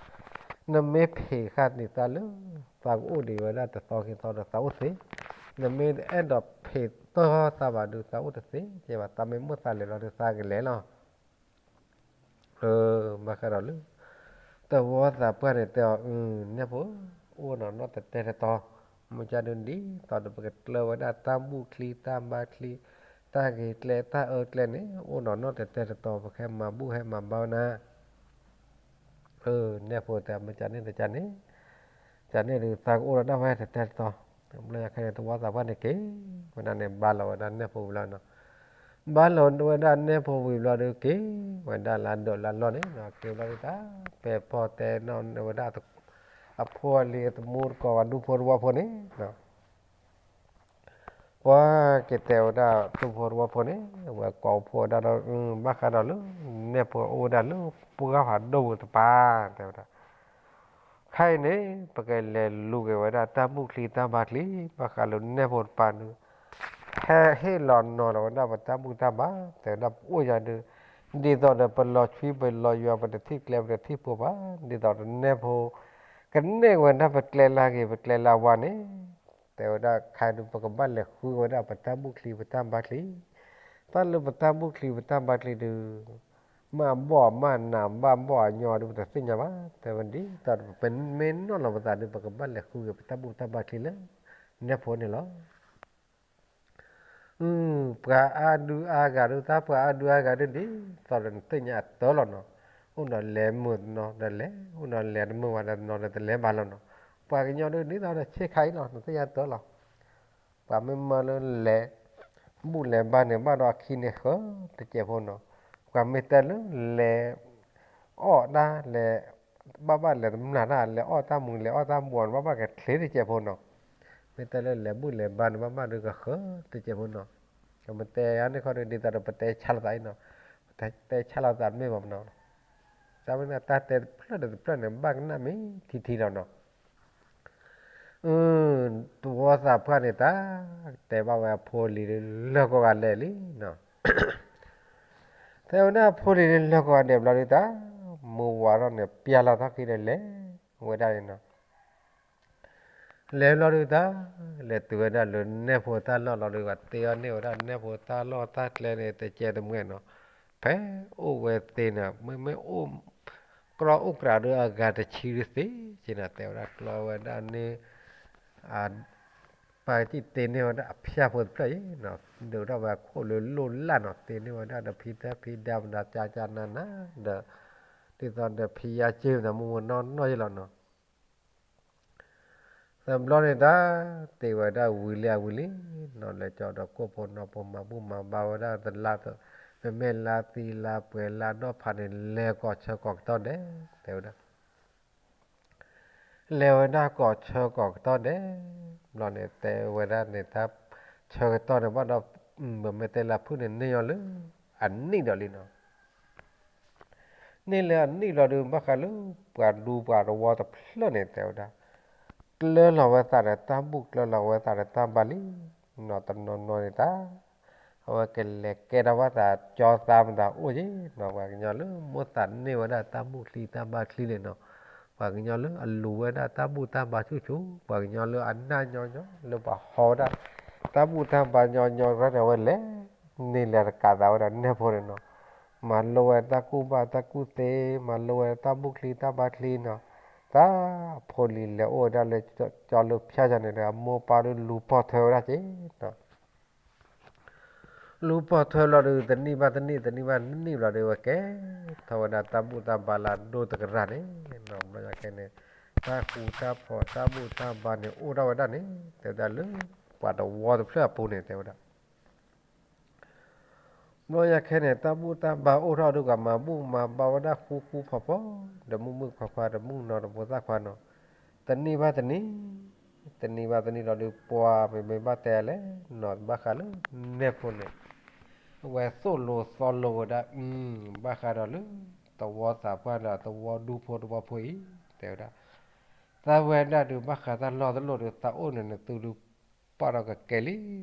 နမ့ၢ်ဖံးဃာ်န့ၢ်သးလၢ သးကအိၣ်ဒံးဝဲဒၣ်တသီခံသီဒီးသးအိၣ်သ့, နမ့ၢ်အဲၣ်ဒိးဖံးတီၢ်သးဘၣ်ဒီး သးအိၣ်တသ့ကဲဘၣ်, သးမ့ၢ်မိၣ်သးလဲၤလီၤဒီး သးကလဲၤလီၤ. ဘၣ်ဃးဒီးလၢ သဝီသးပှၢ်န့ၣ်တဲအီၤ, နဲၣ်ဖိ, အိၣ်နီၢ်နီၢ်တတဲတတီၤ, မ့ၢ်ကဒုးဒ်သိးဒီး ပကကျၢၤဝဲဒၣ်တၢ်ဘူၣ်ချံတၢ်ဘါချံ, တၢ်ဂ့ၤကျဲ တၢ်အၢကျဲန့ၣ် အိၣ်နီၢ်နီၢ်တတဲတတီၤ ပကဟဲမၤဘူၣ်ဟဲမၤဘါဝဲနၤ. နဲၣ်ဖိတဲ မ့ၢ်ကန့ၣ်တကန့ၣ်, ကန့ၣ်ဒုး သးကအိၣ်ဒီးဒၣ်ဝဲတတဲတတီၤ. ဘျီယၤခဲန့ၣ် သဝီသးပှၢ်န့ၣ်က့ၤဝဲဒၣ်န့ၣ် ဘါလီၤဝဲဒၣ်နဲၣ်ဖိဝံၤလီၤနီၤ. ဘါလီၤဝဲဒၣ်နဲၣ်ဖိဝံၤဘျီဒီး က့ၤဝဲဒၣ်လၢအဒၢးလၢအလီၢ်န့ၣ်နီၤ, က့ၤဘျီဒုးတၢ် ပဲာ်ဖီတဲနီၣ်ဝဲဒၣ် အဖိအလံၤအသမူတကိး ပှၤဒူဖိတဝီဖိန့ၣ် ပှၤက့ၤတဲဝဲဒၣ် ဒူဖိတဝီဖိန့ၣ် ဝဲကိးဖိဝဲဒၣ်ဒီး ဘၣ်ဃးဒီးလၢ နဲၣ်ဖိအိၣ်ဝဲဒၣ်လၢ ပှၢ်ဖးဒိၣ်ပူၤတပၤ တဲဝဲဒၣ်, ခဲအံၤန့ၣ် ပကလဲၤလူၤက့ၤဝဲဒၣ်တၢ်ဘူၣ်ချံတၢ်ဘါချံ, ဘၣ်ဃးလၢနဲၣ်ဖိတပၤဒုး ဟဲဟ့ၣ်လီၤနီၤလီၤဝဲဒၣ်ပတၢ်ဘူၣ်တၢ်ဘါ, တဲဝဲဒၣ် ပအိၣ်ယၤဒုး ဒ်သိးဒီးပလီၤဆွံပလီၤယွၤ ပတထံၣ်ကျဲပတထံၣ်ဖိဘၣ်, ဒ်သိးဒီးနဲၣ်ဖိ ကန့ၢ်ဝဲဒၣ်ပကျဲလၢဂ့ၤ ပကျဲလၢဝါန့ၣ် တဲဝဲဒၣ်ခဲဒုး ပကဘၣ်လဲၤဃုဝဲဒၣ်ပတၢ်ဘူၣ်ချံပတၢ်ဘါချံ, တၢ်လၢပတၢ်ဘူၣ်ချံပတၢ်ဘါချံဒုး မ့ၢ်အဘီၣ်မ့ၢ်နးဘၣ်ဘီၣ်အညီဒုး ပတသ့ၣ်ညါဘၣ်, တဲဝဲဒ်သိးဒီး ပမ့ၢ်နီၢ်လီၤပသးဒုး ပကဘၣ်လဲၤဃုက့ၤပတၢ်ဘူၣ်တၢ်ဘါချံလၢ နဲၣ်ဖိန့ၣ်လီၤ. ပှၤအါဒုအါဂၤဒုး တၢ်ပှၤအါဒုအါဂၤဒုး ဒ်သိးဒီးနသ့ၣ်ညါအတၢ်လီၤနီၤ, အိၣ်ဒီးလဲၤမုာ်နီၤဒီးလဲၤ, အိၣ်ဒီးလဲၤတမုာ်ဝဲဒီးနီၤဒီးတလဲၤဘၣ်လီၤနီၤ, ပှၤကညီဒုး ဒ်သိးဒီးဆ့ခါအံၤလီၤ နသ့ၣ်ညါတၢ်လီၤ. ပှၤမ့ၢ်မၢလၢလဲၤ ဘူၣ်လဲၤဘါန့ၣ် ဘၣ်ဒီးအခံန့ၣ်ဃၢၤတစဲးဖိနီၤ, ပှၤမ့ၢ်တဲလၢလဲၤ အီၣ်တၢ်လဲၤ ဘၣ်ဘၣ်လဲၤတမျၢ်တၢ် လဲၤအီၣ်တၢ်မူၤ လဲၤအီၣ်တၢ်ဘှီးန့ၣ် ဘၣ်ဘၣ်ကချ့တစဲးဖိနီၤ, မ့ၢ်တဲလၢလဲၤဘူၣ်လဲၤဘါန့ၣ် ဘၣ်ဘၣ်ဒုးကဃၢၤတစဲးဖိနီၤ, ကမ့ၢ်တဲအန့ၣ်ခီဒုး ဒ်သိးဒီးပတဲဆါလိာ်သးအံၤနီၤ, ပတဲဆါလိာ်သးတမ့ၢ်ဘၣ်မနီၤ, တၢ်မ့ၢ်တၢ်တဲတဖျၢၣ်ဒီးတဖျၢၣ်န့ၣ် ဘၣ်ကနၣ်မ့ၢ်ထံထံလီၤနီၤ. သဝီသးပှၢ်န့ၣ်တၢ် တဲဘၣ်ဝဲအဖိအလံၤဒုး လၢာ်ကိးဂၤဒဲးလံနီၤ, တဲဝဲဒၣ်အဖိအလံၤဒုး လၢာ်ကိးဂၤဒဲးဘျီဒုးတၢ် မုၢ်ဝါထီၣ်န့ၣ် ပျၢ်လီၤထီၣ်ခံဒီးလဲၤဝဲဒၣ်န့ၣ်နီၤ, လဲၤဘျီဒုးတၢ် လဲၤတုၤဝဲဒၣ်လၢနဲၣ်ဖိတၢ်လီၢ်လီၤဒုး ပှၤတ့အီၤန့ၢ်ဝဲဒၣ်နဲၣ်ဖိတၢ်လီၢ်တၢ်ကျဲန့ၣ် တကဲတမှဲနီၤ, ဖဲအိၣ်ဝဲသ့န့ၣ် မ့မ့ၢ်အိၣ် ကြီအိၣ်ကြးဒုး အဂၤတဆံဒုးသ့က့နီၤ, တဲဝဲဒၣ်ကျီဝဲဒၣ်န့ၣ် ပာ်ကံၣ်တ့န့ၢ်ဝဲဒၣ်အဖၠၣ်ဖိတဖျၢၣ်အံၤနီၤ, ဒုးထီၣ်ဝဲအခိၣ်လၢလိၢ်လၢ်နီၤ, တ့န့ၢ်ဝဲဒၣ်ဒီးဖံတဲဖံဒဲမတၤ ကၠၢ်ကၠၢ်နးနးဒီး ဒ်သိးဒီးဖံယါက့ၢ်မတၤမူမူနီၢ်နီၢ်ယ့လီၤနီၤ. သဘျီန့ၣ်တၢ် တ့ဝဲဒၣ်ဝံၤလံအဝံၤလံနီၤ, လဲၤကၠီဒီးကိၣ်ဖိနီၢ်ဖိ မၤဘူၣ်မၤဘါဝဲဒၣ်တလါ, မ့မ့ၢ်လါသံလါပှဲၤလါဒီဖးန့ၣ် လဲၤကိးဆၢကိးကတီၢ်ဒဲး တဲဝဲဒၣ် လဲၤဝဲဒၣ်ကိးဆၢကိးကတီၢ်ဒဲး, ဘျီန့ၣ် တဲဝဲဒၣ်န့ၣ် တၢ်ဆၢကတီၢ်န့ၣ်ဘၣ်ဒီး ပမ့ၢ်တဲလၢဖုၣ်န့ၣ် န့ၢ်ညီလၢ အနံၣ်ဒီးလံနီၤ. န့ၢ်လၢအနံၣ်လီၤဒုး ဘၣ်ဃးလၢ ပှၤဒူပှၤတဝီတဖျၢၣ်န့ၣ် တဲဝဲဒၣ် ကျၢလီၤဝဲသးဒီးတၢ်ဘူၣ် ကျၢလီၤဝဲသးဒီးတၢ်ဘါလံနီၤ, တနီၤနီၤန့ၣ်တၢ် အဝဲကလဲၤကဲထီၣ်ဘၣ်သး ကၠီသးမတၤအိၣ်က့နီၤ, ပှၤကညီလၢမိၣ်သးန့ၢ်ဝဲဒၣ်တၢ်ဘူၣ်ချံတၢ်ဘါချံန့ၣ်နီၤ, ပှၤကညီလၢအလူၤဝဲဒၣ်တၢ်ဘူၣ်တၢ်ဘါဆူၣ်ဆူၣ်, ပှၤကညီလၢအနၢ်ညီညီ လၢပှၤဟီဝဲဒၣ် တၢ်ဘူၣ်တၢ်ဘါညီညီ ရၢန့ၣ် အဝဲလဲၤ န့ၢ်လဲၤတကးသးဝဲဒၣ်နဲၣ်ဖိန့ၣ်နီၤ, မၤလိဝဲတၢ်ကူၣ်ဘၣ်တၢ်ကူၣ်သ့, မၤလိဝဲတၢ်ဘူၣ်ချံတၢ်ဘါချံနီၤ, တၢ်ဖိလံၤလဲၤအိၣ်ဝဲဒၣ်လၢကၠီလၢဖၠၣ်ယၤန့ၣ်ဒီး အမိၢ်ပၢ်ဒုးလူၤပိာ်ထွဲဝဲဒၣ်က့နီၤ လူၤပိာ်ထွဲလီၤဒုး တနံၣ်ဘၣ်တနံၣ် တနံၣ်ဘၣ်တနံၣ်ဘျီဒုး ဝဲကဲထီၣ်ဝဲဒၣ်တၢ်ဘူၣ်တၢ်ဘါလၢအဒိၣ်တကရၢ်န့ၣ်နီၤ, ဘျီယၤခဲန့ၣ် တၢ်ဃူတၢ်ဖိးတၢ်ဘူၣ်တၢ်ဘါန့ၣ် အိၣ်ထီၣ်ဝဲဒၣ်န့ၣ် တဲဝဲဒၣ်လၢ ပှၤတဝီတဖျၢၣ်အပူၤန့ၣ် တဲဝဲဒၣ် ဘျီယၤခဲန့ၣ် တၢ်ဘူၣ်တၢ်ဘါအိၣ်ထီၣ်ဒုး ကမၤဘူၣ်မၤဘါဝဲဒၣ်ဃူဃူဖိးဖိး ဒီးမုၣ်မုၣ်ခွါခွါ ဒီးမုၣ်ကနီၤဒီးဖိသၣ်ခွါနီၤ, တနံၣ်ဘၣ်တနံၣ် တနံၣ်ဘၣ်တနံၣ်လီၤဒုး ပှၤမ့မ့ၢ်ဘၣ်တဲလဲၣ်နီၤ ဘၣ်ဃးလၢနဲၣ်ဖိန့ၣ် ဝဲသိၣ်လိသီလိဝဲဒၣ် ဘၣ်ဃးဒီးလၢ သဝီသးပှၢ်ဒီးသဝီဒူဖိတဝီဖိအံၤ တဲဝဲဒၣ် သးဝဲဒၣ်ဒုး ဘၣ်ဃးတၢ်လီၢ်တလိၣ်ဒုး သးအိၣ်န့ၣ် နသုဒုး ပာ်ဒီးကကဲလံ,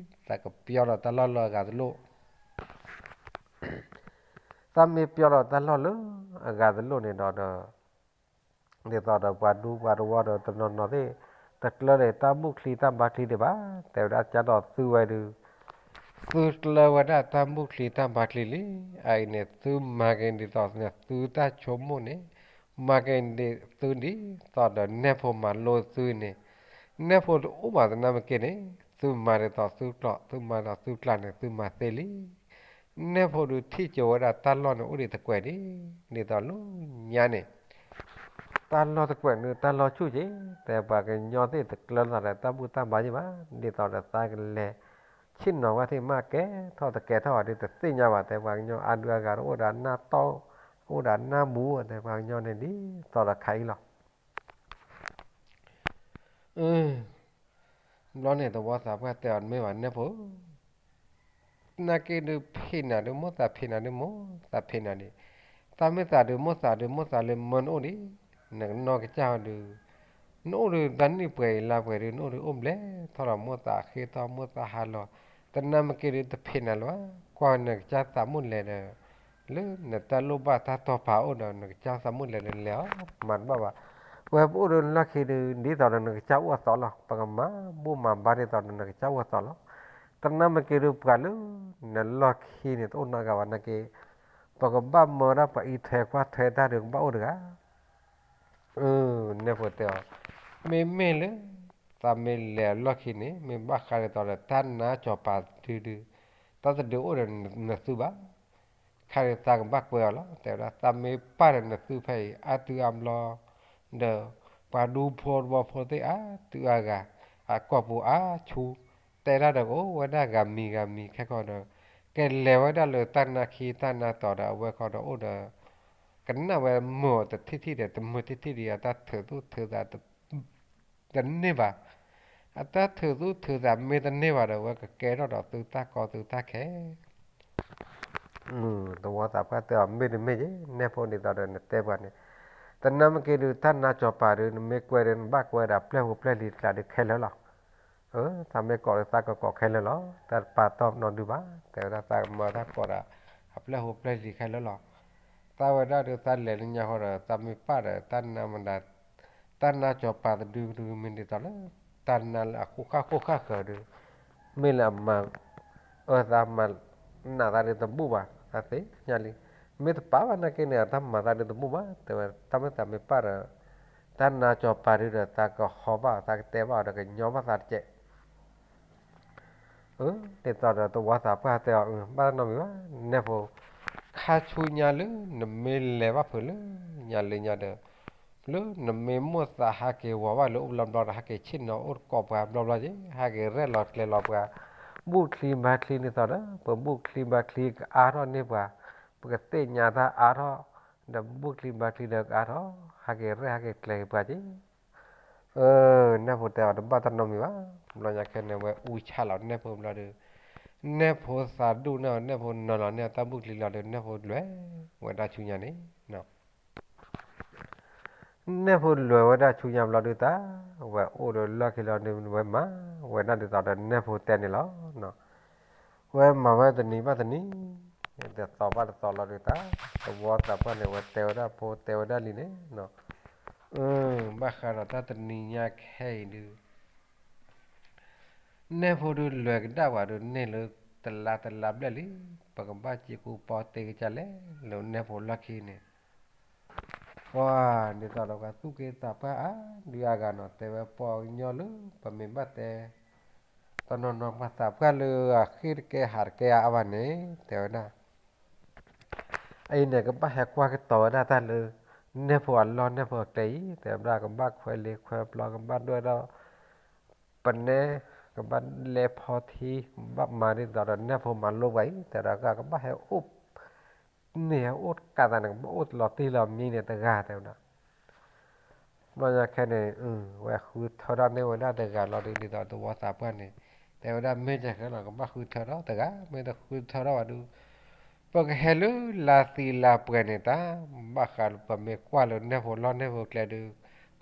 သးကပျီဒီးတၢ်လီၢ်လၢအဂၤတလိၣ် သးမ့ၢ်ပျီဒီးတၢ်လီၢ်လၢအဂၤတလိၣ်န့ၣ်ဒီးဒီး ဒ်သိးဒီးပှၤဒူပှၤတဝီဒီးတနီၤနီၤသ့ၣ် တကျၢၤဒီးတၢ်ဘူၣ်ချံတၢ်ဘါချံဒံးဘၣ်, တဲဝဲဒၣ်ကၢ်ဒီးသုဝဲဒုး သုကျၢၤဝဲဒၣ်တၢ်ဘူၣ်ချံတၢ်ဘါချံလံ. အအံၤန့ၣ် သုမၤက့ၤဒ်သိးန့ၣ် သုတၢ်ဆိကမိၣ်န့ၣ် မၤက့ၤဒ်သုဒ်သိးဒီးနဲၣ်ဖိမၤလိသုန့ၣ် နဲၣ်ဖိတအိၣ်ဘၣ်သနာ်က့န့ၣ် သုမၤဒ်သိးသုကျိာ် သုမၤဒ်သိးသုကျါန့ၣ် သုမၤသ့လံ. နဲၣ်ဖိဒုးထံၣ်ကၠိဝဲဒၣ်တၢ်လီၢ်န့ၣ်အိၣ်ဒံးတကွဲးဒံး ဒ်သိးလၢညါန့ၣ် တၢ်လီၢ်တကွဲးန့ၣ် တၢ်လီၢ်ဆူၣ်က့ၤ တဲပှၤကညီသ့ၣ်တကျၢၤသးဒီးတၢ်ဘူၣ်တၢ်ဘါယ့ၢ်ဘၣ်, ဒ်သိးဒီးသးကလဲၤ ဆ့ၣ်နီၤဝဲသ့ၣ်မးကဲထီၣ်တကဲထီၣ်ဘၣ်ဒုးတသ့ၣ်ညါဘၣ်, တဲပှၤကညီအါဒုးအါဂၤတအိၣ်ဒီးနၢ်တီၢ် အိၣ်ဒီးနၢ်မူ တဲပှၤကညီန့ၣ်ဒ်သိးဒီးခါအံၤလီၤ. ဘျီန့ၣ်သဝီသးပှၢ်တဲအီၤတမ့ၢ်ဘၣ်နဲၣ်ဖိ နာ်က့ဒုးဖံးနၤဒုးမိၣ်သးဖံးနၤဒုးမိၣ်သးဖံးနၤဒံး, သးမ့ၢ်သးဒုးမိၣ်သးဒုးမိၣ်သးလၢမၢနအိၣ်ဒံး, နကနီၢ်ကစၢ်ဟီဒုး, နအိၣ်ဒုးတၢ်နံၣ်ပှဲၤအံၤလါပှဲၤဒုး နအိၣ်ဒုးအိၣ်ဘျဲၣ်ထီၣ်ဒီးမိၣ်သးဃ့ထီၣ်မိၣ်သးဟးလီၤ, တနာ်မ့ၢ်က့ၤဒုးတဖံးနၤလၢၤဘၣ်, ကွၢ်နကစၢ်သးမိၣ်လဲၤဒီး လၢနတၢ်လိၣ်ဘၣ်တၢ်တီၢ်ပာ်အိၣ်ဒီး နကစၢ်သးမိၣ်လဲၤဒီးလဲၤအီၤ မၤတဘၣ်ဘၣ်, ပဝဲပအိၣ်ဒုးလီၢ်ခံဒုး ဒ်သိးဒီးနကစၢ်အိၣ်အသီလီၤ, ပကမၤဘူၣ်မၤဘါဒ်သိးဒီးနကစၢ်အိၣ်အသီလီၤ, တနာ်မ့ၢ်က့ၤဒုးပှၤလၢ နလီၢ်ခံန့ၣ် တအိၣ်နီတဂၤဘၣ်နာ်က့, ပကဘၣ်မၢဝဲဒၣ်ပှၤအံးထွဲကွၢ်ထွဲတၢ်ဒုးကဘၣ်အိၣ်တဂၤ နဲၣ်ဖိတဲအီၤ, မ့မ့ၢ်လၢ သးမ့ၢ်လဲၤအလီၢ်ခံန့ၣ် မ့ၢ်ဘၣ်ဃးဒ်သိးဒီးတၢ်နါစီၤပၤတဒုဒု, တၢ်တဒုအိၣ်ဒီးနသုဘၣ်, ခါဒုးသးကဘၣ်ကွဲအီၤလီၤ, တဲဝဲဒၣ်သးမ့ၢ်ပာ်ဒီးနသုဖဲအံၤ အါတုၤအါဘျီ ဒီး ပှၤဒူဖိတဝီဖိသ့ၣ်အါတုၤအါဂၤ အကိာ်ပူၤအါဆူ တဲဒၣ်ဒီးကအိၣ်ဝဲဒၣ်ဂၤမံၤဂၤမံၤခဲခီဒီး ကလဲၤဝဲဒၣ်လၢတၢ်နါခံတၢ်နါတီၤဒီးအဝဲခီဒီးအိၣ်ဒီး ကနၣ်ဝဲမုာ်အီၤတထံၣ်ထံၣ်ဒီးတမုာ်ထံၣ်ထံၣ်ဒီး အတၢ်ထုးသူၣ်ထုးသးတန့ၢ်ဘၣ်, အတၢ်ထုးသူၣ်ထုးသးမ့ၢ်တန့ၢ်ဘၣ်ဒီး အဝဲကကဲထီၣ်ဒီးသုတၢ်ကီသုတၢ်ခဲ သဝီသးပှၢ်တဲအီၤ မ့တမ့ၢ်ယဲ နဲၣ်ဖိဒ်သိးဒီးနတဲပှၤန့ၣ်, တနာ်မ့ၢ်က့ၤဒုး တၢ်နါစီၤပၤဒုး နမ့ၢ်ကွဲးဒီး နဘၣ်ကွဲးဒၣ်ပျဲၢ်ဖိပျဲၢ်လံၤတကျါဒုးခဲလၢာ်လီၤ. သးမ့ၢ်ကိးဒီး သးကကိးခဲလၢာ်လီၤ. တၢ်တပာ်တီၢ်နီတဒုဘၣ်, တဲဝဲဒၣ်သးကမၤတၢ်ကိးဒၣ် အပျဲၢ်ဖိပျဲၢ်လံၤခဲလၢာ်လီၤ. သးဝဲဒၣ်ဒုး သးလဲၤလၢညါဃီဒီး သးမ့ၢ်ပာ်ဒီး တၢ်နါမတၤ တၢ်နါစီၤပၤတဒုဒုး မ့ၢ်ဒ်သိးလၢ တၢ်နါလၢအဃိၣ်ဃၣ်ဃိၣ်ဃၣ်ဃၢၤဒုး မ့ၢ်လၢအမၤ အၢသးမၤနးသးဒုးတဘူၣ်ဘၣ်, သးသ့ၣ်ညါလံ. မ့ၢ်တပာ်ဘၣ်နာ်က့န့ၣ် အတၢ်မၤသးဒုးတဘူၣ်ဘၣ်, တဲဝဲ တၢ်မ့ၢ်သးမ့ၢ်ပာ်ဒီး တၢ်နါစီၤပၤဒုးဒီး သးကဟီဘၣ် သးကတဲဘၣ်အီၤဒီး ကညီဘၣ်သးတကဲး. ဒ်သိးဒီးသဝီသးပှၢ်တဲအီၤ ဘၣ်တၢ်နီတမံၤဘၣ်, နဲၣ်ဖိ ခါဆူညါလၢ နမ့ၢ်လဲၤဘၣ်ဖုးလၢ ညါလၢညါဒီး လၢနမ့ၢ်မိၣ်သးဟးက့ၤဝီၤဘၣ်လၢအိၣ်ဘျီဘျီဒီး ဟးက့ၤဆ့ၣ်နီၤအိၣ်တကိးပှၤဘျီဘျီက့ၤ, ဟးက့ၤရဲၣ်လီၤကျဲၤလီၤပှၤ, ဘူၣ်ချံဘါချံဒ်သိးဒီး ပဘူၣ်ချံဘါချံကအါထီၣ်န့ၢ်ပှၤ, ပကသ့ၣ်ညါတၢ်အါထီၣ်, ဒီးဘူၣ်ချံဘါချံဒီးကအါထီၣ်, ဟးက့ၤရဲၣ်ဟးက့ၤကျဲၤက့ၤပှၤက့ၤ အၢ နဲၣ်ဖိတဲအီၤတဘၣ်တၢ်နီတမံၤဘၣ်, ဘျီညါခဲန့ၣ် ဝဲအူဆါလီၤနဲၣ်ဖိဘျီဒီး, နဲၣ်ဖိသးဒူၣ်န့ၢ်အီၤ နဲၣ်ဖိနီၤလီၤန့ၢ်အီၤတၢ်ဘူၣ်ချံလီၤဒီး နဲၣ်ဖိလဲၤဝဲဒၣ်ဆူညါန့ၣ် နဲၣ်ဖိလဲၤဝဲဒၣ်ဆူညါဘျီဒုးတၢ်, ဝဲအိၣ်ဒီးလီၢ်ခံလီၤဒီး ဝဲမၤဝဲဒၣ်ဒ်သိးဒီးနဲၣ်ဖိတဲန့ၣ်လီၤ. ဝဲမၤဝဲတနံၤဘၣ်တနံၤ, တသီဘၣ်တသီလီၤဒုးတၢ်, သဝီသးပှၢ်န့ၣ် ဝဲတဲဝဲဒၣ်ဖိတဲဝဲဒၣ်လံန့ၣ်, ဘၣ်ဃးဒီးတၢ်တနံၤညါခဲအံၤဒုး နဲၣ်ဖိဒုးလဲၤကဒါဝဲဒုးန့ၢ်လၢတလါတလါဘျဲၣ်လံ, ပကဘၣ်စ့ကူပီတ့ကစၢ်လဲၣ် လၢနဲၣ်ဖိလီၢ်ခံန့ၣ်, ပှၤဒ်သိးဒီးပှၤသူၣ်က့သးပှၢ်အါဒုးအါဂၤနီၤ တဲဝဲပှၤကညီလၢ ပမ့ၢ်ဘၣ်တဲ တနီၤနီၤပှၤသးပှၢ်လၢအဃ့ၢ်တကဲဟးတကဲအါဘၣ်န့ၣ် တဲဝဲဒၣ် အအံၤန့ၣ် ကဘၣ်ဟဲကွၢ်ကတီၤဝဲဒၣ်တၢ်လၢ နဲၣ်ဖိအလီၢ်နဲၣ်ဖိအကျဲအံၤ တဲဝဲဒၣ် ကဘၣ်ခွဲးလ့ခွဲးပျီ ကဘၣ်ဒွဲၣ်ဒီး ပနဲ ကဘၣ်လဲၤဖီထံ ဘၣ်မၤဒ်သိးဒီးနဲၣ်ဖိမၤလိပှၤအံၤ တဲဝဲဒၣ် ကဘၣ်ဟဲအိၣ် န့ၣ်ဟဲအိၣ်တကးသးန့ၣ် ကဘၣ်အိၣ်လီၤတံၢ်လီၤမံန့ၣ်တဂၤ တဲဝဲဒၣ် ဘျီညါခဲန့ၣ် ဝဲဃုထၢထီၣ်န့ၢ်ဝဲဒၣ်တဂၤလီၤဒုး ဒ်သိးသဝီသးပှၢ်န့ၣ် တဲဝဲဒၣ်မ့ၢ်တဂၤလီၤ ကဘၣ်ဃုထၢထီၣ်တဂၤ မ့ၢ်တဃုထၢထီၣ်ဘၣ်ဒုး ပကဟဲလၢလါသံလါပှဲၤန့ၣ်တၢ် ဘၣ်ဃးလၢပမ့ၢ်ကွၢ်လၢနဲၣ်ဖိလီၢ်နဲၣ်ဖိကျဲဒုး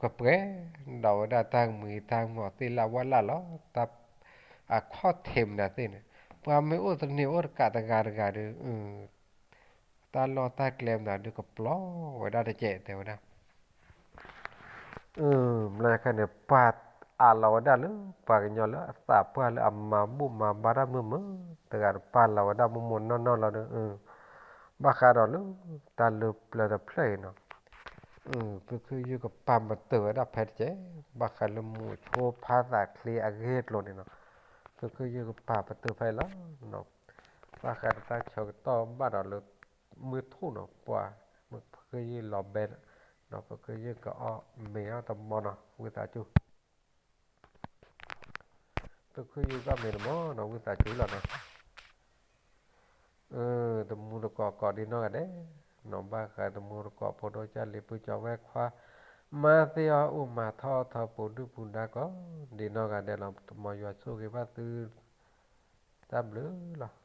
ကပှဲၤဒီးဝဲဒၣ်တၢ်မံၤတၢ်မီၤသ့ၣ်လၢဝၣ်လၢ်လီၤ အခီၣ်ထံးမနုၤသ့ၣ်န့ၣ် ပှၤမ့ၢ်အိၣ်တန့ၢ်အိၣ်တကးတဂၤတဂၤဒုး တၢ်လီၢ်တၢ်ကျဲမနုၤဒုးကပျီဝဲဒၣ်တကဲး တဲဝဲဒၣ်. အၢ မျီခဲန့ၣ် ပှၤအးလီၤဝဲဒၣ်လၢ ပှၤကညီလၢအသးပှၢ်လၢအမၤဘူၣ်မၤဘါတၢ်မုာ်မုာ် တဂၤတပာ်လီၤဝဲဒၣ်မိၢ်မိၢ်နီၢ်နီၢ်လီၤဒီး ဘၣ်ဃးဒီးလၢ တၢ်လၢပျၢၤတဖျၢၣ်အံၤနီၤ သုးခိၣ်ယုၢ်ကပာ်ပတုာ်ဝဲဒၣ်ဖဲတကဲး ဘၣ်ဃးလၢမူးဆိဖါသးချ့အဂ့ၢ်အကျိၤန့ၣ်နီၤ သုးခိၣ်ယုၢ်ကပာ်ပတုာ်ဖဲအံၤလီၤ. ဘၣ်ဃးဒီးတၢ်ဆၢကတီၢ်ဘၣ်ဒီးလၢ မုၢ်ထူၣ်နီၤ ပှၤ မုၢ်ဖုကယုၢ်လီၤဘဲ ဒီးဖုကယုၢ်ကအီၣ်မ့ၤအီၣ်တမီၤနီၤ ဝံသးစူၤ သုးခိၣ်ယုၢ်ကအီၣ်မ့ၤတမီၤနီၤ ဝံသးစူၤလီၤနီၤ တမူတကိးကိးဒ်နီၢ်ဂၤဒဲးနီၤ ဘၣ်ဃးတမူတကိးဖိဒိၣ်ကၢ်လံၤ ပုၢ်ကၠီဝဲၢ်ခွါ မၤသ့ၣ်အီၣ်အိၣ်မၤထီၣ်ထီပူၤဒုၣ်ပူၤဒါကိး ဒ်နီၢ်ဂၤဒဲးလီၤ တမီၤယွၤဆိၣ်ဂ့ၤဘၣ်သု တၢ်ဘျုးလီၤ.